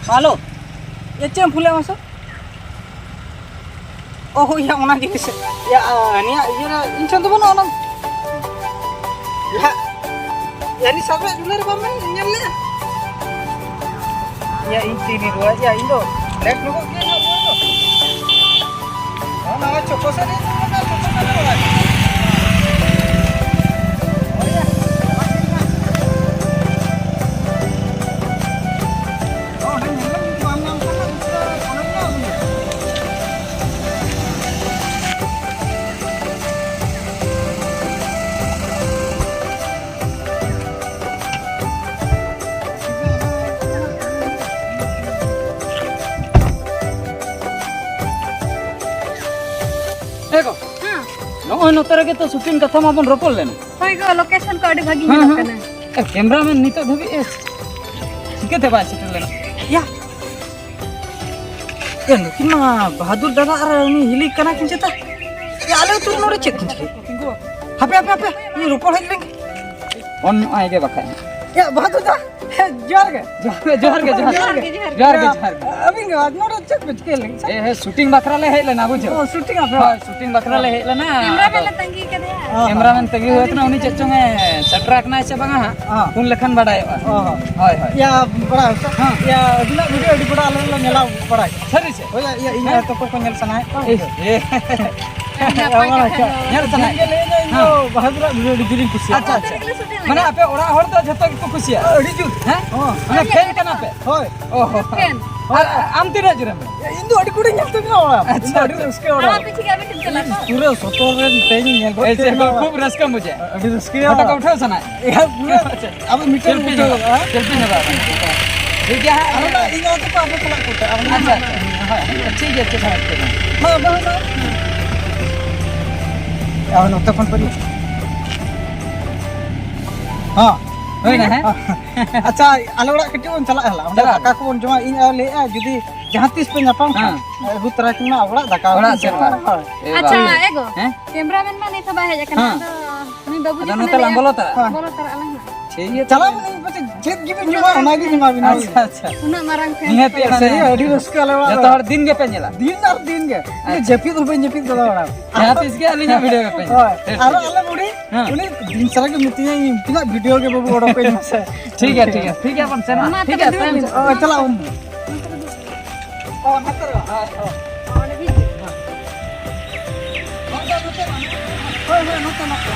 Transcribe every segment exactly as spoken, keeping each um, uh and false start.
Hello, ᱮ, ᱪᱮᱫ ᱮᱢ phone ᱞᱮᱫ ᱢᱟᱥᱮ? ᱚ, ᱦᱳᱭ, ᱭᱟ, ᱚᱱᱟ ᱡᱤᱱᱤᱥ, ᱭᱟ, ᱱᱤᱭᱟᱹ ᱤᱭᱟᱹ ᱨᱮ ᱤᱧ ᱴᱷᱮᱱ ᱫᱚ ᱵᱟᱹᱱᱩᱜᱼᱟ ᱚᱱᱟ᱾ ᱭᱟ, ᱭᱟ, ᱱᱤ ᱥᱟᱵ ᱨᱮ ᱡᱩᱞᱟᱹ ᱨᱮ ᱵᱟᱢ ᱧᱮᱞ ᱞᱮᱫᱼᱟ? ᱭᱟ, ᱤᱧ ᱛᱤ ᱨᱮ ᱨᱚᱦᱚᱭ, ᱭᱟ, ᱤᱧ ᱫᱚ ᱞᱮᱴ ᱧᱚᱜᱚᱜ ᱜᱮᱭᱟ ᱦᱟᱸᱜ ᱱᱚᱣᱟ ᱫᱚ᱾ ᱦᱚᱸ, ᱱᱚᱣᱟ ᱪᱚᱠᱚ ᱥᱮᱫ ᱨᱮ ᱤᱧ ᱫᱚ ᱢᱮᱱᱟ, ᱪᱚᱠᱚ ᱥᱮᱫ ᱨᱮ ᱨᱚᱦᱚᱭ᱾ ᱦᱳᱭ, ᱭᱟ, ᱪᱟᱞᱟᱜ ᱠᱟᱱᱟ᱾ ᱦᱚᱸ, ᱚᱸᱰᱮ ᱧᱮᱞ ᱢᱮ, ᱡᱩᱫᱤ ᱵᱟᱢ ᱧᱟᱢ ᱠᱷᱟᱱ ᱱᱟᱜ ᱩᱥᱟᱹᱨᱟ ᱚᱸᱰᱮ ᱢᱮᱱᱟᱜ ᱵᱚᱱᱟ᱾ ᱮ ᱜᱚ, ᱦᱮᱸ᱾ ᱱᱚᱜᱼᱚᱭ ᱱᱚᱛᱮ ᱨᱮᱜᱮ ᱛᱚ ᱥᱩᱴᱤᱝ ᱠᱟᱛᱷᱟ ᱢᱟᱵᱚᱱ ᱨᱚᱯᱚᱲ ᱞᱮᱱᱟ᱾ ᱦᱳᱭ ᱜᱚ, ᱞᱳᱠᱮᱥᱚᱱ ᱠᱚ ᱟᱹᱰᱤ ᱵᱷᱟᱹᱜᱤ ᱦᱮᱸ, ᱧᱮᱞᱚᱜ ᱦᱮᱸ᱾ ᱠᱟᱱᱟ᱾ ᱮ, ᱠᱮᱢᱨᱟᱢᱮᱱ ᱱᱤᱛᱚᱜ ᱫᱷᱟᱹᱵᱤᱡ ᱮ ᱪᱤᱠᱟᱹᱛᱮ ᱵᱟᱭ ᱥᱮᱴᱮᱨ ᱞᱮᱱᱟ? ᱭᱟ, ᱮ, ᱱᱩᱠᱤᱱ ᱢᱟ ᱵᱟᱦᱟᱫᱩᱨ ᱫᱟᱫᱟ ᱟᱨ ᱩᱱᱤ ᱦᱤᱞᱤ ᱠᱟᱱᱟ ᱠᱤᱱ ᱪᱮᱛᱟ? ᱭᱟ, ᱟᱞᱮ ᱟᱹᱛᱩ ᱨᱮ ᱱᱚᱰᱮ ᱪᱮᱫ ᱠᱤᱱ ᱪᱤᱠᱟᱹᱭᱟ? ᱦᱟᱯᱮ, ᱦᱟᱯᱮ, ᱦᱟᱯᱮ, ᱤᱧ ᱨᱚᱯᱚᱲ ᱦᱮᱡ ᱞᱮᱱ ᱜᱮ᱾ ᱯᱷᱳᱱ ᱧᱚᱜ ᱟᱭ ᱜᱮ ᱵᱟᱠᱷᱟᱡ᱾ ᱭᱟ, ᱵᱟᱦᱟᱫᱩᱨ ᱫᱟ, ᱦᱮᱸ, ᱡᱚᱦᱟᱨ ᱜᱮ᱾ ᱡᱚᱦᱟᱨ ᱜᱮ, ᱡᱚᱦᱟᱨ ᱜᱮ, ᱡᱚᱦᱟᱨ ᱜᱮ᱾ ᱡᱚᱦᱟᱨ ᱜᱮ, ᱡᱚᱦᱟᱨ ᱜᱮ᱾ ᱟᱹᱵᱤᱱ ᱜᱮ ᱱᱚᱰᱮ ᱪᱮᱫ ᱯᱮ ᱪᱤᱠᱟᱹᱭ ᱞᱟᱹᱜᱤᱫ ᱥᱮ? ᱮ, ᱦᱮᱸ, ᱥᱩᱴᱤᱝ ᱵᱟᱠᱷᱨᱟ ᱞᱮ ᱦᱮᱡ ᱞᱮᱱᱟ, ᱵᱩᱡᱷᱟᱹᱣ᱾ ᱚ, ᱥᱩᱴᱤᱝ ᱟᱯᱮ? ᱦᱳᱭ, ᱥᱩᱴᱤᱝ ᱵᱟᱠᱷᱨᱟ ᱞᱮ ᱦᱮᱡ ᱞᱮᱱᱟ᱾ ᱠᱮᱢᱨᱟᱢᱮᱱ ᱞᱮ ᱛᱟᱺᱜᱤ ᱠᱟᱫᱮᱭᱟ᱾ ᱚ, ᱠᱮᱢᱨᱟᱢᱮᱱ ᱛᱟᱺᱜᱤ ᱦᱩᱭ ᱠᱟᱱᱟ, ᱩᱱᱤ ᱪᱮᱫ ᱪᱚᱝ ᱮ ᱥᱮᱴᱮᱨ ᱟᱠᱟᱱᱟᱭ ᱥᱮ ᱵᱟᱝᱟ ᱦᱟᱸᱜ᱾ ᱚ᱾ ᱯᱷᱳᱱ ᱞᱮᱠᱷᱟᱱ ᱵᱟᱰᱟᱭᱚᱜᱼᱟ᱾ ᱚ᱾ ᱦᱳᱭ, ᱦᱳᱭ᱾ ᱭᱟ, ᱵᱟᱲᱟᱭ ᱦᱚᱪᱚ᱾ ᱦᱮᱸ᱾ ᱭᱟ, ᱟᱹᱵᱤᱱᱟᱜ ᱵᱷᱤᱰᱤᱭᱳ ᱟᱹᱰᱤ ᱵᱚᱲ ᱟᱞᱮ ᱞᱮ ᱧᱮᱞᱟ, ᱵᱟᱲᱟᱭ᱾ ᱥᱟᱹᱨᱤ ᱥᱮ? ᱦᱳᱭ, ᱭᱟ, ᱤᱧ ᱦᱮᱸ? ᱛᱚᱠᱚ ᱠᱚ ᱧᱮᱞ ᱥᱟᱱᱟᱭᱮᱫ ᱠᱚᱣᱟ᱾ ᱮ, ᱮ᱾ ᱱᱟᱯᱟᱭ ᱠᱟᱛᱷᱟ ᱜᱮ᱾ ᱧᱮᱞ ᱥᱟᱱᱟᱭᱮᱫ ᱫᱤᱱ ᱜᱮ ᱞᱟᱹᱭ ᱫᱟ, ᱤᱧ ᱫᱚ ᱦᱮᱸ᱾ ᱵᱟᱦᱟᱫᱩᱨᱟᱜ ᱵᱷᱤᱰᱤᱭᱳ ᱟᱹᱰᱤ ᱡᱳᱨᱤᱧ ᱠᱩᱥᱤᱭᱟᱜᱼᱟ᱾ ᱟᱪᱪᱷᱟ, ᱟᱪᱪᱷᱟ᱾ ᱢᱟᱱᱮ ᱟᱯᱮ ᱚᱲᱟᱜ ᱦᱚᱲ ᱫᱚ ᱡᱷᱚᱛᱚ ᱜᱮᱠᱚ ᱠᱩᱥᱤᱭᱟᱜᱼᱟ? ᱟᱹᱰᱤ ᱡᱳᱨ᱾ ᱦᱮᱸ? ᱦᱚᱸ᱾ ᱢᱟᱱᱮ ᱯᱷᱮᱱ ᱠᱟᱱᱟ ᱯᱮ? ᱦᱳᱭ᱾ ᱚ ᱦᱚᱸ᱾ ᱯᱷᱮᱱ᱾ ᱟᱨ ᱟᱢ ᱛᱤᱱᱟᱹᱜ ᱡᱳᱨᱮᱢ ᱢᱮᱱᱟ? ᱤᱧ ᱫᱚ ᱟᱹᱰᱤ ᱠᱩᱴᱷᱤᱱ ᱧᱮᱞ ᱛᱟᱹᱵᱤᱱᱟ ᱚᱲᱟᱜ᱾ ᱤᱧ ᱫᱚ ᱟᱪᱪᱷᱟ, ᱟᱹᱰᱤ ᱟᱪᱪᱷᱟ᱾ ᱨᱟᱹᱥᱠᱟᱹ ᱚᱲᱟᱜ᱾ ᱟᱨ ᱟᱯᱮ ᱪᱤᱠᱟᱹ ᱵᱤᱱ ᱴᱷᱤᱠ ᱠᱟᱱᱟ ᱛᱚ? ᱯᱩᱨᱟᱹ ᱥᱚᱛᱚᱨ ᱨᱮ ᱛᱮᱦᱮᱧ ᱧᱮᱞ ᱜᱚᱫ ᱮᱭ ᱠᱮᱫ ᱥᱮ ᱵᱤᱱᱟ ᱠᱷᱩᱵ ᱚᱲᱟᱜ᱾ ᱨᱟᱹᱥᱠᱟᱹ ᱵᱩᱡᱷᱟᱹᱜᱼᱟ᱾ ᱟᱹᱰᱤ ᱨᱟᱹᱥᱠᱟᱹ ᱯᱷᱳᱴᱳ ᱠᱚ ᱚᱲᱟᱜ᱾ ᱩᱴᱷᱟᱹᱣ ᱥᱟᱱᱟᱭᱮᱫ᱾ ᱮᱭᱟ, ᱯᱩᱨᱟᱹ ᱟᱪᱪᱷᱟ᱾ ᱟᱵᱚ ᱢᱤᱫᱴᱮᱱ ᱥᱮᱞᱯᱷᱤ ᱩᱴᱷᱟᱹᱣ ᱧᱚᱜ᱾ ᱠᱟᱜᱼᱟ᱾ ᱥᱮᱞᱯᱷᱤ ᱧᱚᱜ ᱠᱟᱜᱼᱟ᱾ ᱴᱷᱤᱠ ᱜᱮᱭᱟ ᱦᱟᱸᱜ᱾ ᱟᱨ ᱚᱱᱟ ᱤᱧ ᱚᱱᱛᱮ ᱠᱚ ᱟᱵᱚ ᱪᱟᱞᱟᱜ ᱠᱚ ᱛᱮ, ᱟᱵᱚ ᱟᱪᱪᱷᱟ, ᱟᱪᱪᱷᱟ᱾ ᱦᱳᱭ, ᱴᱷᱤᱠ ᱜᱮᱭᱟ, ᱪᱮᱫ ᱦᱚᱸ ᱮᱴᱠᱮᱴᱚᱬᱮ᱾ ᱦᱳᱭ, ᱟᱵᱚ ᱦᱚᱸ ᱟᱵᱚ ᱱᱚᱛᱮ ᱠᱷᱚᱱ ᱯᱟᱹᱨᱤ᱾ ᱦᱚᱸ᱾ ᱦᱩᱭᱱᱟ, ᱦᱮᱸ? ᱟᱪᱪᱷᱟ, ᱟᱞᱮ ᱚᱲᱟᱜ ᱠᱟᱹᱴᱤᱡ ᱵᱚᱱ ᱪᱟᱞᱟᱜ ᱦᱟᱞᱟ᱾ ᱚᱸᱰᱮ ᱪᱟᱞᱟᱜ ᱫᱟᱠᱟ ᱟᱞᱮ᱾ ᱠᱚᱵᱚᱱ ᱡᱚᱢᱟ᱾ ᱤᱧ ᱟᱨ ᱞᱟᱹᱭᱮᱫᱼᱟ, ᱡᱩᱫᱤ ᱡᱟᱦᱟᱸ ᱛᱤᱥ ᱯᱮ ᱧᱟᱯᱟᱢ ᱠᱷᱟᱱ, ᱦᱮᱸ᱾ ᱟᱹᱜᱩ ᱛᱚᱨᱟ ᱠᱤᱱ ᱢᱟ ᱚᱲᱟᱜ ᱫᱟᱠᱟ᱾ ᱚᱲᱟᱜ ᱥᱮᱫ ᱢᱟ᱾ ᱦᱳᱭ᱾ ᱮ ᱟᱪᱪᱷᱟ, ᱵᱟᱵᱟ᱾ ᱮ ᱜᱚ᱾ ᱦᱮᱸ? ᱠᱮᱢᱨᱟᱢᱮᱱ ᱢᱟ ᱱᱤᱛ ᱦᱚᱸ ᱵᱟᱭ ᱦᱮᱡ ᱟᱠᱟᱱᱟ᱾ ᱦᱮᱸ᱾ ᱟᱫᱚ ᱱᱩᱭ ᱵᱟᱹᱵᱩ ᱟᱫᱚ ᱡᱚᱠᱷᱚᱱᱮ ᱱᱚᱛᱮ ᱞᱟᱝ ᱞᱟᱹᱭᱟ, ᱵᱚᱞᱚ ᱛᱚᱨᱟᱜᱼᱟ᱾ ᱵᱚᱞᱚ ᱛᱚᱨᱟᱜ ᱟᱞᱟᱝ ᱦᱟᱸᱜ᱾ ᱴᱷᱤᱠ ᱜᱮᱭᱟ, ᱪᱟᱞᱟᱣ ᱛᱚᱵᱮ᱾ ᱢᱟᱱᱮ ᱯᱟᱪᱮᱫ ᱪᱮᱫ ᱜᱮᱵᱤᱱ ᱡᱚᱢᱟ, ᱚᱱᱟ ᱜᱮ ᱡᱚᱢᱟ ᱵᱤᱱ᱾ ᱟᱪᱪᱷᱟ, ᱟᱪᱪᱷᱟ᱾ ᱩᱱᱟᱹᱜ ᱢᱟᱨᱟᱝ ᱯᱷᱮᱱ᱾ ᱱᱤᱦᱟᱹᱛ ᱜᱮ ᱥᱟᱹᱨᱤ, ᱢᱟᱱᱮ ᱟᱹᱰᱤ ᱨᱟᱹᱥᱠᱟᱹ ᱟᱞᱮ ᱚᱲᱟᱜ ᱡᱚᱛᱚ ᱨᱮ᱾ ᱦᱚᱲ ᱫᱤᱱ ᱜᱮᱯᱮ ᱧᱮᱞᱟ? ᱫᱤᱱ ᱟᱨ ᱫᱤᱱ ᱜᱮ᱾ ᱟᱪᱪᱷᱟ᱾ ᱡᱟᱹᱯᱤᱫ ᱦᱚᱸ ᱵᱟᱹᱧ ᱡᱟᱹᱯᱤᱫ ᱫᱟᱫᱟ ᱚᱲᱟᱜ᱾ ᱡᱟᱦᱟᱸ ᱛᱤᱥ ᱜᱮ ᱟᱹᱞᱤᱧᱟᱜ ᱵᱷᱤᱰᱤᱭᱳ ᱜᱮᱯᱮ ᱧᱮᱞᱟ᱾ ᱦᱳᱭ᱾ ᱴᱷᱤᱠ, ᱟᱨᱚ ᱴᱷᱤᱠ᱾ ᱟᱞᱮ ᱵᱩᱰᱷᱤ, ᱦᱮᱸ᱾ ᱩᱱᱤ ᱫᱤᱱ ᱥᱟᱨᱟ ᱜᱮ ᱢᱤᱛᱟᱹᱧᱟᱭ, "ᱩᱱᱠᱤᱱᱟᱜ ᱵᱷᱤᱰᱤᱭᱳ ᱜᱮ ᱵᱟᱹᱵᱩ ᱚᱰᱚᱠ ᱯᱮ ᱢᱮᱥᱮ᱾" ᱴᱷᱤᱠ ᱜᱮᱭᱟ, ᱴᱷᱤᱠ ᱜᱮᱭᱟ, ᱴᱷᱤᱠ ᱜᱮᱭᱟ, ᱵᱚᱱ ᱥᱮᱱᱚᱜᱼᱟ᱾ ᱢᱟ ᱴᱷᱤᱠ ᱛᱚᱵᱮ ᱜᱮᱭᱟ, ᱫᱩᱲᱩᱵ ᱛᱟᱭᱚᱢ ᱵᱤᱱ᱾ ᱥᱮᱫ᱾ ᱚ, ᱪᱟᱞᱟᱜ ᱟᱵᱚᱱ᱾ ᱚ, ᱱᱚᱛᱮ ᱨᱮ᱾ ᱦᱳᱭ, ᱦᱳᱭ᱾ ᱦᱳᱭ, ᱦᱳᱭ, ᱱᱚᱛᱮ, ᱱᱚᱛᱮ᱾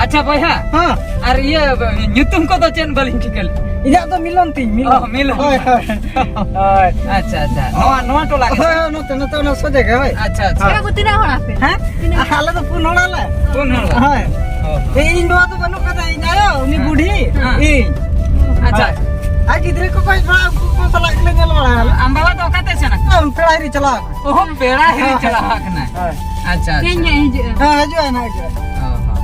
ᱟᱪᱪᱷᱟ ᱵᱚᱭᱦᱟ, ᱦᱮᱸ᱾ ᱟᱨ ᱤᱭᱟᱹ, ᱧᱩᱛᱩᱢ ᱠᱚᱫᱚ ᱪᱮᱫ ᱵᱟᱹᱞᱤᱧ ᱴᱷᱤᱠᱟᱹ ᱞᱮᱫ? ᱤᱧᱟᱹᱜ ᱫᱚ ᱢᱤᱞᱚᱱ ᱛᱤᱧ, ᱢᱤᱞᱚᱱ᱾ ᱚ, ᱢᱤᱞᱚᱱ᱾ ᱦᱳᱭ, ᱦᱳᱭ᱾ ᱦᱳᱭ᱾ ᱟᱪᱪᱷᱟ, ᱟᱪᱪᱷᱟ᱾ ᱱᱚᱣᱟ, ᱱᱚᱣᱟ ᱴᱚᱞᱟ ᱜᱮ? ᱦᱳᱭ, ᱦᱳᱭ, ᱱᱚᱛᱮ, ᱱᱚᱛᱮ ᱚᱱᱟ ᱥᱚᱡᱷᱮ ᱜᱮ, ᱦᱳᱭ᱾ ᱟᱪᱪᱷᱟ, ᱟᱪᱪᱷᱟ᱾ ᱦᱳᱭ᱾ ᱟᱯᱮ ᱫᱚ ᱛᱤᱱᱟᱹᱜ ᱦᱚᱲ ᱟᱯᱮ? ᱦᱮᱸ? ᱛᱤᱱᱟᱹᱜ? ᱟᱞᱮ ᱫᱚ ᱯᱩᱱ ᱦᱚᱲ ᱟᱞᱮ᱾ ᱯᱩᱱ ᱦᱚᱲ? ᱦᱳᱭ᱾ ᱚ᱾ ᱤᱧ ᱵᱟᱵᱟ ᱫᱚ ᱵᱟᱹᱱᱩᱜ ᱠᱟᱫᱟ, ᱤᱧ ᱟᱭᱳ, ᱩᱱᱤ ᱦᱮᱸ᱾ ᱵᱩᱰᱷᱤ, ᱦᱮᱸ᱾ ᱤᱧ᱾ ᱟᱪᱪᱷᱟ, ᱦᱳᱭ᱾ ᱟᱪᱪᱷᱟ᱾ ᱟᱨ ᱜᱤᱫᱽᱨᱟᱹ ᱠᱚᱠᱚ ᱦᱮᱡ ᱵᱟᱲᱟ, ᱩᱱᱠᱩ ᱠᱚ ᱥᱟᱞᱟᱜ ᱜᱮᱞᱮ ᱧᱮᱞ ᱵᱟᱲᱟᱭᱟ᱾ ᱟᱢ ᱵᱟᱵᱟ ᱫᱚ ᱚᱠᱟᱛᱮ ᱥᱮᱱ ᱟᱠᱟᱱᱟ? ᱯᱮᱲᱟ ᱦᱤᱨᱤ ᱪᱟᱞᱟᱣ ᱟᱠᱟᱱᱟ᱾ ᱚᱦᱚ, ᱯᱮᱲᱟ ᱦᱤᱨᱤ ᱦᱮᱸ, ᱪᱟᱞᱟᱣ ᱟᱠᱟᱱᱟᱭ᱾ ᱦᱳᱭ᱾ ᱟᱪᱪᱷᱟ, ᱟᱪᱪᱷᱟ᱾ ᱛᱮᱦᱮᱧ ᱜᱮ ᱦᱤᱡᱩᱜᱼᱟ᱾ ᱦᱮᱸ, ᱦᱤᱡᱩᱜᱼᱟᱭ ᱱᱟᱦᱟᱜ, ᱦᱤᱡᱩᱜᱼᱟᱭ᱾ ᱚ, ᱦᱚᱸ᱾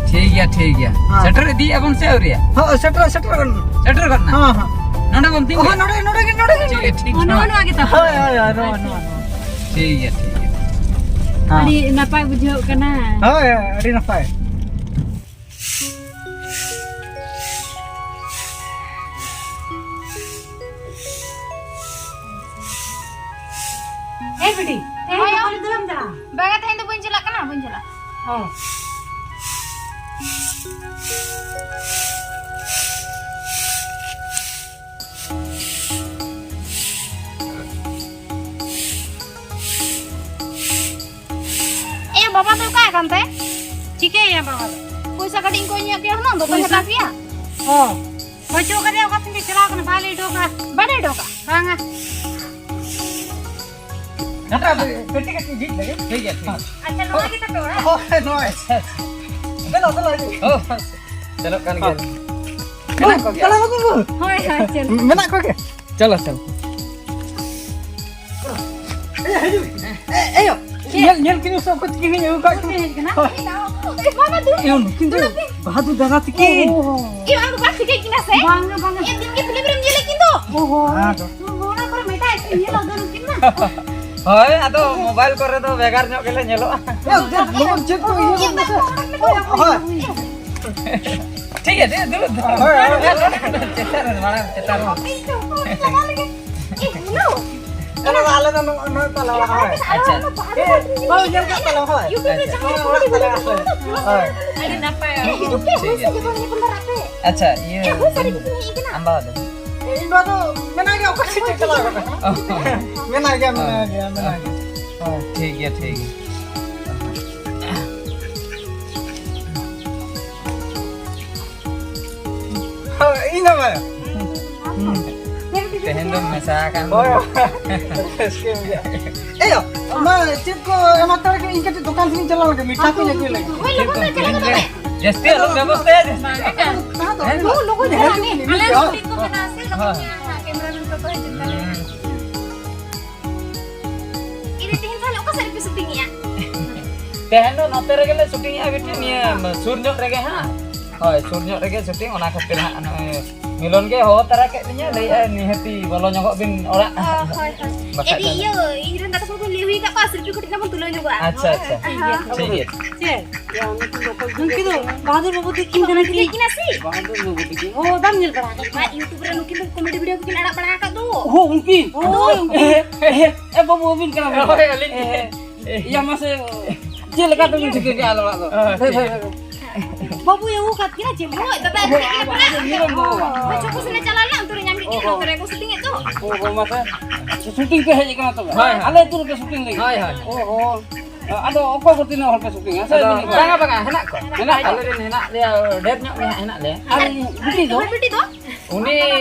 ᱴᱷᱤᱠ ᱜᱮᱭᱟ, ᱴᱷᱤᱠ ᱜᱮᱭᱟ᱾ ᱦᱮᱸ᱾ ᱥᱮᱴᱮᱨ ᱤᱫᱤᱭᱮᱫᱼᱟ ᱵᱚᱱ ᱥᱮ ᱟᱹᱣᱨᱤᱭᱟ? ᱦᱚᱸ, ᱥᱮᱴᱮᱨ, ᱥᱮᱴᱮᱨ ᱜᱚᱫ ᱮᱱᱟ᱾ ᱥᱮᱴᱮᱨ ᱜᱚᱫ ᱮᱱᱟ? ᱦᱮᱸ, ᱦᱮᱸ᱾ ᱱᱚᱰᱮ ᱵᱚᱱ ᱛᱤᱸᱜᱩᱭᱟ? ᱦᱳᱭ, ᱱᱚᱰᱮ, ᱱᱚᱰᱮ ᱜᱮ, ᱱᱚᱰᱮ ᱜᱮ, ᱴᱷᱤᱠ ᱱᱚᱰᱮ᱾ ᱜᱮᱭᱟ, ᱴᱷᱤᱠ ᱦᱳᱭ, ᱜᱮᱭᱟ᱾ ᱦᱳᱭ, ᱦᱳᱭ, ᱱᱚᱣᱟ, ᱱᱚᱣᱟ, ᱱᱚᱣᱟ᱾ ᱴᱷᱤᱠ ᱜᱮᱭᱟ, ᱴᱷᱤᱠ ᱜᱮᱭᱟ᱾ ᱦᱮᱸ᱾ ᱟᱹᱰᱤ ᱱᱟᱯᱟᱭ ᱵᱩᱡᱷᱟᱹᱜ ᱠᱟᱱᱟ᱾ ᱦᱳᱭ, ᱟᱹᱰᱤ ᱱᱟᱯᱟᱭ᱾ ᱮ ᱵᱤᱴᱤ, ᱛᱮᱦᱮᱧ ᱫᱚ ᱦᱳᱭ᱾ ᱠᱚᱞᱮᱡᱽ ᱫᱚ ᱵᱟᱢ ᱪᱟᱞᱟᱜᱼᱟ? ᱵᱟᱝᱟ, ᱛᱮᱦᱮᱧ ᱫᱚ ᱵᱟᱹᱧ ᱪᱟᱞᱟᱜ ᱠᱟᱱᱟ, ᱵᱟᱹᱧ ᱪᱟᱞᱟᱜᱼᱟ᱾ ᱚ᱾ ᱮ, ᱵᱟᱵᱟ ᱫᱚ ᱚᱠᱟ ᱟᱠᱟᱱ ᱛᱮ? ᱪᱤᱠᱟᱹᱭᱮᱭᱟ ᱵᱟᱵᱟ ᱫᱚ? ᱯᱚᱭᱥᱟ ᱠᱟᱹᱴᱤᱡ ᱤᱧ ᱠᱚᱭ ᱧᱚᱜ ᱠᱮᱭᱟ ᱦᱩᱱᱟᱹᱝ, ᱫᱚ ᱯᱚᱭᱥᱟ? ᱦᱟᱛᱟᱣ ᱠᱮᱭᱟ᱾ ᱚ, ᱚᱪᱚᱜ ᱠᱟᱫᱮᱭᱟ, ᱚᱠᱟ ᱥᱮᱱ ᱜᱮ ᱪᱟᱞᱟᱣ ᱠᱟᱱᱟ, ᱵᱟᱭ ᱞᱟᱹᱭ ᱦᱚᱴᱚ ᱠᱟᱜᱼᱟ᱾ ᱵᱟᱭ ᱞᱟᱹᱭ ᱦᱚᱴᱚ ᱠᱟᱜᱼᱟ? ᱵᱟᱝᱟ᱾ ᱜᱷᱟᱴᱟ, ᱯᱮᱴᱤ ᱠᱟᱹᱴᱤᱡ ᱡᱷᱤᱡ ᱞᱮᱜᱮ᱾ ᱴᱷᱤᱠ ᱜᱮᱭᱟ, ᱴᱷᱤᱠ ᱜᱮᱭᱟ᱾ ᱟᱪᱪᱷᱟ, ᱱᱚᱣᱟ ᱜᱮ ᱛᱟᱯᱮ ᱚᱲᱟᱜ? ᱦᱳᱭ, ᱱᱚᱣᱟ ᱜᱮ᱾ ᱟᱪᱪᱷᱟ, ᱟᱪᱪᱷᱟ᱾ ᱫᱮᱞᱟ, ᱫᱮᱞᱟ, ᱦᱤᱡᱩᱜ᱾ ᱦᱳᱭ, ᱪᱟᱞᱟᱜ ᱠᱟᱱ ᱜᱮᱭᱟ᱾ ᱦᱳᱭ᱾ ᱢᱮᱱᱟᱜ ᱠᱚᱜᱮᱭᱟ᱾ ᱪᱟᱞᱟᱣ ᱠᱟᱱᱟ ᱠᱚ? ᱦᱳᱭ, ᱦᱳᱭ, ᱪᱟᱞᱟᱜ᱾ ᱢᱮᱱᱟᱜ ᱠᱚᱜᱮᱭᱟ᱾ ᱪᱚᱞᱚ, ᱪᱚᱞᱚ᱾ ᱮᱭ, ᱦᱤᱡᱩᱜ ᱢᱮ᱾ ᱮᱭ, ᱮᱭ, ᱭᱳ᱾ ᱧᱮᱞ, ᱧᱮᱞ ᱠᱤᱱ ᱥᱮ ᱚᱠᱚᱭ ᱛᱤᱠᱤᱱ ᱦᱤᱧ ᱟᱹᱜᱩ ᱠᱟᱜ ᱠᱤᱱᱟ᱾ ᱦᱮᱡ ᱠᱟᱱᱟ? ᱦᱳᱭ᱾ ᱮ, ᱵᱟᱵᱟ, ᱫᱩᱲᱩᱵ ᱯᱮ᱾ ᱮ, ᱱᱩᱠᱤᱱ ᱫᱚ ᱫᱩᱲᱩᱵ ᱯᱮ᱾ ᱵᱟᱦᱟᱫᱩᱨ ᱫᱟᱫᱟ ᱛᱤᱠᱤᱱ᱾ ᱚ, ᱚ, ᱚ᱾ ᱮ, ᱟᱢ ᱫᱚ ᱵᱟᱢ ᱴᱷᱤᱠᱟᱹᱭ ᱠᱤᱱᱟ ᱥᱮ? ᱵᱟᱝ, ᱵᱟᱝ᱾ ᱮ, ᱫᱤᱱ ᱜᱮ ᱯᱷᱤᱞᱢ ᱨᱮᱢ ᱧᱮᱞᱮᱫ ᱠᱤᱱ ᱫᱚ᱾ ᱚ, ᱦᱚ᱾ ᱟᱫᱚ᱾ ᱚᱱᱟ ᱠᱚᱨᱮ ᱢᱮᱛᱟᱭ ᱥᱮ ᱧᱮᱞ ᱟᱫᱚ ᱱᱩᱠᱤᱱ ᱢᱟ᱾ ᱦᱳᱭ, ᱟᱫᱚ ᱢᱳᱵᱟᱭᱤᱞ ᱠᱚᱨᱮ ᱫᱚ ᱵᱷᱮᱜᱟᱨ ᱧᱚᱜ ᱜᱮᱞᱮ ᱧᱮᱞᱚᱜᱼᱟ᱾ ᱮ, ᱫᱮ, ᱞᱚᱜᱚᱱ ᱪᱮᱫ ᱠᱚ ᱤᱭᱟᱹ ᱠᱚ ᱢᱮᱥᱮ᱾ ᱦᱳᱭ᱾ ᱴᱷᱤᱠ ᱜᱮᱭᱟ, ᱫᱩᱲᱩᱵ, ᱫᱩᱲᱩᱵ᱾ ᱦᱳᱭ, ᱦᱳᱭ᱾ ᱪᱮᱛᱟᱱ ᱨᱮ, ᱢᱟᱲᱟᱝ ᱪᱮᱛᱟᱱ ᱨᱮ᱾ ᱮ, ᱦᱮᱞᱳ᱾ ᱟᱞᱮ ᱫᱚ, ᱟᱞᱮ ᱫᱚ ᱱᱚᱜᱼᱚᱭ, ᱱᱚᱜᱼᱚᱭ ᱛᱟᱞᱟ ᱚᱲᱟᱜ, ᱦᱳᱭ᱾ ᱟᱪᱪᱷᱟ᱾ ᱦᱳᱭ, ᱧᱮᱞ ᱠᱟᱜ ᱛᱟᱞᱮ, ᱦᱳᱭ᱾ YouTube ᱨᱮ ᱟᱪᱪᱷᱟ᱾ ᱡᱟᱦᱟᱸ ᱱᱚᱜᱼᱚᱭ ᱚᱲᱟᱜ ᱛᱟᱞᱮ, ᱦᱳᱭ᱾ ᱦᱳᱭ᱾ ᱟᱹᱰᱤ ᱱᱟᱯᱟᱭ᱾ ᱴᱷᱤᱠ ᱜᱮᱭᱟ᱾ ᱟᱪᱪᱷᱟ, ᱤᱭᱟᱹ, ᱟᱢ ᱵᱟᱵᱟ ᱫᱚ? ᱤᱧ ᱵᱟ ᱫᱚ ᱢᱮᱱᱟᱭ ᱜᱮᱭᱟ, ᱚᱠᱟ ᱥᱮᱫ ᱪᱚ ᱪᱟᱞᱟᱣ ᱠᱟᱱᱟ᱾ ᱢᱮᱱᱟᱭ ᱜᱮᱭᱟ, ᱢᱮᱱᱟᱭ ᱜᱮᱭᱟ, ᱢᱮᱱᱟᱭ ᱜᱮᱭᱟ᱾ ᱦᱳᱭ, ᱴᱷᱤᱠ ᱜᱮᱭᱟ, ᱴᱷᱤᱠ ᱜᱮᱭᱟ᱾ ᱦᱳᱭ, ᱤᱧ ᱫᱚ ᱵᱟᱭ᱾ ᱦᱩᱸ᱾ ᱛᱮᱦᱮᱧ ᱫᱚᱢ ᱢᱮᱥᱟ ᱟᱠᱟᱱ ᱫᱚ᱾ ᱦᱳᱭ, ᱦᱳᱭ᱾ ᱨᱟᱹᱥᱠᱟᱹ ᱵᱩᱡᱷᱟᱹᱜᱼᱟ᱾ ᱮᱭᱳ, ᱢᱟ, ᱪᱮᱫ ᱠᱚ ᱮᱢ ᱦᱟᱛᱟᱲ ᱠᱮᱫ? ᱤᱧ ᱠᱟᱹᱴᱤᱡ ᱫᱚᱠᱟᱱ ᱥᱮᱫ ᱤᱧ ᱪᱟᱞᱟᱣ ᱞᱮᱱ ᱜᱮ, ᱢᱤᱴᱷᱟ ᱠᱚᱧ ᱟᱹᱜᱩᱭ ᱞᱮᱜᱮ᱾ ᱦᱳᱭ, ᱞᱚᱜᱚᱱ ᱫᱚ ᱪᱟᱞᱟᱜ ᱢᱮ᱾ ᱡᱟᱹᱥᱛᱤ ᱟᱞᱚᱢ ᱵᱮᱵᱚᱥᱛᱟᱭᱟ, ᱡᱟᱹᱥᱛᱤ᱾ ᱵᱟᱝ, ᱮᱠᱟᱞ᱾ ᱦᱮᱸ? ᱞᱚᱜᱚᱱ, ᱞᱚᱜᱚᱱ ᱪᱟᱞᱟᱜ ᱢᱮ᱾ ᱟᱞᱮ ᱦᱚᱸ ᱦᱳᱭ᱾ ᱥᱩᱴᱤᱝ ᱠᱚ ᱢᱮᱱᱟᱜᱼᱟ ᱥᱮ, ᱞᱚᱜᱚᱱ ᱦᱳᱭ᱾ ᱜᱮ ᱦᱟᱸᱜ ᱠᱮᱢᱨᱟ ᱢᱮᱱ ᱠᱚᱠᱚ ᱦᱤᱡᱩᱜ ᱠᱟᱱᱟ᱾ ᱦᱩᱸ᱾ ᱤᱫᱤ ᱛᱮᱦᱮᱧ ᱛᱟᱦᱞᱮ ᱚᱠᱟ ᱥᱮᱫ ᱨᱮᱯᱮ ᱥᱩᱴᱤᱝ ᱮᱜᱼᱟ? ᱛᱮᱦᱮᱧ ᱫᱚ ᱱᱚᱛᱮ ᱨᱮᱜᱮ ᱞᱮ ᱥᱩᱴᱤᱝ ᱮᱜᱼᱟ, ᱵᱤᱴᱤ, ᱱᱤᱭᱟᱹ ᱥᱩᱨ ᱧᱚᱜ ᱨᱮᱜᱮ ᱦᱟᱸᱜ᱾ ᱦᱳᱭ, ᱥᱩᱨ ᱧᱚᱜ ᱨᱮᱜᱮ ᱥᱩᱴᱤᱝ, ᱚᱱᱟ ᱠᱷᱟᱹᱛᱤᱨ ᱦᱟᱸᱜ ᱱᱚᱜᱼᱚᱭ ᱢᱤᱞᱚᱱ ᱜᱮ ᱦᱚᱦᱚ ᱛᱟᱨᱟ ᱠᱮᱫ ᱞᱤᱧᱟᱹ, ᱞᱟᱹᱭᱮᱫᱼᱟᱭ, "ᱱᱤᱦᱟᱹᱛᱤ ᱵᱚᱞᱚ ᱧᱚᱜᱚᱜ ᱵᱤᱱ ᱚᱲᱟᱜ᱾" ᱚ, ᱦᱳᱭ, ᱦᱳᱭ᱾ ᱵᱟᱠᱷᱟᱡ ᱮᱫᱤ, ᱫᱚ ᱤᱭᱟᱹ, ᱤᱧ ᱨᱮᱱ ᱫᱟᱫᱟ ᱛᱟᱠᱚ ᱠᱚ ᱞᱟᱹᱭ ᱦᱩᱭ ᱟᱠᱟᱫ ᱠᱚᱣᱟ, ᱥᱮᱞᱯᱷᱤ ᱠᱚ ᱴᱷᱮᱱ ᱵᱚᱱ ᱛᱩᱞᱟᱹᱣ ᱧᱚᱜᱚᱜᱼᱟ᱾ ᱟᱪᱪᱷᱟ, ᱟᱪᱪᱷᱟ᱾ ᱦᱳᱭ᱾ ᱴᱷᱤᱠ ᱜᱮᱭᱟ᱾ ᱪᱮᱫ? ᱩᱱᱠᱤᱱ ᱫᱚ ᱵᱟᱦᱟᱫᱩᱨ ᱵᱟᱹᱵᱩ ᱛᱤᱠᱤᱱ ᱠᱟᱱᱟ ᱠᱤᱱ? ᱛᱤᱠᱤᱱᱟ ᱥᱮ? ᱵᱟᱦᱟᱫᱩᱨ ᱵᱟᱹᱵᱩ ᱛᱤᱠᱤᱱ᱾ ᱚ, ᱵᱟᱢ ᱧᱮᱞ ᱵᱟᱲᱟ ᱟᱠᱟᱫ ᱠᱤᱱᱟ? ᱟᱨ YouTube ᱨᱮ ᱱᱩᱠᱤᱱ ᱫᱚ ᱠᱚᱢᱮᱰᱤ ᱵᱷᱤᱰᱤᱭᱳ ᱠᱚᱠᱤᱱ ᱟᱲᱟᱜ ᱵᱟᱲᱟ ᱟᱠᱟᱫ ᱫᱚ᱾ ᱚ, ᱩᱱᱠᱤᱱ? ᱦᱳᱭ, ᱩᱱᱠᱤᱱ᱾ ᱮ, ᱮ, ᱮ, ᱵᱟᱹᱵᱩ, ᱟᱹᱵᱤᱱ ᱠᱟᱱᱟ ᱵᱤᱱ? ᱦᱳᱭ, ᱟᱹᱞᱤᱧ ᱜᱮ᱾ ᱮ, ᱮ, ᱭᱟ, ᱢᱟᱥᱮ, ᱪᱮᱫ ᱞᱮᱠᱟ ᱛᱮᱵᱤᱱ ᱴᱷᱤᱠᱟᱹ ᱠᱮᱜᱼᱟ ᱟᱞᱮ ᱚᱲᱟᱜ ᱫᱚ? ᱦᱳᱭ, ᱴᱷᱤᱠ ᱜᱮᱭᱟ᱾ ᱵᱟᱹᱵᱩᱭ ᱟᱹᱜᱩ ᱠᱟᱫ ᱠᱤᱱᱟ ᱪᱮ? ᱦᱳᱭ, ᱫᱟᱫᱟ ᱟᱹᱜᱩ ᱠᱮᱫ ᱠᱤᱱᱟ᱾ ᱦᱳᱭ, ᱦᱳᱭ᱾ ᱦᱳᱭ, ᱪᱷᱚᱠᱩ ᱥᱮᱱᱮ ᱪᱟᱞᱟᱣ ᱞᱮᱱᱟ, ᱚᱱᱛᱮ ᱨᱮ ᱧᱟᱢ ᱠᱮᱫ ᱠᱤᱱᱟ, ᱚ, ᱦᱚᱸ᱾ ᱱᱚᱛᱮ ᱨᱮᱠᱚ ᱥᱩᱴᱤᱝ ᱮᱫ ᱫᱚ᱾ ᱚ, ᱦᱚᱸ, ᱢᱟᱥᱮ᱾ ᱥᱩᱴᱤᱝ ᱯᱮ ᱦᱮᱡ ᱟᱠᱟᱱᱟ ᱛᱚᱵᱮ? ᱦᱳᱭ, ᱦᱳᱭ᱾ ᱟᱞᱮ ᱟᱹᱛᱩ ᱨᱮᱯᱮ ᱥᱩᱴᱤᱝ ᱞᱟᱹᱜᱤᱫ? ᱦᱳᱭ, ᱦᱳᱭ᱾ ᱚ, ᱦᱚᱸ᱾ ᱟᱫᱚ ᱚᱠᱚᱭ ᱠᱚ ᱛᱤᱱᱟᱹᱜ ᱦᱚᱲ ᱯᱮ ᱥᱩᱴᱤᱝᱟ? ᱥᱮ ᱟᱫᱚ ᱢᱤᱫ ᱦᱚᱲ? ᱵᱟᱝᱟ, ᱵᱟᱝᱟ, ᱦᱮᱱᱟᱜ ᱠᱚᱣᱟ᱾ ᱦᱮᱱᱟᱜ ᱠᱚᱣᱟ? ᱟᱞᱮ ᱨᱮᱱ ᱦᱮᱱᱟᱜ ᱞᱮᱭᱟ, ᱰᱷᱮᱨ ᱧᱚᱜ ᱜᱮ ᱦᱟᱸᱜ ᱦᱮᱱᱟᱜ ᱞᱮᱭᱟ᱾ ᱟᱨ ᱵᱤᱴᱤ ᱫᱚ? ᱵᱤᱴᱤ ᱫᱚ? ᱩᱱᱤ,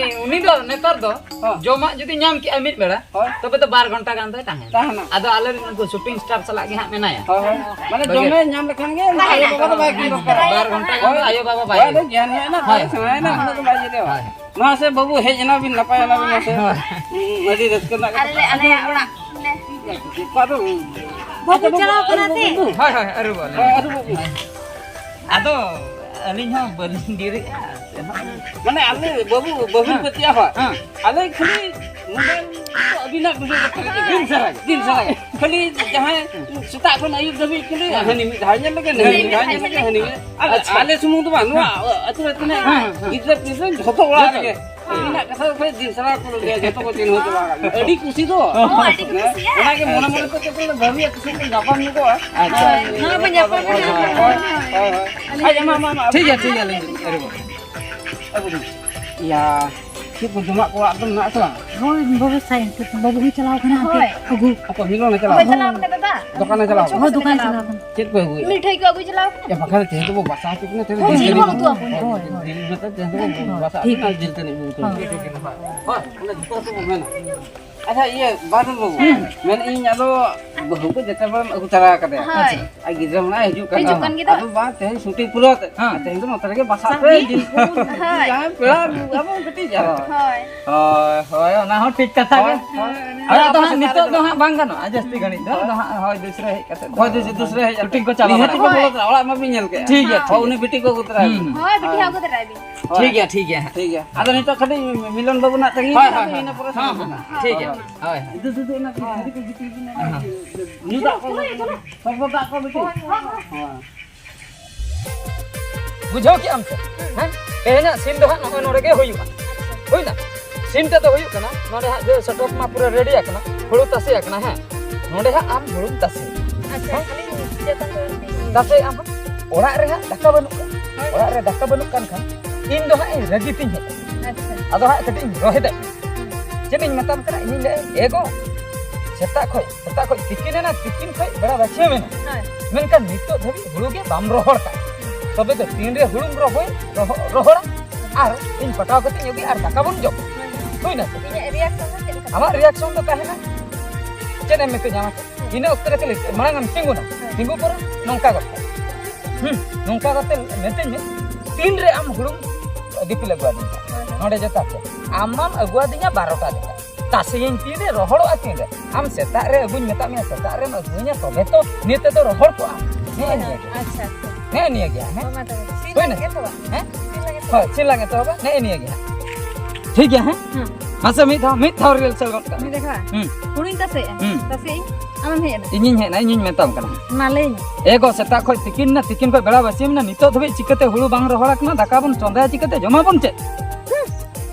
ᱩᱱᱤ ᱫᱚ ᱱᱮᱛᱟᱨ ᱫᱚ ᱦᱚᱸ᱾ ᱡᱚᱢᱟᱜ ᱡᱩᱫᱤ ᱧᱟᱢ ᱠᱮᱜᱼᱟ ᱢᱤᱫ ᱵᱮᱲᱟ, ᱦᱳᱭ᱾ ᱛᱚᱵᱮ ᱫᱚ ᱵᱟᱨ ᱜᱷᱚᱱᱴᱟ ᱜᱟᱱ ᱫᱚᱭ ᱛᱟᱦᱮᱱᱟ᱾ ᱛᱟᱦᱮᱱᱟ᱾ ᱟᱫᱚ ᱟᱞᱮ ᱨᱮᱱ ᱩᱱᱠᱩ ᱥᱩᱴᱤᱝ ᱥᱴᱟᱨ ᱥᱟᱞᱟᱜ ᱜᱮ ᱦᱟᱸᱜ ᱢᱮᱱᱟᱭᱟ᱾ ᱦᱳᱭ, ᱦᱳᱭ᱾ ᱢᱟᱱᱮ ᱵᱩᱡᱷᱟᱹᱣ? ᱡᱚᱢᱮ ᱧᱟᱢ ᱞᱮᱠᱷᱟᱱ ᱜᱮ ᱟᱭᱳ ᱵᱟᱵᱟ ᱫᱚ ᱵᱟᱭ ᱠᱩᱞ ᱫᱚᱨᱠᱟᱨᱟ᱾ ᱵᱟᱨ ᱜᱷᱚᱱᱴᱟ ᱜᱟᱱ ᱫᱚ ᱟᱭᱳ ᱵᱟᱵᱟ ᱵᱟᱭ ᱦᱳᱭ, ᱟᱫᱚ ᱜᱮᱭᱟᱱ ᱦᱮᱡ ᱮᱱᱟ, ᱦᱳᱭ᱾ ᱥᱮᱬᱟᱭᱮᱱᱟ, ᱦᱳᱭ᱾ ᱩᱱᱟᱹᱜ ᱫᱚ ᱵᱟᱭ ᱧᱮᱞᱮᱜᱼᱟ᱾ ᱦᱳᱭ᱾ ᱢᱟ ᱥᱮ ᱵᱟᱹᱵᱩ, ᱦᱮᱡ ᱮᱱᱟ ᱵᱤᱱ, ᱱᱟᱯᱟᱭ ᱮᱱᱟ ᱵᱤᱱ, ᱢᱟ ᱥᱮ᱾ ᱦᱳᱭ᱾ ᱦᱩᱸ, ᱟᱹᱰᱤ ᱨᱟᱹᱥᱠᱟᱹ ᱨᱮᱱᱟᱜ ᱠᱟᱛᱷᱟ᱾ ᱟᱞᱮ, ᱟᱞᱮᱭᱟᱜ ᱚᱲᱟᱜ ᱞᱮ ᱚᱠᱟ ᱫᱚ? ᱵᱟᱹᱵᱩ ᱪᱟᱞᱟᱣ ᱠᱟᱱᱟ ᱥᱮ? ᱦᱳᱭ, ᱦᱳᱭ, ᱟᱹᱨᱩᱵᱚᱜ ᱟᱹᱞᱤᱧ᱾ ᱦᱳᱭ, ᱟᱹᱨᱩᱵᱚᱜ ᱵᱤᱱ᱾ ᱟᱫᱚ ᱟᱹᱞᱤᱧ ᱦᱚᱸ ᱵᱟᱹᱞᱤᱧ ᱰᱮᱨᱤᱜᱼᱟ᱾ ᱢᱟᱱᱮ ᱟᱞᱮ ᱵᱟᱹᱵᱩ, ᱵᱟᱹᱵᱩ ᱦᱮᱸ᱾ ᱯᱟᱹᱛᱭᱟᱹᱣᱟ᱾ ᱦᱮᱸ᱾ ᱟᱞᱮ ᱠᱷᱟᱹᱞᱤ ᱢᱳᱵᱟᱭᱤᱞ ᱫᱚ ᱟᱹᱵᱤᱱᱟᱜ video ᱠᱟᱛᱷᱟ ᱜᱮ᱾ ᱫᱤᱱ ᱥᱟᱨᱟ ᱜᱮ᱾ ᱫᱤᱱ ᱥᱟᱨᱟ ᱜᱮ᱾ ᱠᱷᱟᱹᱞᱤ ᱡᱟᱦᱟᱸᱭ ᱥᱮᱛᱟᱜ ᱠᱷᱚᱱ ᱟᱹᱭᱩᱵ ᱫᱷᱟᱹᱵᱤᱡ ᱠᱷᱟᱹᱞᱤ ᱦᱮᱸ᱾ ᱦᱟᱹᱱᱤ ᱢᱤᱫ ᱫᱷᱟᱣ ᱧᱮᱞ ᱞᱮᱜᱮ, ᱱᱟᱹᱭ ᱢᱤᱫ ᱫᱷᱟᱣ ᱧᱮᱞ ᱞᱮᱜᱮ, ᱦᱟᱹᱱᱤ ᱢᱤᱫ᱾ ᱟᱨ ᱟᱪᱪᱷᱟ᱾ ᱟᱞᱮ ᱥᱩᱢᱩᱝ ᱫᱚ ᱵᱟᱝ, ᱱᱚᱣᱟ ᱦᱮᱸ᱾ ᱟᱹᱛᱩ ᱨᱮ ᱛᱤᱱᱟᱹᱜ ᱦᱮᱸ, ᱦᱮᱸ᱾ ᱜᱤᱫᱽᱨᱟᱹ ᱯᱤᱫᱽᱨᱟᱹ ᱡᱷᱚᱛᱚ ᱚᱲᱟᱜ ᱡᱷᱚᱛᱚ᱾ ᱨᱮᱜᱮ᱾ ᱦᱮᱸ᱾ ᱟᱹᱵᱤᱱᱟᱜ ᱠᱟᱛᱷᱟ ᱫᱚ ᱠᱷᱟᱹᱞᱤ ᱫᱤᱱ ᱥᱟᱨᱟ ᱠᱚ ᱞᱟᱹᱭᱟ, ᱡᱷᱚᱛᱚ ᱠᱚ ᱪᱤᱱᱦᱟᱹᱣ ᱪᱟᱵᱟ ᱟᱠᱟᱫ ᱵᱤᱱᱟ᱾ ᱟᱹᱰᱤ ᱠᱩᱥᱤ ᱫᱚ᱾ ᱦᱚᱸ, ᱟᱹᱰᱤ ᱠᱩᱥᱤ᱾ ᱦᱮᱸ᱾ ᱚᱱᱟᱜᱮ ᱢᱚᱱᱮ ᱢᱚᱱᱮ ᱛᱮ ᱪᱮᱫ ᱠᱚ ᱞᱟᱹᱭᱟ, ᱵᱷᱟᱹᱵᱤᱭᱟ ᱠᱤᱪᱷᱩ ᱵᱚᱱ ᱧᱟᱯᱟᱢ ᱧᱚᱜᱚᱜᱼᱟ᱾ ᱟᱪᱪᱷᱟ᱾ ᱦᱳᱭ, ᱦᱳᱭ, ᱵᱚᱱ ᱧᱟᱯᱟᱢ ᱧᱚᱜᱚᱜᱼᱟ᱾ ᱦᱳᱭ, ᱦᱳᱭ, ᱦᱳᱭ᱾ ᱟᱪᱪᱷᱟ, ᱢᱟ, ᱢᱟ, ᱢᱟ, ᱴᱷᱤᱠ ᱜᱮᱭᱟ, ᱴᱷᱤᱠ ᱜᱮᱭᱟ, ᱞᱤᱧ ᱟᱹᱜᱩ᱾ ᱟᱹᱜᱩ ᱫᱩᱧ᱾ ᱤᱭᱟ, ᱪᱮᱫ ᱠᱚ ᱡᱚᱢᱟᱜ ᱠᱚ ᱚᱲᱟᱜ ᱨᱮ ᱢᱮᱱᱟᱜ ᱟᱥᱮ ᱵᱟᱝ? ᱦᱳᱭ, ᱵᱟᱵᱩ ᱥᱟᱭ, ᱵᱟᱵᱩ ᱦᱚᱸᱭ ᱪᱟᱞᱟᱣ ᱠᱟᱱᱟ ᱦᱟᱱᱛᱮ ᱦᱳᱭ᱾ ᱟᱹᱜᱩ᱾ ᱟᱯᱟ ᱢᱤᱞᱚᱱ ᱮ ᱪᱟᱞᱟᱣ ᱚᱠᱚᱭ ᱠᱟᱱᱟ? ᱪᱟᱞᱟᱣ ᱠᱟᱱᱟ ᱫᱟᱫᱟ? ᱫᱚᱠᱟᱱᱮ ᱪᱟᱞᱟᱣ ᱦᱳᱭ, ᱠᱟᱱᱟ᱾ ᱫᱚᱠᱟᱱ ᱪᱟᱞᱟᱣ ᱠᱟᱱᱟ᱾ ᱪᱮᱫ ᱠᱚᱭ ᱟᱹᱜᱩᱭᱟ? ᱢᱤᱴᱷᱟᱹᱭ ᱠᱚ ᱟᱹᱜᱩᱭ ᱪᱟᱞᱟᱣ ᱠᱟᱱᱟ᱾ ᱮ, ᱵᱟᱠᱷᱟᱱ ᱛᱮᱦᱮᱧ ᱫᱚᱵᱚ ᱵᱟᱥᱟ ᱦᱚᱪᱚ ᱠᱤᱱᱟ, ᱛᱮᱦᱮᱧ ᱦᱳᱭ, ᱫᱚ ᱡᱤᱞ ᱡᱤᱞ ᱩᱛᱩ ᱟᱵᱚᱱ᱾ ᱦᱳᱭ, ᱦᱳᱭ᱾ ᱡᱤᱞ ᱩᱛᱩ ᱟᱵᱚᱱ᱾ ᱵᱟᱥᱟ ᱴᱷᱤᱠ ᱟᱵᱚᱱ ᱟᱨ ᱜᱮᱭᱟ᱾ ᱡᱤᱞ ᱛᱟᱹᱱᱤᱡ ᱵᱚᱱ ᱩᱛᱩᱭᱟ᱾ ᱦᱳᱭ᱾ ᱦᱳᱭ, ᱚᱱᱟ ᱡᱚᱛᱚ ᱦᱚᱲ ᱛᱮᱵᱚ ᱢᱮᱱᱟ᱾ ᱟᱪᱪᱷᱟ, ᱤᱭᱟᱹ, ᱵᱟᱨ ᱦᱚᱲ ᱵᱟᱹᱵᱩ, ᱦᱩᱸ᱾ ᱢᱮᱱᱮᱫ ᱟᱹᱧ ᱟᱫᱚ ᱵᱟᱹᱦᱩ ᱠᱚ ᱡᱚᱛᱚ ᱵᱚᱱ ᱟᱹᱜᱩ ᱛᱟᱨᱟ ᱟᱠᱟᱫᱮᱭᱟ᱾ ᱦᱳᱭ᱾ ᱟᱪᱪᱷᱟ᱾ ᱟᱨ ᱜᱤᱫᱽᱨᱟᱹ ᱦᱚᱸ ᱦᱤᱡᱩᱜ ᱠᱟᱱᱟ᱾ ᱦᱤᱡᱩᱜ ᱠᱟᱱ ᱜᱮᱫᱚ᱾ ᱟᱫᱚ ᱵᱟᱝ, ᱛᱮᱦᱮᱧ ᱥᱩᱴᱤ ᱯᱩᱨᱟᱹᱣ ᱛᱮ, ᱦᱮᱸ᱾ ᱛᱮᱦᱮᱧ ᱫᱚ ᱱᱚᱛᱮ ᱨᱮᱜᱮ ᱵᱟᱥᱟᱜ ᱯᱮ, ᱦᱳᱭ᱾ ᱡᱤᱞ ᱠᱚ ᱦᱳᱭ᱾ ᱡᱟᱦᱟᱸᱭ ᱯᱮᱲᱟ ᱟᱵᱚ ᱠᱟᱹᱴᱤᱡ ᱡᱟᱣᱨᱟ᱾ ᱦᱳᱭ᱾ ᱦᱳᱭ, ᱦᱳᱭ, ᱚᱱᱟ ᱦᱚᱸ ᱴᱷᱤᱠ ᱠᱟᱛᱷᱟ ᱜᱮ᱾ ᱦᱳᱭ, ᱦᱳᱭ᱾ ᱟᱫᱚ ᱦᱟᱸᱜ ᱱᱤᱛᱚᱜ ᱫᱚ ᱦᱟᱸᱜ ᱵᱟᱝ ᱜᱟᱱᱚᱜᱼᱟ, ᱡᱟᱹᱥᱛᱤ ᱜᱷᱟᱹᱲᱤᱡ ᱫᱚ᱾ ᱦᱳᱭ᱾ ᱟᱫᱚ ᱦᱟᱸᱜ ᱦᱚᱭ ᱫᱩᱥᱨᱟᱹ ᱦᱮᱡ ᱠᱟᱛᱮ ᱫᱚ᱾ ᱦᱚᱭ ᱫᱩᱥᱨᱟᱹ, ᱫᱩᱥᱨᱟᱹ ᱦᱮᱡ ᱠᱟᱛᱮ᱾ ᱴᱩᱴᱤ ᱠᱚ ᱪᱟᱞᱟᱣ ᱱᱤᱦᱟᱹᱛ ᱵᱟᱲᱟᱜᱼᱟ᱾ ᱜᱮ ᱵᱚᱞᱚ ᱛᱚᱨᱟ, ᱚᱲᱟᱜ ᱢᱟᱵᱤᱱ ᱧᱮᱞ ᱠᱮᱜᱼᱟ᱾ ᱴᱷᱤᱠ ᱜᱮᱭᱟ, ᱦᱳᱭ, ᱴᱷᱤᱠ ᱩᱱᱤ ᱜᱮᱭᱟ᱾ ᱵᱤᱴᱤ ᱠᱚ ᱟᱹᱜᱩ ᱛᱚᱨᱟᱭ ᱵᱤᱱ᱾ ᱦᱩᱸ᱾ ᱦᱳᱭ, ᱵᱤᱴᱤ ᱦᱳᱭ᱾ ᱟᱹᱜᱩ ᱛᱚᱨᱟᱭ ᱵᱤᱱ᱾ ᱦᱳᱭ᱾ ᱴᱷᱤᱠ ᱜᱮᱭᱟ, ᱴᱷᱤᱠ ᱜᱮᱭᱟ᱾ ᱴᱷᱤᱠ ᱜᱮᱭᱟ᱾ ᱟᱫᱚ ᱱᱤᱛᱚᱜ ᱠᱟᱹᱴᱤᱡ ᱢᱤᱞᱚᱱ ᱵᱟᱹᱵᱩ ᱱᱟᱜ ᱛᱟᱺᱜᱤ ᱦᱳᱭ, ᱵᱤᱱ, ᱦᱳᱭ, ᱟᱫᱚ ᱦᱳᱭ᱾ ᱤᱱᱟᱹ ᱯᱚᱨᱮ ᱦᱚᱸ, ᱥᱮᱱᱚᱜ ᱦᱚᱸ, ᱵᱤᱱ᱾ ᱴᱷᱤᱠ ᱜᱮᱭᱟ᱾ ᱦᱳᱭ᱾ ᱦᱳᱭ᱾ ᱫᱩ, ᱫᱩ, ᱫᱩ, ᱚᱱᱟ ᱦᱳᱭ᱾ ᱦᱟᱺᱰᱤ ᱠᱚ ᱜᱤᱛᱤᱞ ᱵᱤᱱ, ᱦᱚᱸ᱾ ᱧᱩ ᱫᱟᱜ ᱠᱚ ᱵᱤᱴᱤ᱾ ᱥᱚᱨᱵᱚᱛ ᱫᱟᱜ ᱠᱚ ᱵᱤᱴᱤ᱾ ᱦᱳᱭ, ᱦᱳᱭ, ᱦᱳᱭ᱾ ᱦᱳᱭ᱾ ᱵᱩᱡᱷᱟᱹᱣ ᱠᱮᱜᱼᱟᱢ ᱥᱮ? ᱦᱮᱸ? ᱛᱮᱦᱮᱧᱟᱜ scene ᱫᱚ ᱦᱟᱸᱜ ᱱᱚᱜᱼᱚᱭ ᱱᱚᱰᱮ ᱜᱮ ᱦᱩᱭᱩᱜᱼᱟ᱾ ᱦᱩᱭᱱᱟ? Scene ᱴᱟᱜ ᱫᱚ ᱦᱩᱭᱩᱜ ᱠᱟᱱᱟ, ᱱᱚᱰᱮ ᱦᱟᱸᱜ ᱡᱮ ᱥᱮᱴᱚᱯ ᱢᱟ ᱯᱩᱨᱟᱹ ready ᱟᱠᱟᱱᱟ, ᱦᱩᱲᱩ ᱛᱟᱥᱮ ᱟᱠᱟᱱᱟ, ᱦᱮᱸ? ᱱᱚᱰᱮ ᱦᱟᱸᱜ ᱟᱢ ᱦᱩᱲᱩᱢ ᱛᱟᱥᱮ᱾ ᱟᱪᱪᱷᱟ, ᱦᱮᱸ? ᱠᱷᱟᱹᱞᱤ ᱪᱮᱛᱟᱱ ᱨᱮ ᱛᱟᱥᱮᱭᱮᱫ ᱟᱢ ᱦᱟᱸᱜ᱾ ᱚᱲᱟᱜ ᱨᱮ ᱦᱟᱸᱜ ᱫᱟᱠᱟ ᱵᱟᱹᱱᱩᱜ ᱠᱟᱜᱼᱟ᱾ ᱦᱳᱭ᱾ ᱚᱲᱟᱜ ᱨᱮ ᱫᱟᱠᱟ ᱵᱟᱹᱱᱩᱜ ᱠᱟᱱ ᱠᱷᱟᱱ, ᱤᱧ ᱫᱚ ᱦᱟᱸᱜ ᱤᱧ ᱨᱟᱹᱜᱤ ᱛᱤᱧ ᱦᱮᱡ ᱮᱱᱟ᱾ ᱟᱪᱪᱷᱟ᱾ ᱟᱫᱚ ᱦᱟᱸᱜ ᱠᱟᱹᱴᱤᱡ ᱤᱧ ᱨᱚᱦᱮᱫ ᱮᱫ ᱢᱮᱭᱟ᱾ ᱦᱩᱸ᱾ ᱪᱮᱫ ᱤᱧ ᱢᱮᱛᱟᱢ ᱠᱟᱱᱟ? ᱤᱧᱤᱧ ᱞᱟᱹᱭᱮᱫᱼᱟ, "ᱮ ᱜᱚ, ᱥᱮᱛᱟᱜ ᱠᱷᱚᱡ, ᱥᱮᱛᱟᱜ ᱠᱷᱚᱡ ᱛᱤᱠᱤᱱ ᱮᱱᱟ, ᱛᱤᱠᱤᱱ ᱠᱷᱚᱡ ᱵᱮᱲᱟ ᱵᱟᱹᱪᱷᱭᱟᱹᱢ ᱮᱱᱟ᱾ ᱦᱳᱭ᱾ ᱢᱮᱱᱠᱷᱟᱱ ᱱᱤᱛᱚᱜ ᱫᱷᱟᱹᱵᱤᱡ ᱦᱩᱲᱩ ᱜᱮ ᱵᱟᱢ ᱨᱚᱦᱚᱲ ᱠᱟᱜᱼᱟ᱾ ᱛᱚᱵᱮ ᱫᱚ ᱛᱤᱱᱨᱮ ᱦᱩᱲᱩᱢ ᱨᱚᱦᱚᱭ, ᱨᱚᱦᱚ-, ᱨᱚᱦᱚᱲᱟ? ᱟᱨ ᱤᱧ ᱯᱟᱴᱟᱣ ᱠᱟᱛᱮ ᱤᱧ ᱟᱹᱜᱩᱭᱟ ᱟᱨ ᱫᱟᱠᱟ ᱵᱚᱱ ᱡᱚᱢ᱾ ᱦᱳᱭ᱾ ᱦᱩᱭᱱᱟ ᱥᱮ?" ᱤᱧᱟᱹᱜ reaction ᱫᱚ ᱪᱮᱫ ᱞᱮᱠᱟ? ᱟᱢᱟᱜ reaction ᱫᱚ ᱛᱟᱦᱮᱱᱟ, ᱪᱮᱫ ᱮᱢ ᱢᱮᱛᱟᱹᱧᱟ ᱢᱟᱥᱮ? ᱤᱱᱟᱹ ᱚᱠᱛᱚ ᱨᱮ ᱠᱷᱟᱹᱞᱤ ᱢᱟᱲᱟᱝ ᱮᱢ ᱛᱤᱸᱜᱩᱱᱟ, ᱦᱳᱭ᱾ ᱛᱤᱸᱜᱩ ᱯᱚᱨᱮ ᱱᱚᱝᱠᱟ ᱜᱚᱫ ᱠᱟᱜ᱾ ᱦᱩᱸ, ᱱᱚᱝᱠᱟ ᱠᱟᱛᱮ ᱢᱮᱛᱟᱹᱧ ᱢᱮ, ᱛᱤᱱᱨᱮ ᱟᱢ ᱦᱩᱲᱩᱢ ᱫᱤᱯᱤᱞ ᱟᱹᱜᱩᱣᱟᱫᱤᱧᱟ? ᱦᱳᱭ, ᱦᱳᱭ᱾ ᱱᱚᱰᱮ ᱡᱚᱛᱷᱟᱛ ᱛᱮ᱾ ᱟᱢ ᱢᱟᱢ ᱟᱹᱜᱩᱣᱟᱫᱤᱧᱟ ᱵᱟᱨᱚᱴᱟ ᱡᱚᱠᱷᱟᱡ᱾ ᱛᱟᱥᱮᱭᱟᱹᱧ ᱛᱤᱱᱨᱮ, ᱨᱚᱦᱚᱲᱚᱜᱼᱟ ᱛᱤᱱᱨᱮ? ᱟᱢ ᱥᱮᱛᱟᱜ ᱨᱮ ᱟᱹᱜᱩᱧ ᱢᱮᱛᱟᱫ ᱢᱮᱭᱟ, ᱥᱮᱛᱟᱜ ᱨᱮᱢ ᱟᱹᱜᱩᱧᱟ, ᱛᱚᱵᱮ ᱛᱚ ᱱᱤᱭᱟᱹ ᱛᱮᱫᱚ ᱨᱚᱦᱚᱲ ᱠᱚᱜᱼᱟ᱾ ᱱᱮᱜᱼᱮ ᱱᱤᱭᱟᱹ ᱜᱮ᱾ ᱟᱪᱪᱷᱟ, ᱟᱪᱪᱷᱟ᱾ ᱱᱮᱜᱼᱮ ᱱᱤᱭᱟᱹ ᱜᱮ, ᱦᱮᱸ? ᱦᱳᱭ, ᱢᱟ ᱛᱚᱵᱮ᱾ ᱥᱤᱞ ᱦᱩᱭᱱᱟ? ᱞᱟᱹᱜᱤᱫ ᱮᱛᱚᱦᱚᱵᱟ? ᱦᱮᱸ? ᱥᱤᱞ ᱞᱟᱹᱜᱤᱫ ᱮᱛᱚᱦᱚᱵᱟ? ᱦᱳᱭ, ᱥᱤᱞ ᱞᱟᱝ ᱮᱛᱚᱦᱚᱵᱟ᱾ ᱱᱮᱜᱼᱮ ᱱᱤᱭᱟᱹ ᱜᱮ ᱦᱟᱸᱜ᱾ ᱴᱷᱤᱠ ᱜᱮᱭᱟ, ᱦᱮᱸ? ᱦᱮᱸ᱾ ᱢᱟᱥᱮ ᱢᱤᱫ ᱫᱷᱟᱣ, ᱢᱤᱫ ᱫᱷᱟᱣ rehearsal ᱜᱚᱫ ᱠᱟᱜ ᱢᱮ᱾ ᱢᱤᱫ ᱫᱮᱠᱷᱟ? ᱦᱩᱸ᱾ ᱦᱩᱲᱩᱧ ᱛᱟᱥᱮᱭᱮᱜᱼᱟ᱾ ᱦᱩᱸ᱾ ᱛᱟᱥᱮᱭᱟᱹᱧ᱾ ᱟᱢᱮᱢ ᱦᱮᱡ ᱮᱱᱟ? ᱤᱧᱤᱧ ᱦᱮᱡ ᱮᱱᱟ, ᱤᱧᱤᱧ ᱢᱮᱛᱟᱢ ᱠᱟᱱᱟ᱾ ᱢᱟ ᱞᱟᱹᱭ ᱢᱮ᱾ ᱮ ᱜᱚ, ᱥᱮᱛᱟᱜ ᱠᱷᱚᱡ ᱛᱤᱠᱤᱱ ᱮᱱᱟ, ᱛᱤᱠᱤᱱ ᱠᱷᱚᱡ ᱵᱮᱲᱟ ᱵᱟᱹᱥᱭᱟᱹᱢ ᱮᱱᱟ, ᱱᱤᱛᱚᱜ ᱫᱷᱟᱹᱵᱤᱡ ᱪᱤᱠᱟᱹᱛᱮ ᱦᱩᱲᱩ ᱵᱟᱝ ᱨᱚᱦᱚᱲ ᱟᱠᱟᱱᱟ? ᱫᱟᱠᱟ ᱵᱚᱱ ᱪᱚᱸᱫᱟᱭᱟ ᱪᱤᱠᱟᱹᱛᱮ? ᱡᱚᱢᱟᱵᱚᱱ ᱪᱮᱫ?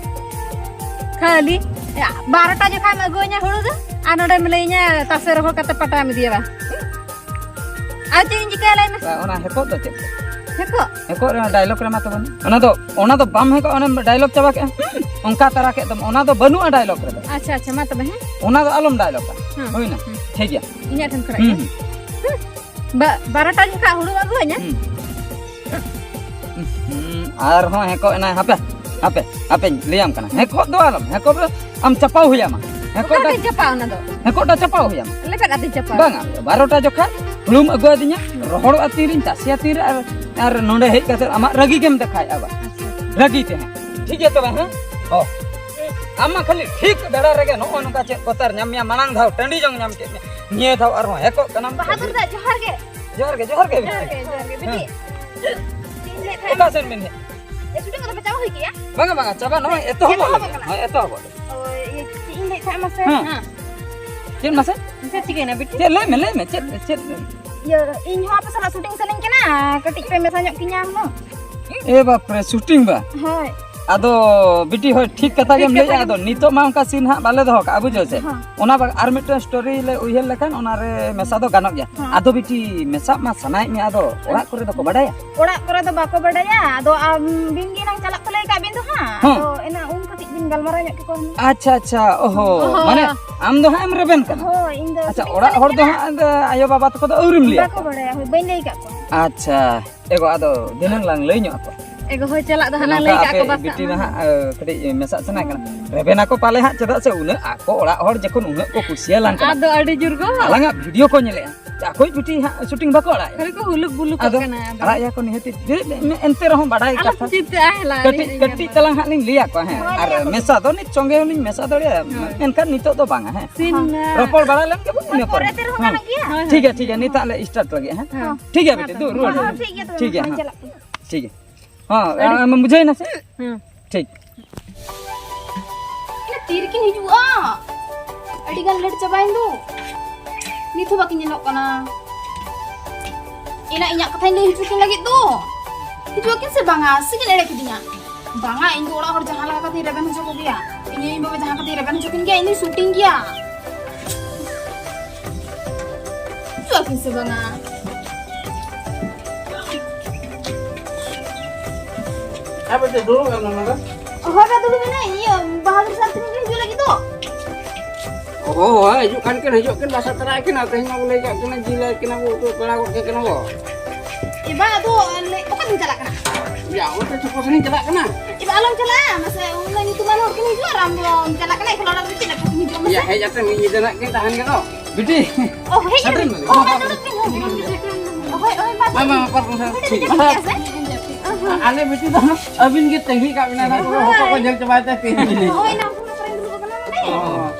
ᱠᱷᱟᱹᱞᱤ, ᱮ, ᱵᱟᱨᱚᱴᱟ ᱡᱚᱠᱷᱟᱡ ᱮᱢ ᱟᱹᱜᱩᱣᱟᱹᱧᱟ ᱦᱩᱲᱩ ᱫᱚ, ᱟᱨ ᱱᱚᱰᱮᱢ ᱞᱟᱹᱭᱟᱹᱧᱟ ᱛᱟᱥᱮ ᱨᱚᱦᱚᱲ ᱠᱟᱛᱮ ᱯᱟᱴᱟᱢ ᱤᱫᱤᱭᱟ ᱵᱟ? ᱟᱨ ᱪᱮᱫ ᱤᱧ ᱪᱤᱠᱟᱹᱭᱟ ᱞᱟᱹᱭ ᱢᱮ? ᱵᱟ, ᱚᱱᱟ ᱦᱮᱠᱚᱜ ᱫᱚ ᱪᱮᱫ? ᱦᱮᱠᱚᱜ? ᱦᱮᱠᱚᱜ ᱨᱮᱱᱟᱜ dialogue ᱨᱮ ᱢᱟ ᱛᱟᱵᱚᱱ᱾ ᱚᱱᱟ ᱫᱚ, ᱚᱱᱟ ᱫᱚ ᱵᱟᱢ ᱦᱮᱠᱚᱜ, ᱚᱱᱮᱢ dialogue ᱪᱟᱵᱟ ᱠᱮᱜᱼᱟ᱾ ᱦᱩᱸ, ᱚᱱᱠᱟ ᱛᱟᱨᱟ ᱠᱮᱫ ᱫᱚᱢ᱾ ᱚᱱᱟ ᱫᱚ ᱵᱟᱹᱱᱩᱜᱼᱟ dialogue ᱨᱮᱫᱚ᱾ ᱟᱪᱪᱷᱟ, ᱟᱪᱪᱷᱟ, ᱢᱟ ᱛᱚᱵᱮ, ᱦᱮᱸ? ᱚᱱᱟ ᱫᱚ ᱟᱞᱚᱢ dialogueᱟ᱾ ᱦᱩᱸ, ᱦᱩᱭᱱᱟ? ᱦᱩᱸ᱾ ᱴᱷᱤᱠ ᱜᱮᱭᱟ᱾ ᱤᱧᱟᱹᱜ ᱴᱷᱮᱱ ᱠᱷᱚᱱᱟᱜ ᱦᱩᱸ, ᱜᱮ᱾ ᱦᱩᱸ᱾ ᱦᱩᱸ᱾ ᱵᱟ-, ᱵᱟᱨᱚᱴᱟ ᱡᱚᱠᱷᱟᱜ ᱦᱩᱲᱩᱢ ᱟᱹᱜᱩᱣᱟᱹᱧᱟ? ᱦᱩᱸ᱾ ᱦᱩᱸ, ᱟᱨᱦᱚᱸ ᱦᱮᱠᱚᱜ ᱮᱱᱟᱭ᱾ ᱦᱟᱯᱮ, ᱦᱟᱯᱮ, ᱦᱟᱯᱮᱧ ᱞᱟᱹᱭᱟᱢ ᱠᱟᱱᱟ᱾ ᱦᱮᱠᱚᱜ ᱫᱚ ᱟᱞᱚᱢ, ᱦᱮᱠᱚᱜ ᱫᱚ ᱟᱢ ᱪᱟᱯᱟᱣ ᱦᱩᱭᱟᱢᱟ᱾ ᱦᱮᱠᱚᱜ ᱚᱠᱟ ᱫᱚ ᱨᱮ ᱪᱟᱯᱟᱣ ᱚᱱᱟ ᱫᱚ? ᱦᱮᱠᱚᱜ ᱫᱚ ᱪᱟᱯᱟᱣ ᱦᱩᱭᱟᱢᱟ᱾ ᱞᱮᱵᱮᱫ ᱟᱛᱮ ᱪᱟᱯᱟᱣ? ᱵᱟᱝᱟ, ᱵᱟᱨᱚᱴᱟ ᱡᱚᱠᱷᱟᱡ ᱦᱩᱲᱩᱢ ᱟᱹᱜᱩ ᱟᱹᱫᱤᱧᱟ, ᱨᱚᱦᱚᱲᱚᱜᱼᱟ ᱛᱤᱨᱤᱧ, ᱛᱟᱥᱮᱭᱟ ᱛᱤᱨᱮ, ᱟᱨ, ᱟᱨ ᱱᱚᱰᱮ ᱦᱮᱡ ᱠᱟᱛᱮ ᱟᱢᱟᱜ ᱨᱟᱹᱜᱤ ᱜᱮᱢ ᱫᱮᱠᱷᱟᱭᱮᱫᱼᱟ ᱵᱟ᱾ ᱟᱪᱪᱷᱟ, ᱟᱪᱪᱷᱟ᱾ ᱨᱟᱹᱜᱤ ᱛᱮ ᱦᱟᱸᱜ᱾ ᱴᱷᱤᱠ ᱜᱮᱭᱟ ᱛᱚᱵᱮ, ᱦᱮᱸ? ᱚ᱾ ᱟᱢ ᱢᱟ ᱠᱷᱟᱹᱞᱤ ᱴᱷᱤᱠ ᱵᱮᱲᱟ ᱨᱮᱜᱮ ᱱᱚᱜᱼᱚᱭ ᱱᱚᱝᱠᱟ ᱪᱮᱫ ᱠᱚᱛᱟᱨ ᱧᱟᱢ ᱢᱮᱭᱟ, ᱢᱟᱲᱟᱝ ᱫᱷᱟᱣ ᱴᱟᱺᱰᱤ ᱡᱚᱝ ᱧᱟᱢ ᱠᱮᱫ ᱢᱮᱭᱟ, ᱱᱤᱭᱟᱹ ᱫᱷᱟᱣ ᱟᱨᱦᱚᱸ ᱦᱮᱠᱚᱜ ᱠᱟᱱᱟᱢ᱾ ᱵᱟᱦᱟᱫᱩᱨ ᱫᱟ, ᱡᱚᱦᱟᱨ ᱜᱮ᱾ ᱡᱚᱦᱟᱨ ᱜᱮ, ᱡᱚᱦᱟᱨ ᱜᱮ᱾ ᱡᱚᱦᱟᱨ ᱜᱮ, ᱡᱚᱦᱟᱨ ᱜᱮ, ᱵᱤᱴᱤ᱾ ᱦᱮᱸ᱾ ᱪᱮᱫ ᱤᱧ ᱞᱟᱹᱭᱮᱫ ᱛᱟᱦᱮᱸᱫ? ᱚᱠᱟ ᱥᱮᱱ ᱵᱤᱱ ᱦᱮᱡ? ᱮ, ᱥᱩᱴᱤᱝ ᱠᱚᱫᱚ ᱯᱮ ᱪᱟᱵᱟ ᱦᱩᱭ ᱠᱮᱜᱼᱟ? ᱵᱟᱝᱟ, ᱵᱟᱝᱟ, ᱪᱟᱵᱟ ᱱᱚᱜᱼᱚᱭ ᱮᱛᱚᱦᱚᱵᱚᱜ ᱮᱛᱚᱦᱚᱵ ᱞᱟᱹᱜᱤᱫ᱾ ᱟᱠᱟᱱᱟ? ᱦᱳᱭ, ᱮᱛᱚᱦᱚᱵᱚᱜ ᱞᱟᱹᱜᱤᱫ᱾ ᱚ, ᱤᱭᱟᱹ, ᱪᱮᱫ ᱤᱧ ᱞᱟᱹᱭᱮᱫ ᱛᱟᱦᱮᱸᱫ ᱢᱟᱥᱮ? ᱦᱮᱸ᱾ ᱦᱮᱸ᱾ ᱪᱮᱫ ᱢᱟᱥᱮ? ᱪᱮᱫ ᱪᱤᱠᱟᱹᱭᱮᱱᱟ ᱵᱤᱴᱤ? ᱪᱮᱫ? ᱞᱟᱹᱭ ᱢᱮ, ᱞᱟᱹᱭ ᱢᱮ, ᱪᱮᱫ, ᱪᱮᱫ? ᱤᱭᱟᱹ, ᱤᱧ ᱦᱚᱸ ᱟᱯᱮ ᱥᱟᱞᱟᱜ ᱥᱩᱴᱤᱝ ᱥᱟᱱᱟᱧ ᱠᱟᱱᱟ, ᱠᱟᱹᱴᱤᱡ ᱯᱮ ᱢᱮᱥᱟ ᱧᱚᱜ ᱠᱤᱧᱟ ᱦᱩᱱᱟᱹᱝ᱾ ᱮ ᱵᱟᱯ ᱨᱮ, ᱥᱩᱴᱤᱝ ᱵᱟ? ᱦᱳᱭ᱾ ᱟᱫᱚ ᱵᱤᱴᱤ, ᱦᱳᱭ, ᱴᱷᱤᱠ ᱠᱟᱛᱷᱟ ᱴᱷᱤᱠ ᱜᱮᱢ ᱠᱟᱛᱷᱟ ᱞᱟᱹᱭᱮᱜᱼᱟ᱾ ᱜᱮᱢ ᱟᱫᱚ ᱞᱟᱹᱭᱮᱜᱼᱟ᱾ ᱱᱤᱛᱚᱜ ᱢᱟ ᱚᱱᱠᱟ ᱥᱤᱱ ᱦᱟᱸᱜ ᱵᱟᱞᱮ ᱫᱚᱦᱚ ᱠᱟᱜᱼᱟ, ᱵᱩᱡᱷᱟᱹᱣ ᱥᱮ? ᱦᱮᱸ᱾ ᱚᱱᱟ ᱵᱟ-, ᱟᱨ ᱢᱤᱫᱴᱟᱝ ᱥᱴᱳᱨᱤ ᱞᱮ ᱩᱭᱦᱟᱹᱨ ᱞᱮᱠᱷᱟᱱ ᱚᱱᱟ ᱨᱮ ᱢᱮᱥᱟ ᱫᱚ ᱜᱟᱱᱚᱜ ᱜᱮᱭᱟ᱾ ᱦᱮᱸ᱾ ᱟᱫᱚ ᱵᱤᱴᱤ, ᱢᱮᱥᱟᱜ ᱢᱟ ᱥᱟᱱᱟᱭᱮᱫ ᱢᱮᱭᱟ, ᱟᱫᱚ ᱚᱲᱟᱜ ᱠᱚᱨᱮ ᱫᱚᱠᱚ ᱵᱟᱰᱟᱭᱟ? ᱚᱲᱟᱜ ᱠᱚᱨᱮ ᱫᱚ ᱵᱟᱠᱚ ᱵᱟᱰᱟᱭᱟ, ᱟᱫᱚ ᱟᱹᱵᱤᱱ ᱜᱮ ᱱᱟᱝ ᱪᱟᱞᱟᱜ ᱠᱚ ᱞᱟᱹᱭ ᱠᱟᱜ ᱵᱤᱱ ᱫᱚ ᱦᱟᱸᱜ, ᱦᱮᱸ᱾ ᱟᱫᱚ ᱮᱱᱟ ᱩᱱ ᱠᱟᱹᱴᱤᱡ ᱵᱤᱱ ᱜᱟᱞᱢᱟᱨᱟᱣ ᱧᱚᱜ ᱠᱮᱠᱚᱣᱟ ᱦᱩᱱᱟᱹᱝ᱾ ᱟᱪᱪᱷᱟ, ᱟᱪᱪᱷᱟ, ᱚᱦᱚ, ᱚᱦᱚ᱾ ᱢᱟᱱᱮ ᱟᱢ ᱫᱚ ᱦᱟᱸᱜ ᱮᱢ ᱨᱮᱵᱮᱱ ᱠᱟᱱᱟ? ᱦᱳᱭ, ᱤᱧ ᱫᱚ ᱟᱪᱪᱷᱟ, ᱥᱩᱴᱤᱝ ᱚᱲᱟᱜ ᱥᱮᱱ ᱦᱚᱲ ᱫᱚ ᱠᱟᱱᱟ᱾ ᱦᱟᱸᱜ ᱟᱭᱳ ᱵᱟᱵᱟ ᱛᱟᱠᱚ ᱫᱚ ᱟᱹᱣᱨᱤᱢ ᱞᱟᱹᱭ ᱵᱟᱠᱚ ᱟᱠᱚᱣᱟ? ᱵᱟᱰᱟᱭᱟ, ᱦᱳᱭ, ᱵᱟᱹᱧ ᱞᱟᱹᱭ ᱠᱟᱜ ᱠᱚᱣᱟ᱾ ᱟᱪᱪᱷᱟ, ᱮᱜᱳ, ᱟᱫᱚ ᱫᱷᱤᱱᱟᱹᱝ ᱞᱟᱝ ᱞᱟᱹᱭ ᱧᱚᱜ ᱟᱠᱚᱣᱟ᱾ ᱮ ᱜᱚ, ᱦᱳᱭ, ᱪᱟᱞᱟᱜ ᱫᱚ ᱦᱟᱸᱜ ᱞᱟᱝ ᱱᱚᱝᱠᱟ ᱞᱟᱹᱭ ᱠᱟᱜ ᱟᱯᱮ ᱠᱚ ᱵᱟᱥ ᱵᱤᱴᱤ ᱠᱟᱜ ᱢᱟ᱾ ᱱᱟᱦᱟᱜ, ᱮ, ᱠᱟᱹᱴᱤᱡ ᱢᱮᱥᱟᱜ ᱥᱟᱱᱟ ᱠᱟᱱᱟ᱾ ᱨᱮᱵᱮᱱᱟ ᱠᱚ ᱯᱟᱞᱮ ᱦᱟᱸᱜ, ᱪᱮᱫᱟᱜ ᱥᱮ ᱩᱱᱟᱹᱜ ᱟᱠᱚ ᱚᱲᱟᱜ ᱦᱚᱲ ᱡᱚᱠᱷᱚᱱ ᱩᱱᱟᱹᱜ ᱠᱚ ᱠᱩᱥᱤᱭᱟᱞᱟᱝ ᱠᱟᱱᱟ᱾ ᱟᱫᱚ ᱟᱹᱰᱤ ᱡᱳᱨ ᱜᱚ᱾ ᱟᱞᱟᱝᱟᱜ ᱵᱷᱤᱰᱤᱭᱳ ᱠᱚ ᱧᱮᱞᱮᱜᱼᱟ᱾ ᱟᱠᱚᱭᱤᱡ ᱵᱤᱴᱤ ᱦᱟᱸᱜ ᱥᱩᱴᱤᱝ ᱵᱟᱠᱚ ᱟᱲᱟᱜ ᱮᱫᱟ᱾ ᱠᱷᱟᱹᱞᱤ ᱠᱚ ᱦᱩᱞᱩᱠ ᱵᱩᱞᱩᱠ ᱟᱫᱚ ᱠᱟᱱᱟ ᱟᱫᱚ᱾ ᱟᱲᱟᱜ ᱮᱭᱟ ᱠᱚ ᱱᱤᱦᱟᱹᱛᱤ᱾ ᱮᱱᱛᱮ ᱨᱮᱦᱚᱸ ᱵᱟᱰᱟᱭ ᱟᱞᱚᱢ ᱠᱟᱛᱷᱟ᱾ ᱪᱤᱱᱛᱟᱹᱜᱼᱟ, ᱦᱮᱞᱟ, ᱠᱟᱹᱴᱤᱡ, ᱤᱧ ᱠᱟᱹᱴᱤᱡ ᱛᱟᱞᱟᱝ ᱦᱟᱸᱜ ᱞᱤᱧ ᱞᱟᱹᱭ ᱟᱠᱚᱣᱟ, ᱦᱮᱸ᱾ ᱦᱳᱭ, ᱟᱨ ᱞᱟᱹᱭ ᱟᱠᱚ ᱢᱮᱥᱟ ᱫᱚ ᱱᱤᱛ ᱥᱚᱸᱜᱮ ᱦᱚᱸᱞᱤᱧ ᱢᱮᱥᱟ ᱫᱟᱲᱮᱭᱟᱜᱼᱟ, ᱦᱳᱭ᱾ ᱢᱮᱱᱠᱷᱟᱱ ᱱᱤᱛᱚᱜ ᱫᱚ ᱵᱟᱝᱟ, ᱦᱮᱸ᱾ ᱥᱤᱱ, ᱦᱮᱸ᱾ ᱨᱚᱯᱚᱲ ᱵᱟᱲᱟ ᱞᱮᱱ ᱜᱮᱵᱚᱱ ᱤᱱᱟᱹ ᱯᱚᱨᱮ᱾ ᱯᱚᱨᱮ ᱛᱮ ᱨᱮᱦᱚᱸ ᱦᱮᱸ᱾ ᱜᱟᱱᱚᱜ ᱜᱮᱭᱟ᱾ ᱦᱳᱭ, ᱴᱷᱤᱠ ᱜᱮᱭᱟ, ᱦᱳᱭ᱾ ᱴᱷᱤᱠ ᱜᱮᱭᱟ, ᱱᱤᱛᱟᱜ ᱞᱮ start ᱞᱟᱹᱜᱤᱫ, ᱦᱮᱸ᱾ ᱦᱮᱸ᱾ ᱴᱷᱤᱠ ᱜᱮᱭᱟ, ᱵᱤᱴᱤ, ᱫᱩ, ᱨᱩᱣᱟᱹᱲ ᱦᱮᱸ, ᱢᱮ᱾ ᱴᱷᱤᱠ ᱜᱮᱭᱟ, ᱛᱚᱵᱮ ᱴᱷᱤᱠ ᱜᱮᱭᱟ, ᱢᱟ ᱦᱮᱸ᱾ ᱪᱟᱞᱟᱜ ᱠᱟᱱᱟ᱾ ᱴᱷᱤᱠ ᱜᱮᱭᱟ᱾ ᱦᱚᱸ, ᱟᱹᱰᱤ ᱟᱢᱮᱢ ᱵᱩᱡᱷᱟᱹᱣᱮᱱᱟ ᱥᱮ? ᱦᱮᱸ᱾ ᱴᱷᱤᱠ᱾ ᱤᱱᱟᱹ ᱛᱤ ᱨᱮᱠᱤᱱ ᱦᱤᱡᱩᱜᱼᱟ? ᱟᱹᱰᱤ ᱜᱟᱱ ᱞᱮᱴ ᱪᱟᱵᱟᱭᱮᱱ ᱫᱚ᱾ ᱱᱤᱛ ᱦᱚᱸ ᱵᱟᱹᱠᱤᱱ ᱧᱮᱞᱚᱜ ᱠᱟᱱᱟ᱾ ᱮᱱᱟ ᱤᱧᱟᱹᱜ ᱠᱟᱛᱷᱟᱧ ᱞᱟᱹᱭ ᱦᱚᱪᱚ ᱠᱤᱱ ᱞᱟᱹᱜᱤᱫ ᱫᱚ᱾ ᱦᱤᱡᱩᱜ ᱟᱹᱠᱤᱱ ᱥᱮ ᱵᱟᱝᱟ? ᱥᱮ ᱠᱤᱱ ᱮᱲᱮ ᱠᱤᱫᱤᱧᱟ? ᱵᱟᱝᱟ, ᱤᱧ ᱫᱚ ᱚᱲᱟᱜ ᱦᱚᱲ ᱡᱟᱦᱟᱸ ᱞᱮᱠᱟ ᱠᱟᱛᱮᱧ ᱨᱮᱵᱮᱱ ᱦᱚᱪᱚ ᱠᱚᱜᱮᱭᱟ᱾ ᱤᱧ ᱟᱭᱳ ᱵᱟᱵᱟ ᱡᱟᱦᱟᱸ ᱠᱟᱛᱮᱧ ᱨᱮᱵᱮᱱ ᱦᱚᱪᱚ ᱠᱤᱱ ᱜᱮᱭᱟ, ᱤᱧ ᱫᱚᱧ ᱥᱩᱴᱤᱝ ᱜᱮᱭᱟ᱾ ᱦᱤᱡᱩᱜ ᱟᱹᱠᱤᱱ ᱥᱮ ᱵᱟᱝᱟ? ᱦᱮᱸ, ᱵᱟᱹᱵᱩ, ᱫᱩᱲᱩᱵ ᱢᱮ ᱱᱚᱰᱮ᱾ ᱦᱳᱭ, ᱵᱟ, ᱫᱩᱲᱩᱵ ᱢᱮᱱᱟᱹᱧ᱾ ᱤᱭᱟᱹ, ᱵᱟᱦᱟᱫᱩᱨ ᱥᱟᱨ ᱛᱤᱱ ᱨᱮ ᱦᱤᱡᱩᱜ ᱞᱟᱹᱜᱤᱫ ᱫᱚ? ᱦᱳᱭ, ᱦᱳᱭ, ᱦᱤᱡᱩᱜ ᱠᱷᱟᱱ ᱠᱤᱱ ᱦᱤᱡᱩᱜ ᱠᱤᱱ, ᱵᱟᱥᱟ ᱛᱟᱨᱟ ᱟᱹᱠᱤᱱ᱾ ᱟᱨ ᱛᱮᱦᱮᱧ ᱢᱟ ᱠᱚ ᱞᱟᱹᱭ ᱠᱟᱜ ᱠᱤᱱᱟ, ᱡᱤᱞ ᱟᱹᱠᱤᱱᱟ ᱵᱚ, ᱩᱛᱩ ᱯᱮᱲᱟ ᱜᱚᱫ ᱠᱟᱹᱠᱤᱱᱟ ᱵᱚ᱾ ᱮ ᱵᱟ, ᱟᱫᱚ ᱞᱮ-, ᱚᱠᱟ ᱛᱮᱢ ᱪᱟᱞᱟᱜ ᱠᱟᱱᱟ? ᱭᱟ, ᱚᱱᱛᱮ ᱪᱷᱚᱠᱚ ᱥᱮᱱ ᱤᱧ ᱪᱟᱞᱟᱜ ᱠᱟᱱᱟ᱾ ᱮ ᱵᱟ, ᱟᱞᱚᱢ ᱪᱟᱞᱟᱜᱼᱟ, ᱢᱟᱥᱮ, ᱩᱱᱟᱹᱜ ᱧᱩᱛᱩᱢᱟᱱ ᱦᱚᱲ ᱠᱤᱱ ᱦᱤᱡᱩᱜᱼᱟ ᱟᱨ ᱟᱢ ᱫᱚᱢ ᱪᱟᱞᱟᱜ ᱠᱟᱱᱟ, ᱮᱠᱞᱟ ᱚᱲᱟᱜ ᱨᱮ ᱪᱮᱫ ᱞᱮᱠᱟ ᱠᱤᱱ ᱦᱤᱡᱩᱜᱼᱟ, ᱢᱟᱥᱮ? ᱭᱟ, ᱦᱮᱡ ᱟᱛᱮ ᱢᱤᱫ ᱧᱤᱫᱟᱹ ᱱᱟᱜ ᱠᱤᱱ ᱛᱟᱦᱮᱱ ᱜᱮ ᱫᱚ᱾ ᱵᱤᱴᱤ, ᱚ, ᱦᱮᱡ ᱥᱮᱴᱮᱨ ᱮᱱ᱾ ᱱᱟᱞᱮ᱾ ᱚ, ᱦᱮᱡ ᱮᱱ᱾ ᱦᱳᱭ, ᱦᱳᱭ, ᱢᱟ, ᱢᱟ, ᱢᱟ, ᱯᱟᱨᱠᱚᱢ ᱥᱮᱫ᱾ ᱴᱷᱤᱠ ᱜᱮᱭᱟ᱾ ᱴᱷᱤᱠ ᱜᱮᱭᱟ ᱥᱮ? ᱟᱞᱮ ᱵᱤᱴᱤ ᱫᱚ ᱟᱹᱵᱤᱱ ᱜᱮ ᱛᱟᱺᱜᱤ ᱠᱟᱜ ᱵᱤᱱᱟ, ᱦᱟᱸᱜ ᱦᱳᱭ᱾ ᱦᱚᱯᱚᱱ ᱠᱚ ᱧᱮᱞ ᱪᱟᱵᱟᱭ ᱛᱮ ᱯᱮ ᱦᱤᱡᱩᱜ ᱞᱤᱧ᱾ ᱦᱳᱭ, ᱱᱟ ᱯᱷᱳᱱ ᱯᱚᱨᱮ ᱫᱩᱲᱩᱵ ᱟᱠᱟᱱᱟ ᱱᱚᱰᱮ᱾ ᱚ,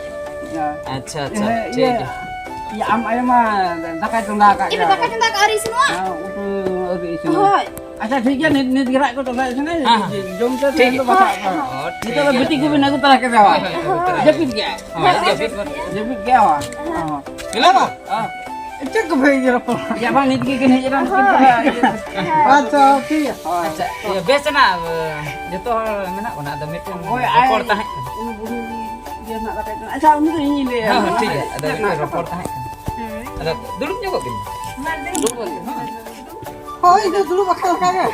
ᱟᱪᱪᱷᱟ, ᱟᱪᱪᱷᱟ, ᱦᱮᱸ, ᱴᱷᱤᱠ ᱤᱭᱟᱹ, ᱜᱮᱭᱟ᱾ ᱤᱭᱟᱹ, ᱟᱢ ᱟᱭᱳ ᱢᱟ ᱫᱟᱠᱟᱭ ᱪᱚᱸᱫᱟ ᱟᱠᱟᱫ ᱤᱧ ᱫᱚ ᱜᱮᱭᱟ᱾ ᱫᱟᱠᱟ ᱪᱚᱸᱫᱟ ᱟᱠᱟᱫ ᱟᱹᱣᱨᱤ ᱤᱥᱤᱱᱚᱜᱼᱟ᱾ ᱦᱮᱸ, ᱩᱛᱩ ᱟᱹᱣᱨᱤ ᱤᱥᱤᱱᱚᱜᱼᱟ᱾ ᱦᱳᱭ᱾ ᱟᱪᱪᱷᱟ, ᱴᱷᱤᱠ ᱜᱮᱭᱟ, ᱱᱤᱛ, ᱱᱤᱛ ᱜᱮ ᱦᱟᱸᱜ ᱠᱚ ᱪᱚᱸᱫᱟᱭᱟ, ᱤᱥᱤᱱᱟ, ᱦᱮᱸ, ᱦᱮᱸ᱾ ᱡᱚᱢ ᱛᱮ ᱴᱷᱤᱠ ᱛᱟᱭᱚᱢ ᱫᱚ ᱜᱮᱭᱟ᱾ ᱵᱟᱥᱟᱜ ᱠᱟᱱᱟ᱾ ᱦᱳᱭ, ᱦᱳᱭ, ᱦᱳᱭ, ᱴᱷᱤᱠ ᱱᱤᱛᱚᱜ ᱫᱚ ᱜᱮᱭᱟ᱾ ᱵᱤᱴᱤ ᱠᱚᱵᱤᱱ ᱟᱹᱜᱩ ᱛᱚᱨᱟ ᱠᱮᱫᱟ, ᱦᱳᱭ, ᱦᱳᱭ, ᱦᱳᱭ, ᱦᱳᱭ᱾ ᱡᱟᱹᱯᱤᱫ ᱜᱮᱭᱟ᱾ ᱦᱳᱭ, ᱡᱟᱹᱯᱤᱫ ᱜᱮᱭᱟ᱾ ᱡᱟᱹᱯᱤᱫ ᱜᱮᱭᱟ, ᱦᱳᱭ᱾ ᱦᱳᱭ᱾ ᱦᱮᱸ᱾ ᱪᱮᱫ ᱠᱚᱯᱮ ᱤᱭᱟᱹ ᱨᱚᱯᱚᱲ? ᱭᱟ, ᱵᱟᱝ, ᱱᱤᱛ ᱜᱮ ᱠᱤᱱ ᱦᱮᱡ ᱮᱱᱟ, ᱱᱩᱠᱤᱱ ᱦᱳᱭ᱾ ᱛᱷᱚᱲᱟ ᱤᱭᱟᱹ᱾ ᱟᱪᱪᱷᱟ, ᱴᱷᱤᱠ ᱜᱮᱭᱟ᱾ ᱦᱳᱭ᱾ ᱟᱪᱪᱷᱟ, ᱤᱭᱟᱹ, ᱵᱮᱥ ᱮᱱᱟ, ᱡᱚᱛᱚ ᱦᱚᱲ ᱢᱮᱱᱟᱜ ᱵᱚᱱᱟ, ᱟᱫᱚ ᱢᱤᱫᱴᱮᱱ ᱦᱳᱭ, ᱨᱚᱯᱚᱲ ᱟᱭ ᱛᱟᱦᱮᱸ ᱠᱟᱱᱟ᱾ ᱩᱱᱤ ᱵᱩᱲᱦᱤ ᱤᱭᱟᱹ ᱨᱮᱱᱟᱜ ᱠᱟᱛᱷᱟ ᱠᱟᱱᱟ᱾ ᱟᱪᱪᱷᱟ, ᱩᱱᱤ ᱫᱚ ᱤᱧᱤᱧ ᱞᱟᱹᱭᱟ᱾ ᱦᱮᱸ, ᱦᱮᱸ, ᱴᱷᱤᱠ ᱜᱮᱭᱟ, ᱟᱫᱚ ᱢᱤᱫᱴᱮᱱ ᱨᱚᱯᱚᱲ ᱛᱟᱦᱮᱸ ᱠᱟᱱᱟ᱾ ᱦᱮᱸ᱾ ᱟᱫᱚ ᱫᱩᱲᱩᱵ ᱧᱚᱜᱚᱜ ᱵᱤᱱ᱾ ᱫᱩᱲᱩᱵ ᱵᱤᱱ, ᱦᱮᱸ᱾ ᱦᱳᱭ, ᱤᱧ ᱫᱚ ᱫᱩᱲᱩᱵ ᱟᱠᱟᱱ ᱞᱮᱠᱟ ᱜᱮ᱾